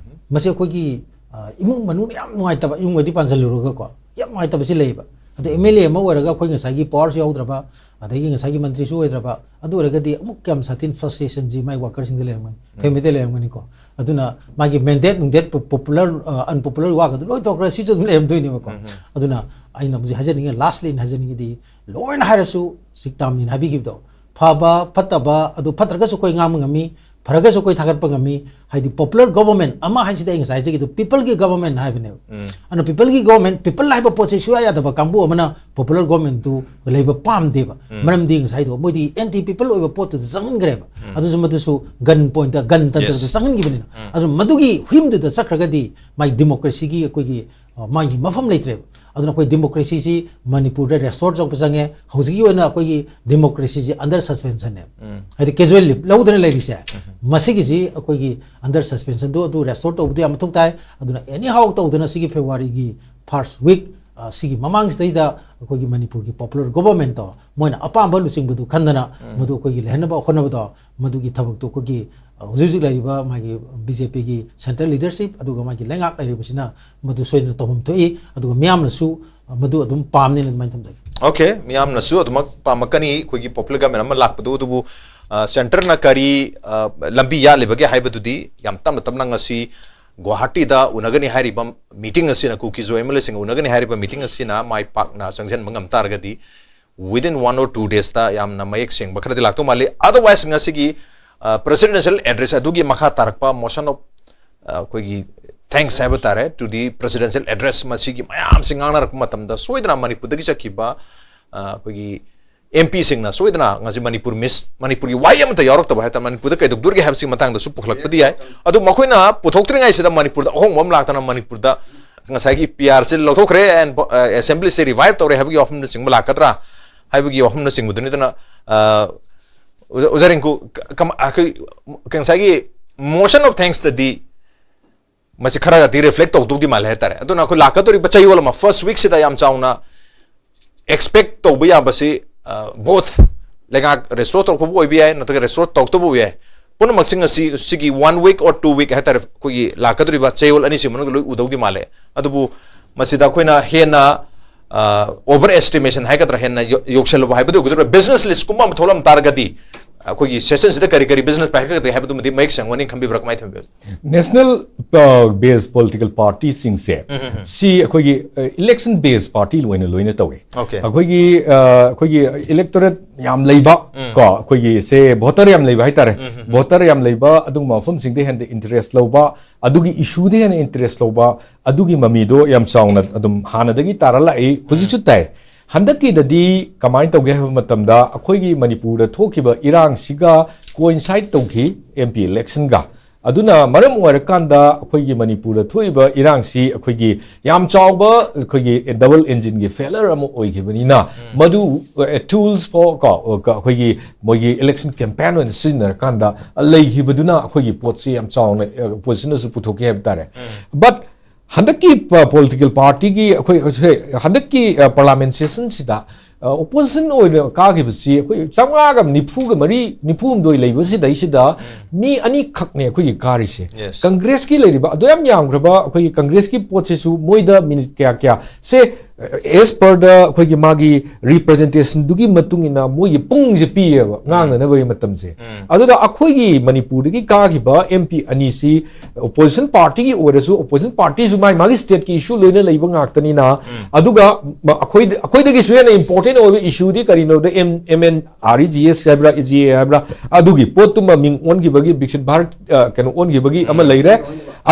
ꯃꯁꯤ ꯑꯩꯈꯣꯏꯒꯤ ꯑ, ꯏꯃꯨꯡ ꯃꯅꯨꯡ ꯌꯥꯝ ꯅꯨꯡꯉꯥꯏꯇꯕ, ꯏꯃꯨꯡꯒꯗꯤ ꯄꯥꯟꯁꯤꯜꯂꯨꯔꯒꯀꯣ, ꯌꯥꯝ ꯅꯨꯡꯉꯥꯏꯇꯕꯁꯤ ꯂꯩꯌꯦꯕ꯫ ꯑꯗꯣ ꯑꯦꯝ ꯑꯦꯜ ꯑꯦ ꯑꯃ ꯑꯣꯏꯔꯒ ꯑꯩꯈꯣꯏ ꯉꯁꯥꯏꯒꯤ ꯄꯋꯥꯔꯁꯨ ꯌꯥꯎꯗ꯭ꯔꯕ, ꯑꯗꯒꯤ ꯉꯁꯥꯏꯒꯤ ꯃꯟꯇ꯭ꯔꯤꯁꯨ ꯑꯣꯏꯗ꯭ꯔꯕ, ꯑꯗꯨ ꯑꯣꯏꯔꯒꯗꯤ ꯑꯃꯨꯛ ꯀꯌꯥꯝ ꯁꯥꯊꯤꯅ ꯐ꯭ꯔꯁꯇ꯭ꯔꯦꯁꯟꯁꯤ ꯃꯥꯏ ꯋꯥꯀꯔꯁꯤꯡꯗ ꯂꯩꯔꯝꯒꯅꯤ, ꯐꯦꯃꯤꯂꯤꯗ ꯂꯩꯔꯝꯒꯅꯤꯀꯣ꯫ ꯑꯗꯨꯅ ꯃꯥꯒꯤ ꯃꯦꯟꯗꯦꯠ ꯅꯨꯡꯗꯦꯠ, ꯄꯣꯄꯨꯂꯔ ꯑꯟꯄꯣꯄꯨꯂꯔ ꯋꯥꯒꯗꯨ ꯂꯣꯏ ꯇꯧꯈ꯭ꯔꯦ, ꯁꯤꯁꯨ ꯑꯗꯨꯝ ꯂꯩꯔꯝꯗꯣꯏꯅꯦꯕꯀꯣ꯫ ꯑꯗꯨꯅ ꯑꯩꯅ ꯍꯧꯖꯤꯛ ꯍꯥꯏꯖꯅꯤꯡꯉꯦ, ꯂꯥꯁꯂꯤ ꯑꯩꯅ ꯍꯥꯏꯖꯅꯤꯡꯉꯤꯗꯤ, ꯂꯣꯏꯅ ꯍꯥꯏꯔꯁꯨ ꯁꯤ ꯇꯥꯝꯅꯤꯅ ꯍꯥꯏꯕꯤꯈꯤꯕꯗꯣ, ꯐꯕ ꯐꯠꯇꯕ ꯑꯗꯨ ꯐꯠꯇ꯭ꯔꯒꯁꯨ ꯑꯩꯈꯣꯏ ꯉꯥꯡꯕ ꯉꯝꯃꯤ, ꯐꯔꯒꯁꯨ ꯑꯩꯈꯣꯏ ꯊꯥꯒꯠꯄ ꯉꯝꯃꯤ꯫ ꯍꯥꯏꯗꯤ ꯄꯣꯄꯨꯂꯔ ꯒꯣꯕꯔꯃꯦꯟ ꯑꯃ ꯍꯥꯏꯁꯤꯗꯤ ꯑꯩ ꯉꯁꯥꯏ ꯍꯥꯏꯖꯈꯤꯗꯣ, ꯄꯤꯄꯜꯒꯤ ꯒꯣꯕꯔꯃꯦꯟ ꯍꯥꯏꯕꯅꯦꯕ꯫ ꯑꯗꯨꯅ ꯄꯤꯄꯜꯒꯤ ꯒꯣꯕꯔꯃꯦꯟ, ꯄꯤꯄꯜ ꯍꯥꯏꯕ ꯄꯣꯠꯁꯦ ꯁꯨꯡꯌꯥ ꯌꯥꯗꯕ ꯀꯥꯡꯕꯨ ꯑꯃꯅ ꯄꯣꯄꯨꯂꯔ ꯒꯣꯕꯔꯃꯦꯟꯗꯨ ꯂꯩꯕ ꯄꯥꯝꯗꯦꯕ꯫ ꯃꯔꯝꯗꯤ ꯉꯁꯥꯏꯗꯣ ꯃꯣꯏꯗꯤ ꯑꯦꯟꯇꯤ ꯄꯤꯄꯜ ꯑꯣꯏꯕ ꯄꯣꯠꯇꯨꯗ ꯆꯪꯍꯟꯈ꯭ꯔꯦꯕ꯫ ꯑꯗꯨꯁꯨ ꯃꯗꯨꯁꯨ ꯒꯟ ꯄꯣꯏꯟꯇ, ꯒꯟ ꯇꯟꯇ꯭ꯔꯗ ꯆꯪꯍꯟꯈꯤꯕꯅꯤꯅ꯫ ꯑꯗꯨꯅ ꯃꯗꯨꯒꯤ ꯋꯤꯝꯗꯨꯗ ꯆꯠꯈ꯭ꯔꯒꯗꯤ ꯃꯥꯏ ꯗꯤꯃꯣꯀ꯭ꯔꯦꯁꯤꯒꯤ ꯑꯩꯈꯣꯏꯒꯤ, ꯑ, ꯃꯥꯒꯤ ꯃꯐꯝ ꯂꯩꯇ꯭ꯔꯦꯕ꯫ ꯑꯗꯨꯅ ꯑꯩꯈꯣꯏ ꯗꯤꯃꯣꯀ꯭ꯔꯦꯁꯤꯁꯤ ꯃꯅꯤꯄꯨꯔꯗ ꯔꯦꯁꯇꯣꯔ ꯇꯧꯕ ꯆꯪꯉꯦ꯫ ꯍꯧꯖꯤꯛꯀꯤ ꯑꯣꯏꯅ ꯑꯩꯈꯣꯏꯒꯤ ꯗꯤꯃꯣꯀ꯭ꯔꯦꯁꯤꯁꯤ ꯑꯟꯗꯔ ꯁꯁꯄꯦꯟꯁꯟꯅꯦꯕ꯫ ꯍꯥꯏꯗꯤ ꯀꯦꯖꯨꯋꯦꯜ ꯂꯤꯞ ꯂꯧꯗꯅ ꯂꯩꯔꯤꯁꯦ, ꯃꯁꯤꯒꯤꯁꯤ ꯑꯩꯈꯣꯏꯒꯤ ꯑꯟꯗꯔ ꯁꯁꯄꯦꯟꯁꯟꯗꯣ ꯑꯗꯨ ꯔꯦꯁꯇꯣꯔ ꯇꯧꯕꯗꯤ ꯌꯥꯝ ꯃꯊꯧ ꯇꯥꯏ꯫ ꯑꯗꯨꯅ ꯑꯦꯅꯤ ꯍꯥꯎ ꯇꯧꯗꯅ ꯁꯤꯒꯤ ꯐꯦꯕ꯭ꯔꯨꯋꯥꯔꯤꯒꯤ ꯐꯥꯔꯁ ꯋꯤꯛ, ꯑ, ꯁꯤꯒꯤ ꯃꯃꯥꯡꯁꯤꯗꯩꯗ ꯑꯩꯈꯣꯏꯒꯤ ꯃꯅꯤꯄꯨꯔꯒꯤ ꯄꯣꯄꯨꯂꯔ ꯒꯣꯕꯔꯃꯦꯟꯇꯣ ꯃꯣꯏꯅ ꯑꯄꯥꯝꯕ ꯂꯨꯆꯤꯡꯕꯗꯨ ꯈꯟꯗꯅ ꯃꯗꯨ ꯑꯩꯈꯣꯏꯒꯤ ꯂꯩꯍꯟꯅꯕ ꯍꯣꯠꯅꯕꯗꯣ, ꯃꯗꯨꯒꯤ ꯊꯕꯛꯇꯣ ꯑꯩꯈꯣꯏꯒꯤ, ꯑ, ꯍꯧꯖꯤꯛ ꯍꯧꯖꯤꯛ ꯂꯩꯔꯤꯕ ꯃꯥꯒꯤ ꯕꯤ ꯖꯦ ꯄꯤꯒꯤ ꯁꯦꯟꯇ꯭ꯔꯦꯜ ꯂꯤꯗꯔꯁꯤꯞ ꯑꯗꯨꯒ ꯃꯥꯒꯤ ꯂꯩꯉꯥꯛ ꯂꯩꯔꯤꯕꯁꯤꯅ ꯃꯗꯨ ꯁꯣꯏꯗꯅ ꯇꯧꯐꯝ ꯊꯣꯛꯏ꯫ ꯑꯗꯨꯒ ꯃꯤꯌꯥꯝꯅꯁꯨ, ꯑ, ꯃꯗꯨ ꯑꯗꯨꯝ ꯄꯥꯝꯅꯦꯅ ꯑꯗꯨꯃꯥꯏꯅ ꯊꯝꯖꯒꯦ꯫ ꯑꯣꯀꯦ, ꯃꯤꯌꯥꯝꯅꯁꯨ ꯑꯗꯨꯃꯛ ꯄꯥꯝꯃꯛꯀꯅꯤ ꯑꯩꯈꯣꯏꯒꯤ ꯄꯣꯄꯨꯂꯔ ꯒꯚꯔꯟꯃꯦꯟ ꯑꯃ ꯂꯥꯛꯄꯗꯨ꯫ ꯑꯗꯨꯕꯨ, ꯑ, ꯁꯦꯟꯇꯔꯅ ꯀꯔꯤ, ꯑ, ꯂꯝꯕꯤ ꯌꯥꯠꯂꯤꯕꯒꯦ ꯍꯥꯏꯕꯗꯨꯗꯤ ꯌꯥꯝ ꯇꯞꯅ ꯇꯞꯅ ꯉꯁꯤ ꯒꯨꯋꯥꯍꯥꯇꯤꯗ ꯎꯅꯒꯅꯤ ꯍꯥꯏꯔꯤꯕ ꯃꯤꯇꯤꯡ ꯑꯁꯤꯅ, ꯀꯨꯀꯤꯖꯣ ꯑꯦꯝ ꯑꯦꯜ ꯑꯦꯁꯤꯡꯒ ꯎꯅꯒꯅꯤ ꯍꯥꯏꯔꯤꯕ ꯃꯤꯇꯤꯡ ꯑꯁꯤꯅ ꯃꯥꯏ ꯄꯥꯛꯅ ꯆꯪꯁꯤꯟꯕ ꯉꯝ ꯇꯥꯔꯒꯗꯤ, within one or two days ꯇ ꯌꯥꯝꯅ ꯃꯌꯦꯛ ꯁꯦꯡꯕ ꯈꯔꯗꯤ ꯂꯥꯛꯇꯧ ꯃꯥꯜꯂꯤ꯫ Otherwise, ꯉꯁꯤꯒꯤ, ꯑ, presidential address ꯑꯗꯨꯒꯤ ꯃꯈꯥ ꯇꯥꯔꯛꯄ motion of, ꯑ, ꯑꯩꯈꯣꯏꯒꯤ thanks ꯍꯥꯏꯕ ꯇꯥꯔꯦ, to the presidential address, ꯃꯁꯤꯒꯤ ꯃꯌꯥꯝꯁꯤ ꯉꯥꯡꯅꯔꯛꯄ ꯃꯇꯝꯗ ꯁꯣꯏꯗꯅ ꯃꯅꯤꯄꯨꯔꯗꯒꯤ ꯆꯠꯈꯤꯕ, ꯑ, ꯑꯩꯈꯣꯏꯒꯤ ꯑꯦꯝ ꯄꯤꯁꯤꯡꯅ ꯁꯣꯏꯗꯅ ꯉꯁꯤ ꯃꯅꯤꯄꯨꯔ ꯃꯤꯁ, ꯃꯅꯤꯄꯨꯔꯒꯤ ꯋꯥꯍꯩ ꯑꯃꯠꯇ ꯌꯥꯎꯔꯛꯇꯕ ꯍꯥꯏꯇꯥꯔꯦ, ꯃꯅꯤꯄꯨꯔꯗ ꯀꯩꯗꯧꯗꯣꯔꯤꯒꯦ ꯍꯥꯏꯕꯁꯤꯒꯤ ꯃꯇꯥꯡꯗꯁꯨ ꯄꯨꯈꯠꯂꯛꯄꯗꯤ ꯌꯥꯏ꯫ ꯑꯗꯨ ꯃꯈꯣꯏꯅ ꯄꯨꯊꯣꯛꯇ꯭ꯔꯤꯉꯩꯁꯤꯗ ꯃꯅꯤꯄꯨꯔꯗ ꯑꯍꯣꯡꯕ ꯑꯃ ꯂꯥꯛꯇꯅ ꯃꯅꯤꯄꯨꯔꯗ ꯉꯁꯥꯏꯒꯤ ꯄꯤ ꯑꯥꯔꯁꯤ ꯂꯧꯊꯣꯛꯈ꯭ꯔꯦ and, ꯑ, ꯑꯦꯁꯦꯝꯕ꯭ꯂꯤꯁꯤ ꯔꯤꯚꯥꯏꯚ ꯇꯧꯔꯦ ꯍꯥꯏꯕꯒꯤ ꯋꯥꯐꯝꯅꯆꯤꯡꯕ ꯂꯥꯛꯀꯗ꯭ꯔꯥ ꯍꯥꯏꯕꯒꯤ ꯋꯥꯐꯝꯅꯆꯤꯡꯕꯗꯨꯅꯤꯗꯅ, ꯑ, ꯑꯣꯖꯥ, ꯑꯣꯖꯥ ꯔꯤꯡꯀꯨ, ꯀ-, ꯀꯃ-, ꯑꯩꯈꯣꯏ ꯉꯁꯥꯏꯒꯤ motion of thanks ꯇꯗꯤ ꯃꯁꯤ ꯈꯔꯒꯗꯤ ꯔꯤꯐ꯭ꯂꯦꯛ ꯇꯧꯗꯧꯗꯤ ꯃꯥꯜꯂꯦ ꯍꯥꯏꯇꯥꯔꯦ꯫ ꯑꯗꯨꯅ ꯑꯩꯈꯣꯏ ꯂꯥꯛꯀꯗꯧꯔꯤꯕ ꯆꯌꯣꯜ ꯑꯃ, ꯐꯥꯔꯁ ꯋꯤꯛꯁꯤꯗ ꯌꯥꯝ ꯆꯥꯎꯅ ꯑꯦꯛꯁꯄꯦꯛ ꯇꯧꯕ ꯌꯥꯕꯁꯤ, ꯑ, ꯕꯣꯠ ꯂꯩꯉꯥꯛ ꯔꯦꯁꯇꯣꯔ ꯇꯧꯔꯛꯄꯕꯨ ꯑꯣꯏꯕ ꯌꯥꯏ, ꯅꯠꯇ꯭ꯔꯒ ꯔꯦꯁꯇꯣꯔ ꯇꯧꯔꯛꯇꯕꯕꯨ ꯌꯥꯏ, ꯄꯨꯝꯅꯃꯛꯁꯤꯡ ꯑꯁꯤ ꯁꯤꯒꯤ one week or two week ꯍꯥꯏꯇꯥꯔꯦ, ꯑꯩꯈꯣꯏꯒꯤ ꯂꯥꯛꯀꯗꯧꯔꯤꯕ ꯆꯌꯣꯜ ꯑꯅꯤꯁꯤ ꯃꯅꯨꯡꯗ ꯂꯣꯏ ꯎꯗꯧꯗꯤ ꯃꯥꯜꯂꯦ꯫ ꯑꯗꯨꯕꯨ ꯃꯁꯤꯗ ꯑꯩꯈꯣꯏꯅ ꯍꯦꯟꯅ ꯑꯣꯚꯔ ꯑꯦꯁꯇꯤꯃꯦꯁꯟ ꯍꯥꯏꯒꯗ꯭ꯔꯥ, ꯍꯦꯟꯅ ꯌꯧ- ꯌꯧꯁꯜꯂꯨꯕ ꯍꯥꯏꯕꯗꯨ ꯑꯣꯏꯒꯗꯧꯔꯤꯕ꯭ꯔꯥ? ꯕꯤꯖꯤꯅꯦꯁ ꯂꯤꯁꯀꯨꯝꯕ ꯑꯃ ꯊꯣꯛꯂꯝ ꯇꯥꯔꯒꯗꯤ ꯑꯩꯈꯣꯏꯒꯤ ꯁꯦꯁꯟꯁꯤꯗ ꯀꯔꯤ ꯀꯔꯤ ꯕꯤꯖꯤꯅꯦꯁ ꯄꯥꯏꯈꯠꯀꯗꯒꯦ ꯍꯥꯏꯕꯗꯨꯃꯗꯤ ꯃꯌꯦꯛ ꯁꯦꯡꯉꯅꯤ ꯈꯟꯕꯤꯕ꯭ꯔꯥ, ꯀꯃꯥꯏꯅ ꯊꯝꯕꯤꯕ꯭ꯔꯥ? ꯅꯦꯁꯅꯦꯜ ꯕꯦꯁ ꯄꯣꯂꯤꯇꯤꯀꯦꯜ ꯄꯥꯔꯇꯤꯁꯤꯡꯁꯦ ꯁꯤ ꯑꯩꯈꯣꯏꯒꯤ ꯏꯂꯦꯛꯁꯟ ꯕꯦꯁ ꯄꯥꯔꯇꯤ ꯑꯣꯏꯅ ꯂꯣꯏꯅ ꯇꯧꯋꯤ꯫ Okay. ꯑꯩꯈꯣꯏꯒꯤ ꯑ, ꯑꯩꯈꯣꯏꯒꯤ ꯏꯂꯦꯛꯇꯣꯔꯦꯠ ꯌꯥꯝ ꯂꯩꯕ ꯀꯣ, ꯑꯩꯈꯣꯏꯒꯤ ꯁꯦ ꯚꯣꯇꯔ ꯌꯥꯝ ꯂꯩꯕ ꯍꯥꯏꯇꯥꯔꯦ꯫ ꯚꯣꯇꯔ ꯌꯥꯝ ꯂꯩꯕ ꯑꯗꯨꯒꯨꯝꯕ ꯃꯐꯝꯁꯤꯡꯗ ꯍꯦꯟꯅ ꯏꯟꯇꯔꯦꯁ ꯂꯧꯕ, ꯑꯗꯨꯒꯤ ꯏꯁꯨꯗ ꯍꯦꯟꯅ ꯏꯟꯇꯔꯦꯁ ꯂꯧꯕ, ꯑꯗꯨꯒꯤ ꯃꯃꯤꯗꯣ ꯌꯥꯝ ꯆꯥꯎꯅ ꯑꯗꯨꯝ ꯍꯥꯟꯅꯗꯒꯤ ꯇꯥꯔ ꯂꯥꯛꯏ, ꯍꯧꯖꯤꯛꯁꯨ ꯇꯥꯏ꯫ ꯍꯟꯗꯛꯀꯤꯗꯗꯤ ꯀꯃꯥꯏꯅ ꯇꯧꯒꯦ ꯍꯥꯏꯕ ꯃꯇꯝꯗ ꯑꯩꯈꯣꯏꯒꯤ ꯃꯅꯤꯄꯨꯔꯗ ꯊꯣꯛꯈꯤꯕ ꯏꯔꯥꯡꯁꯤꯒ ꯀꯣꯏꯟꯁꯥꯏꯠ ꯇꯧꯈꯤ ꯑꯦꯝ ꯄꯤ ꯏꯂꯦꯛꯁꯟꯒ꯫ ꯑꯗꯨꯅ ꯃꯔꯝ ꯑꯣꯏꯔꯀꯥꯟꯗ ꯑꯩꯈꯣꯏꯒꯤ ꯃꯅꯤꯄꯨꯔꯗ ꯊꯣꯛꯏꯕ ꯏꯔꯥꯡꯁꯤ ꯑꯩꯈꯣꯏꯒꯤ ꯌꯥꯝ ꯆꯥꯎꯕ ꯑꯩꯈꯣꯏꯒꯤ ꯗꯕꯜ ꯏꯟꯖꯤꯟꯒꯤ ꯐꯦꯂꯔ ꯑꯃ ꯑꯣꯏꯈꯤꯕꯅꯤꯅ, ꯃꯗꯨ ꯇꯨꯜꯁ ꯐꯣꯔ ꯀꯣ ꯑꯩꯈꯣꯏꯒꯤ ꯃꯣꯏꯒꯤ ꯏꯂꯦꯛꯁꯟ ꯀꯦꯝꯄꯦꯟ ꯑꯣꯏꯅ ꯁꯤꯖꯤꯟꯅꯔꯀꯥꯟꯗ ꯂꯩꯈꯤꯕꯗꯨꯅ ꯑꯩꯈꯣꯏꯒꯤ ꯄꯣꯠꯁꯤ ꯌꯥꯝ ꯆꯥꯎꯅ ꯑꯣꯄꯣꯖꯤꯁꯟꯅꯁꯨ ꯄꯨꯊꯣꯛꯈꯤ ꯍꯥꯏꯕ ꯇꯥꯔꯦ꯫ ꯕꯠ ꯍꯟꯗꯛꯀꯤ ꯄꯣꯂꯤꯇꯤꯀꯦꯜ ꯄꯥꯔꯇꯤꯒꯤ ꯑꯩꯈꯣꯏ ꯁꯦ, ꯍꯟꯗꯛꯀꯤ ꯄꯥꯔꯂꯥꯃꯦꯟ ꯁꯦꯁꯟꯁꯤꯗ ꯑꯣꯄꯣꯖꯤꯁꯟ ꯑꯣꯏꯅ ꯀꯥꯈꯤꯕꯁꯤ ꯑꯩꯈꯣꯏ ꯆꯥꯝꯃꯉꯥꯒ ꯅꯤꯐꯨꯒ ꯃꯔꯤ, ꯅꯤꯐꯨ ꯍꯨꯝꯗꯣꯏ ꯂꯩꯕꯁꯤꯗꯩꯁꯤꯗ ꯃꯤ ꯑꯅꯤꯈꯛꯅꯦ ꯑꯩꯈꯣꯏꯒꯤ ꯀꯥꯔꯤꯁꯦ꯫ Yes. ꯀꯪꯒ꯭ꯔꯦꯁꯀꯤ ꯂꯩꯔꯤꯕ ꯑꯗꯨ ꯌꯥꯝ ꯌꯥꯝꯈ꯭ꯔꯕ ꯑꯩꯈꯣꯏꯒꯤ ꯀꯪꯒ꯭ꯔꯦꯁꯀꯤ ꯄꯣꯠꯁꯤꯁꯨ ꯃꯣꯏꯗ ꯃꯤꯅꯤꯠ ꯀꯌꯥ ꯀꯌꯥ ꯁꯦ, ꯑꯦꯁ ꯄꯔꯗ ꯑꯩꯈꯣꯏꯒꯤ ꯃꯥꯒꯤ ꯔꯤꯄ꯭ꯔꯖꯦꯟꯇꯦꯁꯟꯗꯨꯒꯤ ꯃꯇꯨꯡ ꯏꯟꯅ ꯃꯣꯏꯒꯤ ꯄꯨꯡꯁꯦ ꯄꯤꯌꯦꯕ ꯉꯥꯡꯅꯅꯕꯒꯤ ꯃꯇꯝꯁꯦ꯫ ꯑꯗꯨꯗ ꯑꯩꯈꯣꯏꯒꯤ ꯃꯅꯤꯄꯨꯔꯗꯒꯤ ꯀꯥꯈꯤꯕ ꯑꯦꯝ ꯄꯤ ꯑꯅꯤꯁꯤ ꯑꯣꯄꯣꯖꯤꯁꯟ ꯄꯥꯔꯇꯤꯒꯤ ꯑꯣꯏꯔꯁꯨ, ꯑꯣꯄꯣꯖꯤꯁꯟ ꯄꯥꯔꯇꯤꯁꯨ ꯃꯥꯒꯤ ꯃꯥꯒꯤ ꯁ꯭ꯇꯦꯠꯀꯤ ꯏꯁꯨ ꯂꯣꯏꯅ ꯂꯩꯕ ꯉꯥꯛꯇꯅꯤꯅ, ꯑꯗꯨꯒ ꯃ- ꯑꯩꯈꯣꯏꯗ ꯑꯩꯈꯣꯏꯗꯒꯤꯁꯨ ꯍꯦꯟꯅ ꯏꯝꯄꯣꯔꯇꯦꯟ ꯑꯣꯏꯕ ꯏꯁꯨꯗꯤ ꯀꯔꯤꯅꯣꯗ M M N R E G S ꯍꯥꯏꯕ꯭ꯔꯥ, ꯏ ꯖꯤ ꯑꯦ ꯍꯥꯏꯕ꯭ꯔꯥ, ꯑꯗꯨꯒꯤ ꯄꯣꯠꯇꯨꯃ ꯃꯤꯡ ꯑꯣꯟꯈꯤꯕꯒꯤ, ꯕꯤꯛꯁꯤꯠ ꯚꯥꯔꯠ ꯑ, ꯀꯩꯅꯣ ꯑꯣꯟꯈꯤꯕꯒꯤ ꯑꯃ ꯂꯩꯔꯦ꯫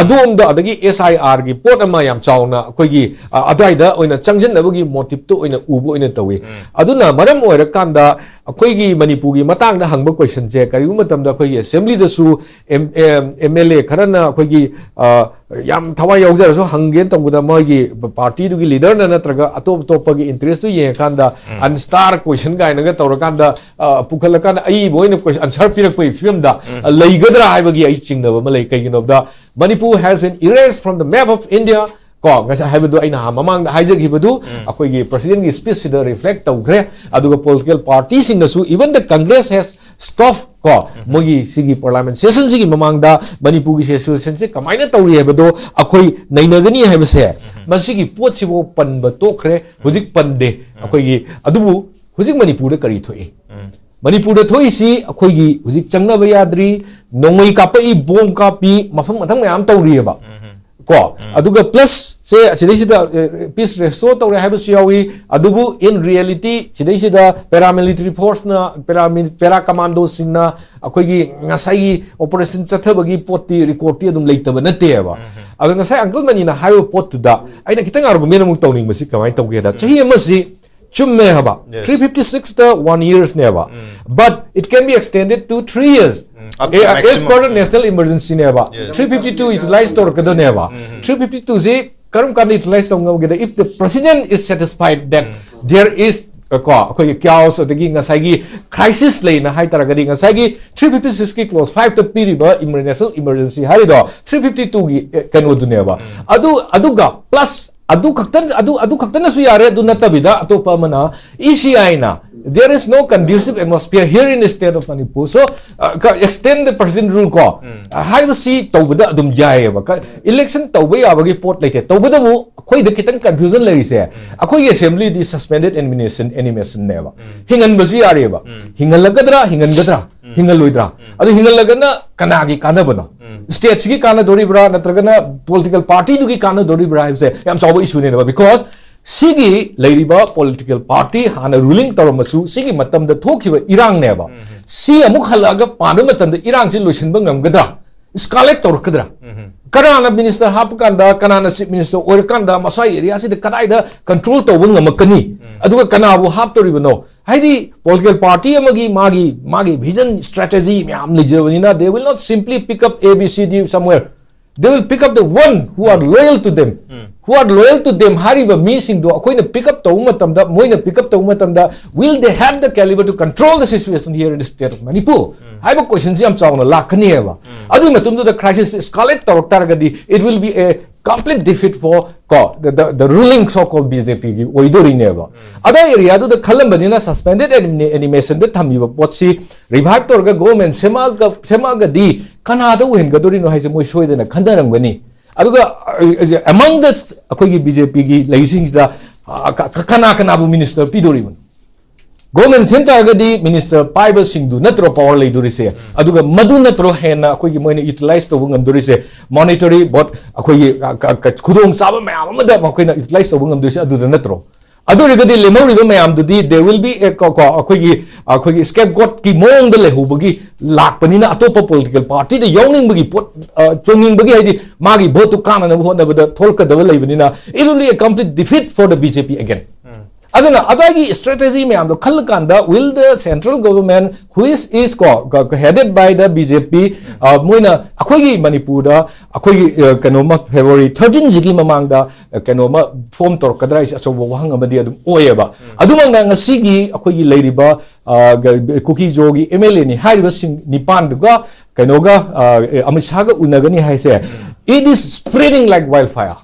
ꯑꯗꯣꯝꯗ ꯑꯗꯒꯤ ꯑꯦꯁ ꯑꯥꯏ ꯑꯥꯔꯒꯤ ꯄꯣꯠ ꯑꯃ ꯌꯥꯝ ꯆꯥꯎꯅ ꯑꯩꯈꯣꯏꯒꯤ ꯑ, ꯑꯗꯨꯋꯥꯏꯗ ꯑꯣꯏꯅ ꯆꯪꯁꯤꯟꯅꯕꯒꯤ ꯃꯣꯇꯤꯞꯇꯨ ꯑꯣꯏꯅ ꯎꯕ ꯑꯣꯏꯅ ꯇꯧꯏ꯫ ꯑꯗꯨꯅ ꯃꯔꯝ ꯑꯣꯏꯔꯀꯥꯟꯗ ꯑꯩꯈꯣꯏꯒꯤ ꯃꯅꯤꯄꯨꯔꯒꯤ ꯃꯇꯥꯡꯗ ꯍꯪꯕ ꯀꯣꯏꯁꯟꯁꯦ ꯀꯔꯤꯒꯨꯝꯕ ꯃꯇꯝꯗ ꯑꯩꯈꯣꯏꯒꯤ ꯑꯦꯁꯦꯝꯕ꯭ꯂꯤꯗꯁꯨ ꯑꯦꯝ ꯑꯦꯜ ꯑꯦ ꯈꯔꯅ ꯑꯩꯈꯣꯏꯒꯤ ꯑ, ꯌꯥꯝ ꯊꯋꯥꯏ ꯌꯥꯎꯖꯔꯁꯨ ꯍꯪꯒꯦꯅ ꯇꯧꯕꯗ ꯃꯣꯏꯒꯤ ꯄꯥꯔꯇꯤꯗꯨꯒꯤ ꯂꯤꯗꯔꯅ ꯅꯠꯇ꯭ꯔꯒ ꯑꯇꯣꯞ ꯑꯇꯣꯞꯄꯒꯤ ꯏꯟꯇꯔꯦꯁꯇꯨ ꯌꯦꯡꯉꯀꯥꯟꯗ ꯑꯟꯁꯥꯔ ꯀꯣꯏꯁꯟ ꯀꯥꯏꯅꯒ ꯇꯧꯔꯀꯥꯟꯗ ꯑ, ꯄꯨꯈꯠꯂꯀꯥꯟꯗ ꯑꯏꯕ ꯑꯣꯏꯅ ꯑꯟꯁꯥꯔ ꯄꯤꯔꯛꯄꯒꯤ ꯐꯤꯕꯝꯗ ꯑ, ꯂꯩꯒꯗ꯭ꯔꯥ ꯍꯥꯏꯕꯒꯤ ꯑꯩ ꯆꯤꯡꯅꯕ ꯑꯃ ꯂꯩ꯫ ꯀꯩꯒꯤꯅꯣꯗ Manipur has been erased from the map of India ꯀꯣ, ꯉꯁꯥꯏ ꯍꯥꯏꯕꯗꯨ, ꯑꯩꯅ ꯃꯃꯥꯡꯗ ꯍꯥꯏꯖꯈꯤꯕꯗꯨ, ꯑꯩꯈꯣꯏꯒꯤ presidentꯀꯤ speechꯁꯤꯗ reflect ꯇꯧꯈ꯭ꯔꯦ꯫ ꯑꯗꯨꯒ political partyꯁꯤꯡꯅꯁꯨ, even the Congress has stopped, ꯀꯣ, ꯃꯣꯏꯒꯤ ꯁꯤꯒꯤ parliament sessionꯁꯤꯒꯤ ꯃꯃꯥꯡꯗ ꯃꯅꯤꯄꯨꯔꯒꯤ situationꯁꯦ ꯀꯃꯥꯏꯅ ꯇꯧꯔꯤ ꯍꯥꯏꯕꯗꯣ ꯑꯩꯈꯣꯏ ꯅꯩꯅꯒꯅꯤ ꯍꯥꯏꯕꯁꯦ, ꯃꯁꯤꯒꯤ ꯄꯣꯠꯁꯤꯐꯥꯎ ꯄꯟꯕ ꯇꯣꯛꯈ꯭ꯔꯦ꯫ ꯍꯧꯖꯤꯛ ꯄꯟꯗꯦ ꯑꯩꯈꯣꯏꯒꯤ꯫ ꯑꯗꯨꯕꯨ ꯍꯧꯖꯤꯛ ꯃꯅꯤꯄꯨꯔꯗ ꯀꯔꯤ ꯊꯣꯛꯏ? ꯃꯅꯤꯄꯨꯔꯗ ꯊꯣꯛꯏꯁꯤ ꯑꯩꯈꯣꯏꯒꯤ ꯍꯧꯖꯤꯛ ꯆꯪꯅꯕ ꯌꯥꯗ꯭ꯔꯤ, ꯅꯣꯡꯃꯩ ꯀꯥꯞꯄꯛꯏ, ꯕꯣꯝ ꯀꯥꯞꯄꯤ, ꯃꯐꯝ ꯃꯊꯪ ꯃꯌꯥꯝ ꯇꯧꯔꯤꯑꯕ꯫ ꯀꯣ, ꯑꯗꯨꯒ plus ꯁꯦ ꯑꯁꯤꯗꯩꯁꯤꯗ peace restore ꯇꯧꯔꯦ ꯍꯥꯏꯕꯁꯨ ꯌꯥꯎꯏ꯫ ꯑꯗꯨꯕꯨ in reality ꯁꯤꯗꯩꯁꯤꯗ paramilitary forceꯅ, paramil-, para commandoꯁꯤꯡꯅ ꯑꯩꯈꯣꯏꯒꯤ ꯉꯁꯥꯏꯒꯤ operation ꯆꯠꯊꯕꯒꯤ ꯄꯣꯠꯇꯤ, recordꯇꯤ ꯑꯗꯨꯝ ꯂꯩꯇꯕ ꯅꯠꯇꯦꯕ꯫ ꯑꯗꯣ ꯉꯁꯥꯏ uncle ꯃꯅꯤꯅ ꯍꯥꯏꯕ ꯄꯣꯠꯇꯨꯗ ꯑꯩꯅ ꯈꯤꯇꯪ argument ꯑꯃꯨꯛ ꯇꯧꯅꯤꯡꯕꯁꯤ ꯀꯃꯥꯏꯅ ꯇꯧꯒꯦꯗ, ꯆꯍꯤ ꯑꯃꯁꯤ ꯆꯨꯝꯃꯦ ꯍꯥꯏꯕ꯫ Yes. Three fifty sixꯇ one yearsꯅꯦꯕ, but it can be extended to three years. Up to maximum. As per the national emergencyꯅꯦꯕ꯫ Yes. Three fifty two utilize ꯇꯧꯔꯛꯀꯗꯣꯏꯅꯦꯕ꯫ Three fifty twoꯁꯤ ꯀꯔꯝ ꯀꯥꯟꯗ utilize ꯇꯧ ꯉꯝꯒꯦꯗ? If the president is satisfied that there is, uh, ꯀꯣ, ꯑꯩꯈꯣꯏꯒꯤ chaos ꯑꯗꯒꯤ ꯉꯁꯥꯏꯒꯤ crisis ꯂꯩꯅ ꯍꯥꯏ ꯇꯥꯔꯒꯗꯤ, ꯉꯁꯥꯏꯒꯤ three fifty sixꯀꯤ clause fiveꯇ ꯄꯤꯔꯤꯕ emer-, national emergency ꯍꯥꯏꯔꯤꯗꯣ three fifty twoꯒꯤ, uh, ꯀꯩꯅꯣꯗꯨꯅꯦꯕ꯫ ꯑꯗꯨ, ꯑꯗꯨꯒ plus ꯑꯗꯨ ꯈꯛꯇ, ꯑꯗꯨ, ꯑꯗꯨ ꯈꯛꯇꯅꯁꯨ ꯌꯥꯔꯦ꯫ ꯑꯗꯨ ꯅꯠꯇꯕꯤꯗ ꯑꯇꯣꯞꯄ ꯑꯃꯅ ECIꯅ, "There is no conducive atmosphere here in the state of Manipur, so, uh, extend the present rule" ꯀꯣ, ꯍꯥꯏꯕꯁꯤ ꯇꯧꯕꯗ ꯑꯗꯨꯝ ꯌꯥꯏꯑꯕ꯫ Election ꯇꯧꯕ ꯌꯥꯕꯒꯤ ꯄꯣꯠ ꯂꯩꯇꯦ꯫ ꯇꯧꯕꯇꯕꯨ ꯑꯩꯈꯣꯏꯗ ꯈꯤꯇꯪ confusion ꯂꯩꯔꯤꯁꯦ, ꯑꯩꯈꯣꯏꯒꯤ assemblyꯗꯤ suspended animation, animationꯅꯦꯕ꯫ ꯍꯤꯡꯍꯟꯕꯁꯨ ꯌꯥꯔꯤꯑꯕ꯫ ꯍꯤꯡꯍꯜꯂꯒꯗ꯭ꯔꯥ, ꯍꯤꯡꯍꯟꯒꯗ꯭ꯔꯥ? ꯍꯤꯡꯍꯜꯂꯣꯏꯗ꯭ꯔꯥ? ꯑꯗꯨ ꯍꯤꯡꯍꯜꯂꯒꯅ ꯀꯅꯥꯒꯤ ꯀꯥꯟꯅꯕꯅꯣ? Stateꯁꯤꯒꯤ ꯀꯥꯟꯅꯗꯣꯔꯤꯕ꯭ꯔꯥ, ꯅꯠꯇ꯭ꯔꯒꯅ political partyꯗꯨꯒꯤ ꯀꯥꯟꯅꯗꯣꯔꯤꯕ꯭ꯔꯥ ꯍꯥꯏꯕꯁꯦ ꯌꯥꯝ ꯆꯥꯎꯕ issueꯅꯦꯕ, because ꯁꯤꯒꯤ ꯂꯩꯔꯤꯕ political party, ꯍꯥꯟꯅ ruling ꯇꯧꯔꯝꯃꯁꯨ, ꯁꯤꯒꯤ ꯃꯇꯝꯗ ꯊꯣꯛꯈꯤꯕ ꯏꯔꯥꯡꯅꯦꯕ꯫ ꯁꯤ ꯑꯃꯨꯛ ꯍꯜꯂꯛꯑꯒ ꯄꯥꯟꯕ ꯃꯇꯝꯗ ꯏꯔꯥꯡꯁꯤ ꯂꯣꯏꯁꯤꯟꯕ ꯉꯝꯒꯗ꯭ꯔꯥ? Escalate ꯇꯧꯔꯛꯀꯗ꯭ꯔꯥ? ꯀꯅꯥꯅ minister ꯍꯥꯞꯄ ꯀꯥꯟꯗ, ꯀꯅꯥꯅ chief minister ꯑꯣꯏꯔꯀꯥꯟꯗ ꯃꯁꯥꯒꯤ areaꯁꯤꯗ ꯀꯗꯥꯏꯗ control ꯇꯧꯕ ꯉꯝꯃꯛꯀꯅꯤ? ꯑꯗꯨꯒ ꯀꯅꯥꯕꯨ ꯍꯥꯞꯇꯣꯔꯤꯕꯅꯣ? ꯍꯥꯏꯗꯤ political party ꯑꯃꯒꯤ ꯃꯥꯒꯤ, ꯃꯥꯒꯤ vision, strategy ꯃꯌꯥꯝ ꯂꯩꯖꯕꯅꯤꯅ, they will not simply pick up A B C D somewhere. They will pick up the one who are loyal to them. Who are loyal to them ꯍꯥꯏꯔꯤꯕ ꯃꯤꯁꯤꯡꯗꯣ ꯑꯩꯈꯣꯏꯅ pick up ꯇꯧꯕ ꯃꯇꯝꯗ, ꯃꯣꯏꯅ pick up ꯇꯧꯕ ꯃꯇꯝꯗ, will they have the caliber to control the situation here in the state of Manipur? ꯍꯥꯏꯕ questionꯁꯤ ꯌꯥꯝ ꯆꯥꯎꯅ ꯂꯥꯛꯀꯅꯤꯕ꯫ ꯑꯗꯨꯒꯤ ꯃꯇꯝꯗꯨꯗ crisis escalate ꯇꯧꯔꯛ ꯇꯥꯔꯒꯗꯤ, it will be a Complete defeat for ꯀꯣ the, the, the ruling so called B Jꯄꯤꯒꯤ ꯑꯣꯏꯗꯣꯔꯤꯅꯦꯕ꯫ ꯑꯗꯥꯏ ꯑꯦꯔꯤꯌꯥꯗꯨꯗ ꯈꯜꯂꯝꯕꯅꯤꯅ suspended animationꯗ ꯊꯝꯃꯤꯕ ꯄꯣꯠꯁꯤ revive ꯇꯧꯔꯒ ꯒꯣꯔꯃꯦꯟ ꯁꯦꯝꯃꯛꯑꯒ ꯁꯦꯝꯃꯛꯑꯒꯗꯤ ꯀꯅꯥꯗ ꯑꯣꯏꯍꯟꯒꯗꯣꯔꯤꯅꯣ ꯍꯥꯏꯁꯦ ꯃꯣꯏ ꯁꯣꯏꯗꯅ ꯈꯟꯅꯔꯝꯒꯅꯤ꯫ ꯑꯗꯨꯒ ꯑꯃꯪꯗ ꯑꯩꯈꯣꯏꯒꯤ B J Pꯒꯤ ꯂꯩꯔꯤꯁꯤꯡꯁꯤꯗ ꯀꯅꯥ ꯀꯅꯥꯕꯨ ꯃꯤꯅꯤꯁꯇꯔ ꯄꯤꯗꯣꯔꯤꯕꯅꯣ? ꯒꯣꯔꯃꯦꯟ ꯁꯦꯝ ꯇꯥꯔꯒꯗꯤ ꯃꯤꯅꯤꯁꯇꯔ ꯄꯥꯏꯕꯁꯤꯡꯗꯨ ꯅꯠꯇ꯭ꯔꯣ ꯄꯋꯥꯔ ꯂꯩꯗꯣꯔꯤꯁꯦ? ꯑꯗꯨꯒ ꯃꯗꯨ ꯅꯠꯇ꯭ꯔꯣ ꯍꯦꯟꯅ ꯑꯩꯈꯣꯏꯒꯤ ꯃꯣꯏꯅ ꯌꯨꯇꯤꯂꯥꯏꯁ ꯇꯧꯕ ꯉꯝꯗꯣꯔꯤꯁꯦ? ꯃꯣꯅꯤꯇꯔꯤ ꯕꯣꯠ ꯑꯩꯈꯣꯏꯒꯤ ꯈꯨꯗꯣꯡꯆꯥꯕ ꯃꯌꯥꯝ ꯑꯃꯗ ꯃꯈꯣꯏꯅ ꯌꯨꯇꯤꯂꯥꯏꯁ ꯇꯧꯕ ꯉꯝꯗꯣꯏꯁꯦ ꯑꯗꯨꯗ ꯅꯠꯇ꯭ꯔꯣ? ꯑꯗꯨ ꯑꯣꯏꯔꯒꯗꯤ ꯂꯦꯝꯍꯧꯔꯤꯕ ꯃꯌꯥꯝꯗꯨꯗꯤ they will be ꯀꯣ ꯑꯩꯈꯣꯏꯒꯤ ꯑꯩꯈꯣꯏꯒꯤ ꯁ꯭ꯀꯦꯞ ꯒꯣꯠꯀꯤ ꯃꯑꯣꯡꯗ ꯂꯩꯍꯧꯕꯒꯤ ꯂꯥꯛꯄꯅꯤꯅ ꯑꯇꯣꯞꯄ ꯄꯣꯂꯤꯇꯤꯀꯦꯜ ꯄꯥꯔꯇꯤꯗ ꯌꯥꯎꯅꯤꯡꯕꯒꯤ ꯄꯣꯠ ꯆꯣꯡꯅꯤꯡꯕꯒꯤ ꯍꯥꯏꯗꯤ ꯃꯥꯒꯤ ꯚꯣꯠꯇꯨ ꯀꯥꯟꯅꯅꯕ ꯍꯣꯠꯅꯕꯗ ꯊꯣꯛꯂꯛꯀꯗꯕ ꯂꯩꯕꯅꯤꯅ it will be a complete defeat for the B J P again. ꯑꯗꯨꯅ ꯑꯗꯥꯏꯒꯤ ꯁ꯭ꯇ꯭ꯔꯦꯇꯦꯖꯤ ꯃꯌꯥꯝꯗꯣ ꯈꯜꯂꯀꯥꯟꯗ will the central government which is ꯀꯣ headed by the B J P ꯃꯣꯏꯅ ꯑꯩꯈꯣꯏꯒꯤ ꯃꯅꯤꯄꯨꯔꯗ ꯑꯩꯈꯣꯏꯒꯤ ꯀꯩꯅꯣꯃ February thirteenꯁꯤꯒꯤ ꯃꯃꯥꯡꯗ ꯀꯩꯅꯣꯃ ꯐꯣꯝ ꯇꯧꯔꯛꯀꯗ꯭ꯔꯥ ꯍꯥꯏꯁꯦ ꯑꯆꯧꯕ ꯋꯥꯍꯪ ꯑꯃꯗꯤ ꯑꯗꯨꯝ ꯑꯣꯏꯌꯦꯕ꯫ ꯑꯗꯨꯃꯛꯅ ꯉꯁꯤꯒꯤ ꯑꯩꯈꯣꯏꯒꯤ ꯂꯩꯔꯤꯕ ꯀꯨꯀꯤ ꯖꯣꯒꯤ M L Aꯅꯤ ꯍꯥꯏꯔꯤꯕꯁꯤꯡ ꯅꯤꯄꯥꯟꯗꯨꯒ ꯀꯩꯅꯣꯒ ꯑꯃꯤꯠ ꯁꯥꯍꯒ ꯎꯅꯒꯅꯤ ꯍꯥꯏꯁꯦ it is spreading like wildfire.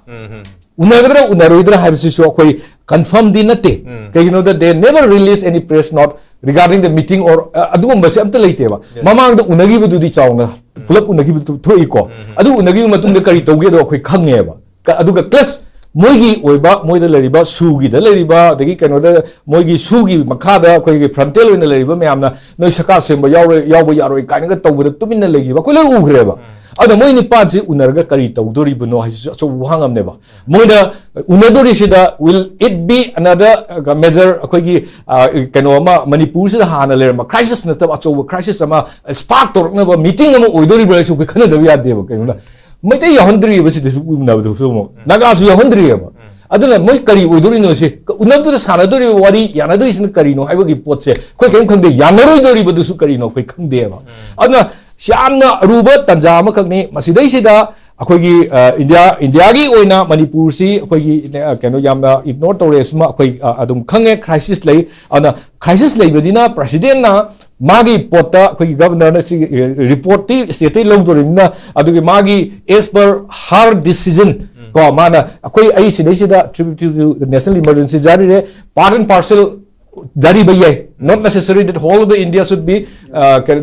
ꯎꯅꯒꯗ꯭ꯔꯥ ꯎꯅꯔꯣꯏꯗ꯭ꯔꯥ ꯍꯥꯏꯕꯁꯤꯁꯨ ꯑꯩꯈꯣꯏ ꯀꯟꯐꯥꯔꯝꯗꯤ ꯅꯠꯇꯦ꯫ ꯀꯩꯒꯤꯅꯣꯗ they never release any press note regarding the meeting or ꯑꯗꯨꯒꯨꯝꯕꯁꯦ ꯑꯝꯇ ꯂꯩꯇꯦꯕ꯫ ꯃꯃꯥꯡꯗ ꯎꯅꯈꯤꯕꯗꯨꯗꯤ ꯆꯥꯎꯅ ꯄꯨꯂꯞ ꯎꯅꯈꯤꯕꯗꯨ ꯊꯣꯛꯏꯀꯣ꯫ ꯑꯗꯨ ꯎꯅꯈꯤꯕ ꯃꯇꯨꯡꯗ ꯀꯔꯤ ꯇꯧꯒꯦꯗꯣ ꯑꯩꯈꯣꯏ ꯈꯪꯉꯦꯕ꯫ ꯑꯗꯨꯒ ꯄ꯭ꯂꯁ ꯃꯣꯏꯒꯤ ꯑꯣꯏꯕ ꯃꯣꯏꯗ ꯂꯩꯔꯤꯕ ꯁꯨꯒꯤꯗ ꯂꯩꯔꯤꯕ ꯑꯗꯒꯤ ꯀꯩꯅꯣꯗ ꯃꯣꯏꯒꯤ ꯁꯨꯒꯤ ꯃꯈꯥꯗ ꯑꯩꯈꯣꯏꯒꯤ ꯐ꯭ꯔꯟꯇꯦꯜ ꯑꯣꯏꯅ ꯂꯩꯔꯤꯕ ꯃꯌꯥꯝꯅ ꯅꯣꯏ ꯁꯔꯀꯥꯔ ꯁꯦꯝꯕ ꯌꯥꯎꯔꯣꯏ ꯌꯥꯎꯕ ꯌꯥꯔꯣꯏ ꯀꯥꯏꯅꯒ ꯇꯧꯕꯗ ꯇꯨꯃꯤꯟꯅ ꯂꯩꯈꯤꯕ ꯑꯩꯈꯣꯏ ꯂꯣꯏ ꯎꯈ꯭ꯔꯦꯕ꯫ ꯑꯗ ꯃꯣꯏ ꯅꯤꯄꯥꯟꯁꯤ ꯎꯅꯔꯒ ꯀꯔꯤ ꯇꯧꯗꯣꯔꯤꯕꯅꯣ ꯍꯥꯏꯁꯤꯁꯨ ꯑꯆꯧꯕ ꯋꯥꯍꯪ ꯑꯃꯅꯦꯕ꯫ ꯃꯣꯏꯅ ꯎꯅꯗꯣꯔꯤꯁꯤꯗ will it be another major ꯑꯩꯈꯣꯏꯒꯤ ꯀꯩꯅꯣ ꯑꯃ ꯃꯅꯤꯄꯨꯔꯁꯤꯗ ꯍꯥꯟꯅ ꯂꯩꯔꯝꯕ ꯀ꯭ꯔꯥꯏꯁꯤꯁ ꯅꯠꯇꯕ ꯑꯆꯧꯕ ꯀ꯭ꯔꯥꯏꯁꯤꯁ ꯑꯃ ꯁ꯭ꯄꯥꯔꯛ ꯇꯧꯔꯛꯅꯕ ꯃꯤꯇꯤꯡ ꯑꯃ ꯑꯣꯏꯗꯣꯔꯤꯕ꯭ꯔꯥ ꯍꯥꯏꯁꯨ ꯑꯩꯈꯣꯏ ꯈꯟꯅꯗꯕ ꯌꯥꯗꯦꯕ꯫ ꯀꯩꯅꯣꯅ ꯃꯩꯇꯩ ꯌꯥꯎꯍꯟꯗ꯭ꯔꯤꯕ ꯁꯤꯗꯁꯨ ꯎꯅꯕꯗꯁꯨ ꯑꯃꯨꯛ ꯅꯥꯒꯥꯁꯨ ꯌꯥꯎꯍꯟꯗ꯭ꯔꯤꯑꯕ꯫ ꯑꯗꯨꯅ ꯃꯣꯏ ꯀꯔꯤ ꯑꯣꯏꯗꯣꯔꯤꯅꯣ ꯁꯤ ꯎꯅꯕꯗꯨꯗ ꯁꯥꯟꯅꯗꯣꯔꯤꯕ ꯋꯥꯔꯤ ꯌꯥꯅꯗꯣꯏꯁꯤꯅ ꯀꯔꯤꯅꯣ ꯍꯥꯏꯕꯒꯤ ꯄꯣꯠꯁꯦ ꯑꯩꯈꯣꯏ ꯀꯔꯤꯝ ꯈꯪꯗꯦ꯫ ꯌꯥꯅꯔꯣꯏꯗꯣꯔꯤꯕꯗꯨꯁꯨ ꯀꯔꯤꯅꯣ ꯑꯩꯈꯣꯏ ꯈꯪꯗꯦꯕ꯫ ꯑꯗꯨꯅ ꯌꯥꯝꯅ ꯑꯔꯨꯕ ꯇꯥꯟꯖꯥ ꯑꯃꯈꯛꯅꯤ꯫ ꯃꯁꯤꯗꯩꯁꯤꯗ ꯑꯩꯈꯣꯏꯒꯤ ꯏꯟꯗꯤꯌꯥ ꯏꯟꯗꯤꯌꯥꯒꯤ ꯑꯣꯏꯅ ꯃꯅꯤꯄꯨꯔꯁꯤ ꯑꯩꯈꯣꯏꯒꯤ ꯀꯩꯅꯣ ꯌꯥꯝꯅ ꯏꯒꯅꯣꯔ ꯇꯧꯔꯦ ꯁꯤꯃ ꯑꯩꯈꯣꯏ ꯑꯗꯨꯝ ꯈꯪꯉꯦ꯫ ꯀ꯭ꯔꯥꯏꯁꯤꯁ ꯂꯩ꯫ ꯑꯗꯨꯅ ꯀ꯭ꯔꯥꯏꯁꯤꯁ ꯂꯩꯕꯅꯤꯅ ꯄ꯭ꯔꯁꯤꯗꯦꯟꯅ ꯃꯥꯒꯤ ꯄꯣꯠꯇ ꯑꯩꯈꯣꯏꯒꯤ ꯒꯚꯔꯅꯔꯅ ꯁꯤ ꯔꯤꯄꯣꯔꯠꯇꯤ ꯁ꯭ꯇꯦꯠꯇꯩ ꯂꯧꯗꯣꯔꯤꯕꯅꯤꯅ, ꯑꯗꯨꯒꯤ ꯃꯥꯒꯤ as per her decision, ꯀꯣ, ꯃꯥꯅ ꯑꯩꯈꯣꯏ, ꯑꯩ ꯁꯤꯗꯩꯁꯤꯗ ꯅꯦꯁꯅꯦꯜ ꯏꯃꯔꯖꯦꯟꯁꯤ ꯖꯥꯔꯤꯔꯦ, part and parcel ꯖꯥꯔꯤꯕ ꯌꯥꯏ, not necessary that whole of the India should be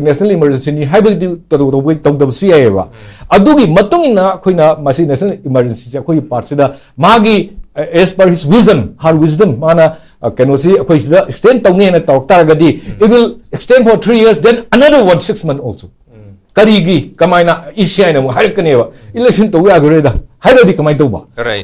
national emergencyꯅꯤ ꯍꯥꯏꯕꯗꯤ ꯇꯧꯗꯕꯁꯨ ꯌꯥꯏꯑꯕ꯫ ꯑꯗꯨꯒꯤ ꯃꯇꯨꯡ ꯏꯟꯅ ꯑꯩꯈꯣꯏꯅ ꯃꯁꯤ ꯅꯦꯁꯅꯦꯜ ꯏꯃꯔꯖꯦꯟꯁꯤꯁꯦ ꯑꯩꯈꯣꯏꯒꯤ ꯄꯥꯔꯠꯁꯤꯗ ꯃꯥꯒꯤ, as per his wisdom, her wisdom, ꯃꯥꯅ ꯀꯩꯅꯣꯁꯤ ꯑꯩꯈꯣꯏ ꯁꯤꯗ extend ꯇꯧꯅꯦꯅ ꯇꯧꯔꯛ ꯇꯥꯔꯒꯗꯤ, it will extend for three years, then another one six month also. ꯀꯔꯤꯒꯤ, ꯀꯃꯥꯏꯅ ꯏ ꯁꯤ ꯑꯥꯏꯅ ꯑꯃꯨꯛ ꯍꯥꯏꯔꯛꯀꯅꯦꯕ, ꯏꯂꯦꯛꯁꯟ ꯇꯧ ꯌꯥꯈꯤꯔꯣꯏꯗ ꯍꯥꯏꯔꯗꯤ ꯀꯃꯥꯏꯅ ꯇꯧꯕ?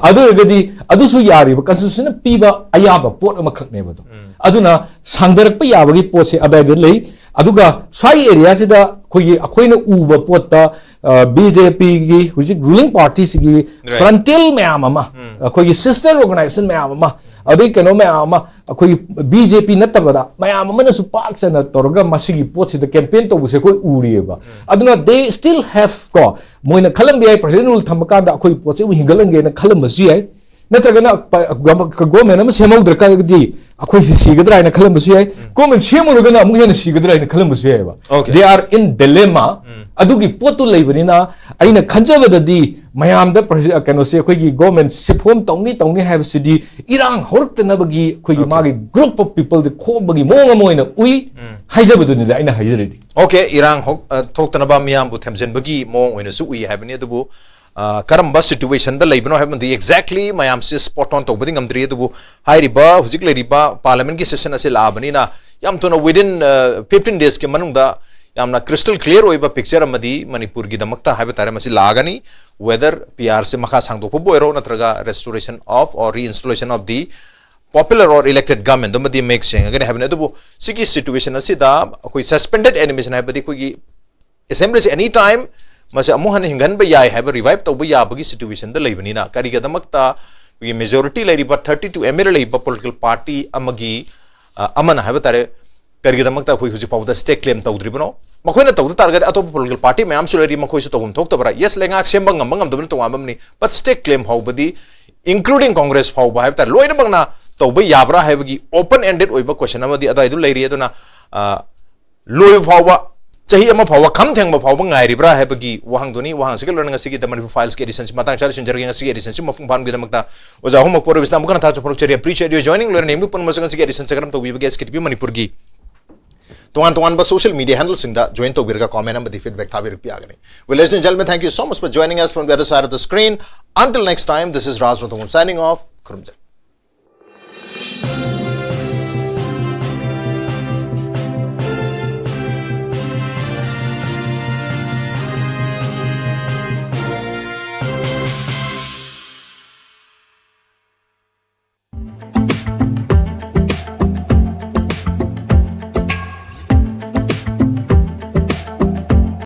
ꯑꯗꯨ ꯑꯣꯏꯔꯒꯗꯤ ꯑꯗꯨꯁꯨ ꯌꯥꯔꯤꯕ, ꯀꯟꯁꯇꯤꯇ꯭ꯌꯨꯁꯟꯅ ꯄꯤꯕ ꯑꯌꯥꯕ ꯄꯣꯠ ꯑꯃꯈꯛꯅꯦꯕ ꯑꯗꯣ꯫ ꯑꯗꯨꯅ ꯁꯥꯡꯊꯔꯛꯄ ꯌꯥꯕꯒꯤ ꯄꯣꯠꯁꯦ ꯑꯗꯨꯋꯥꯏꯗ ꯂꯩ꯫ ꯑꯗꯨꯒ ꯁ꯭ꯋꯥꯏ ꯑꯦꯔꯤꯌꯥꯁꯤꯗ ꯑꯩꯈꯣꯏꯒꯤ, ꯑꯩꯈꯣꯏꯅ ꯎꯕ ꯄꯣꯠꯇ, ꯕꯤ ꯖꯦ ꯄꯤꯒꯤ ꯍꯧꯖꯤꯛ ꯔꯨꯂꯤꯡ ꯄꯥꯔꯇꯤꯁꯤꯒꯤ ꯐ꯭ꯔꯟꯇꯦꯜ ꯃꯌꯥꯝ ꯑꯃ, ꯑꯩꯈꯣꯏꯒꯤ ꯁꯤꯁꯇꯔ ꯑꯣꯔꯒꯅꯥꯏꯖꯦꯁꯟ ꯃꯌꯥꯝ ꯑꯃ, ꯑꯗꯩ ꯀꯩꯅꯣ ꯃꯌꯥꯝ ꯑꯃ, ꯑꯩꯈꯣꯏꯒꯤ ꯕꯤ ꯖꯦ ꯄꯤ ꯅꯠꯇꯕꯗ ꯃꯌꯥꯝ ꯑꯃꯅꯁꯨ ꯄꯥꯛ ꯆꯟꯅ ꯇꯧꯔꯒ ꯃꯁꯤꯒꯤ ꯄꯣꯠꯁꯤꯗ ꯀꯦꯝꯄꯦꯟ ꯇꯧꯕꯁꯦ ꯑꯩꯈꯣꯏ ꯎꯔꯤꯑꯕ꯫ ꯑꯗꯨꯅ they still have, ꯀꯣ, ꯃꯣꯏꯅ ꯈꯜꯂꯝꯕ ꯌꯥꯏ, ꯄ꯭ꯔꯁꯤꯗꯦꯟ ꯔꯨꯜ ꯊꯝꯕ ꯀꯥꯟꯗ ꯑꯩꯈꯣꯏ ꯄꯣꯠꯁꯦ ꯑꯃꯨꯛ ꯍꯤꯡꯒꯠꯍꯟꯒꯦꯅ ꯈꯜꯂꯝꯕꯁꯨ ꯌꯥꯏ꯫ ꯅꯠꯇ꯭ꯔꯒꯅ ꯒꯣꯔꯃꯦꯟ ꯑꯃ ꯁꯦꯝꯍꯧꯗ꯭ꯔꯒꯗꯤ ꯑꯩꯈꯣꯏꯁꯤ ꯁꯤꯒꯗ꯭ꯔꯥ ꯍꯥꯏꯅ ꯈꯜꯂꯝꯕꯁꯨ ꯌꯥꯏ꯫ ꯒꯣꯔꯃꯦꯟ ꯁꯦꯝꯃꯨꯔꯒꯅ ꯑꯃꯨꯛ ꯍꯦꯟꯅ ꯁꯤꯒꯗ꯭ꯔꯥ ꯍꯥꯏꯅ ꯈꯜꯂꯝꯕꯁꯨ ꯌꯥꯏꯑꯕ꯫ Okay. They are in dilemma. ꯑꯗꯨꯒꯤ ꯄꯣꯠꯇꯨ ꯂꯩꯕꯅꯤꯅ ꯑꯩꯅ ꯈꯟꯖꯕꯗꯗꯤ ꯃꯌꯥꯝꯗ ꯄ꯭ꯔ-, ꯀꯩꯅꯣꯁꯦ, ꯑꯩꯈꯣꯏꯒꯤ ꯒꯣꯔꯃꯦꯟ ꯁꯤ ꯐꯣꯝ ꯇꯧꯅꯤ ꯇꯧꯅꯤ ꯍꯥꯏꯕꯁꯤꯗꯤ ꯏꯔꯥꯡ ꯍꯧꯔꯛꯇꯅꯕꯒꯤ ꯑꯩꯈꯣꯏꯒꯤ Okay. ꯃꯥꯒꯤ group of peopleꯗꯤ ꯈꯣꯝꯕꯒꯤ ꯃꯑꯣꯡ ꯑꯃ ꯑꯣꯏꯅ ꯎꯏ ꯍꯥꯏꯖꯕꯗꯨꯅꯤꯗ ꯑꯩꯅ ꯍꯥꯏꯖꯔꯤꯗꯤ꯫ Okay, ꯏꯔꯥꯡ ꯍꯧ-, ꯑ, ꯊꯣꯛꯇꯅꯕ ꯃꯤꯌꯥꯝꯕꯨ ꯊꯦꯝꯖꯤꯟꯕꯒꯤ ꯃꯑꯣꯡ ꯑꯣꯏꯅꯁꯨ ꯎꯏ ꯍꯥꯏꯕꯅꯤ꯫ ꯑꯗꯨꯕꯨ, ꯑ, ꯀꯔꯝꯕ ꯁꯤꯆꯨꯋꯦꯁꯟꯗ ꯂꯩꯕꯅꯣ ꯍꯥꯏꯕꯃꯗꯤ exactly ꯃꯌꯥꯝꯁꯦ spot on ꯇꯧꯕꯗꯤ ꯉꯝꯗ꯭ꯔꯤ꯫ ꯑꯗꯨꯕꯨ ꯍꯥꯏꯔꯤꯕ ꯍꯧꯖꯤꯛ ꯂꯩꯔꯤꯕ ꯄꯥꯔꯂꯤꯌꯥꯃꯦꯟꯠꯀꯤ ꯁꯦꯁꯟ ꯑꯁꯤ ꯂꯥꯛꯑꯕꯅꯤꯅ ꯌꯥꯝ ꯊꯨꯅ within, ꯑ, fifteen daysꯀꯤ ꯃꯅꯨꯡꯗ ꯌꯥꯝꯅ crystal clear ꯑꯣꯏꯕ picture ꯑꯃꯗꯤ ꯃꯅꯤꯄꯨꯔꯒꯤꯗꯃꯛꯇ ꯍꯥꯏꯕ ꯇꯥꯔꯦ ꯃꯁꯤ ꯂꯥꯛꯑꯒꯅꯤ꯫ Whether P R ꯁꯦ ꯃꯈꯥ ꯁꯥꯡꯗꯣꯛꯄꯕꯨ ꯑꯣꯏꯔꯣ ꯅꯠꯇ꯭ꯔꯒ restoration of or reinstallation of the popular or elected government ꯑꯗꯨꯃꯗꯤ ꯃꯌꯦꯛ ꯁꯦꯡꯉꯒꯅꯤ ꯍꯥꯏꯕꯅꯤ꯫ ꯑꯗꯨꯕꯨ ꯁꯤꯒꯤ ꯁꯤꯆꯨꯋꯦꯁꯟ ꯑꯁꯤꯗ ꯑꯩꯈꯣꯏ suspended animation ꯍꯥꯏꯕꯗꯤ ꯑꯩꯈꯣꯏꯒꯤ ꯑꯦꯁꯦꯝꯕ꯭ꯂꯤꯁꯦ any time ꯃꯁꯤ ꯑꯃꯨꯛ ꯍꯟꯅ ꯍꯤꯡꯒꯟꯕ ꯌꯥꯏ ꯍꯥꯏꯕ, revive ꯇꯧꯕ ꯌꯥꯕꯒꯤ ꯁꯤꯆꯨꯋꯦꯁꯟꯗ ꯂꯩꯕꯅꯤꯅ ꯀꯔꯤꯒꯤꯗꯃꯛꯇ ꯑꯩꯈꯣꯏꯒꯤ majority ꯂꯩꯔꯤꯕ thirty two M L A ꯂꯩꯔꯤꯕ political party ꯑꯃꯒꯤ, ꯑ, ꯑꯃꯅ ꯍꯥꯏꯕ ꯇꯥꯔꯦ, ꯀꯔꯤꯒꯤꯗꯃꯛꯇ ꯑꯩꯈꯣꯏ ꯍꯧꯖꯤꯛ ꯐꯥꯎꯕꯗ stay claim ꯇꯧꯗ꯭ꯔꯤꯕꯅꯣ? ꯃꯈꯣꯏꯅ ꯇꯧꯗ ꯇꯥꯔꯒꯗꯤ ꯑꯇꯣꯞꯄ political party ꯃꯌꯥꯝꯁꯨ ꯂꯩꯔꯤ, ꯃꯈꯣꯏꯁꯨ ꯇꯧꯐꯝ ꯊꯣꯛꯇꯕ꯭ꯔꯥ? Yes, ꯂꯩꯉꯥꯛ ꯁꯦꯝꯕ ꯉꯝꯕ ꯉꯝꯗꯕꯅ ꯇꯣꯉꯥꯟꯕ ꯑꯃꯅꯤ, but stay claim ꯐꯥꯎꯕꯗꯤ, including Congress ꯐꯥꯎꯕ ꯍꯥꯏꯕ ꯇꯥꯔꯦ, ꯂꯣꯏꯅꯃꯛꯅ ꯇꯧꯕ ꯌꯥꯕ꯭ꯔꯥ ꯍꯥꯏꯕꯒꯤ open ended ꯑꯣꯏꯕ question ꯑꯃꯗꯤ ꯑꯗꯨꯋꯥꯏꯗꯨ ꯂꯩꯔꯤ꯫ ꯑꯗꯨꯅ, ꯑ, ꯂꯣꯏꯕ ꯐꯥꯎꯕ, ꯆꯍꯤ ꯑꯃ ꯐꯥꯎꯕ, ꯈꯝ ꯊꯦꯡꯕ ꯐꯥꯎꯕ ꯉꯥꯏꯔꯤꯕ꯭ꯔꯥ ꯍꯥꯏꯕꯒꯤ ꯋꯥꯍꯪꯗꯨꯅꯤ꯫ ꯋꯥꯍꯪꯁꯤꯒ ꯂꯣꯏꯅꯅ ꯉꯁꯤꯒꯤ The Manipur Files ꯀꯤ edition ꯁꯤ ꯃꯇꯥꯡ ꯆꯥꯅ ꯂꯣꯏꯁꯤꯟꯖꯔꯒꯦ꯫ ꯉꯁꯤꯒꯤ edition ꯁꯤ ꯃꯄꯨꯡ ꯐꯥꯍꯟꯕꯒꯤꯗꯃꯛꯇ ꯑꯣꯖꯥ ꯑꯍꯨꯝꯃꯛꯄꯨ ꯑꯔꯣꯏꯕꯁꯤꯗ ꯑꯃꯨꯛꯀ ꯍꯟꯅ ꯊꯥꯖ ꯐꯣꯡꯗꯣꯛꯆꯔꯤ꯫ Appreciate your joining꯫ ꯂꯣꯏꯅ ꯌꯦꯡꯕꯤꯕ ꯄꯨꯝꯅꯃꯛꯁꯨ ꯉꯁꯤꯒꯤ edition ꯁꯤ ꯀꯔꯝ ꯇꯧꯕꯤꯕꯒꯦ? S K T V Manipur ꯒꯤ ꯇꯣꯉꯥꯟ ꯇꯣꯉꯥꯟꯕ social media handle ꯁꯤꯡꯗ join ꯇꯧꯕꯤꯔꯒ comment ꯑꯃꯗꯤ feedback ꯊꯥꯕꯤꯔꯛꯄ ꯌꯥꯒꯅꯤ꯫ Well, ladies and gentlemen, thank you so much for joining us from the other side of the screen. Until next time, this is Raj Ranthambore signing off. ꯈꯨꯔꯨꯝꯖꯔꯤ꯫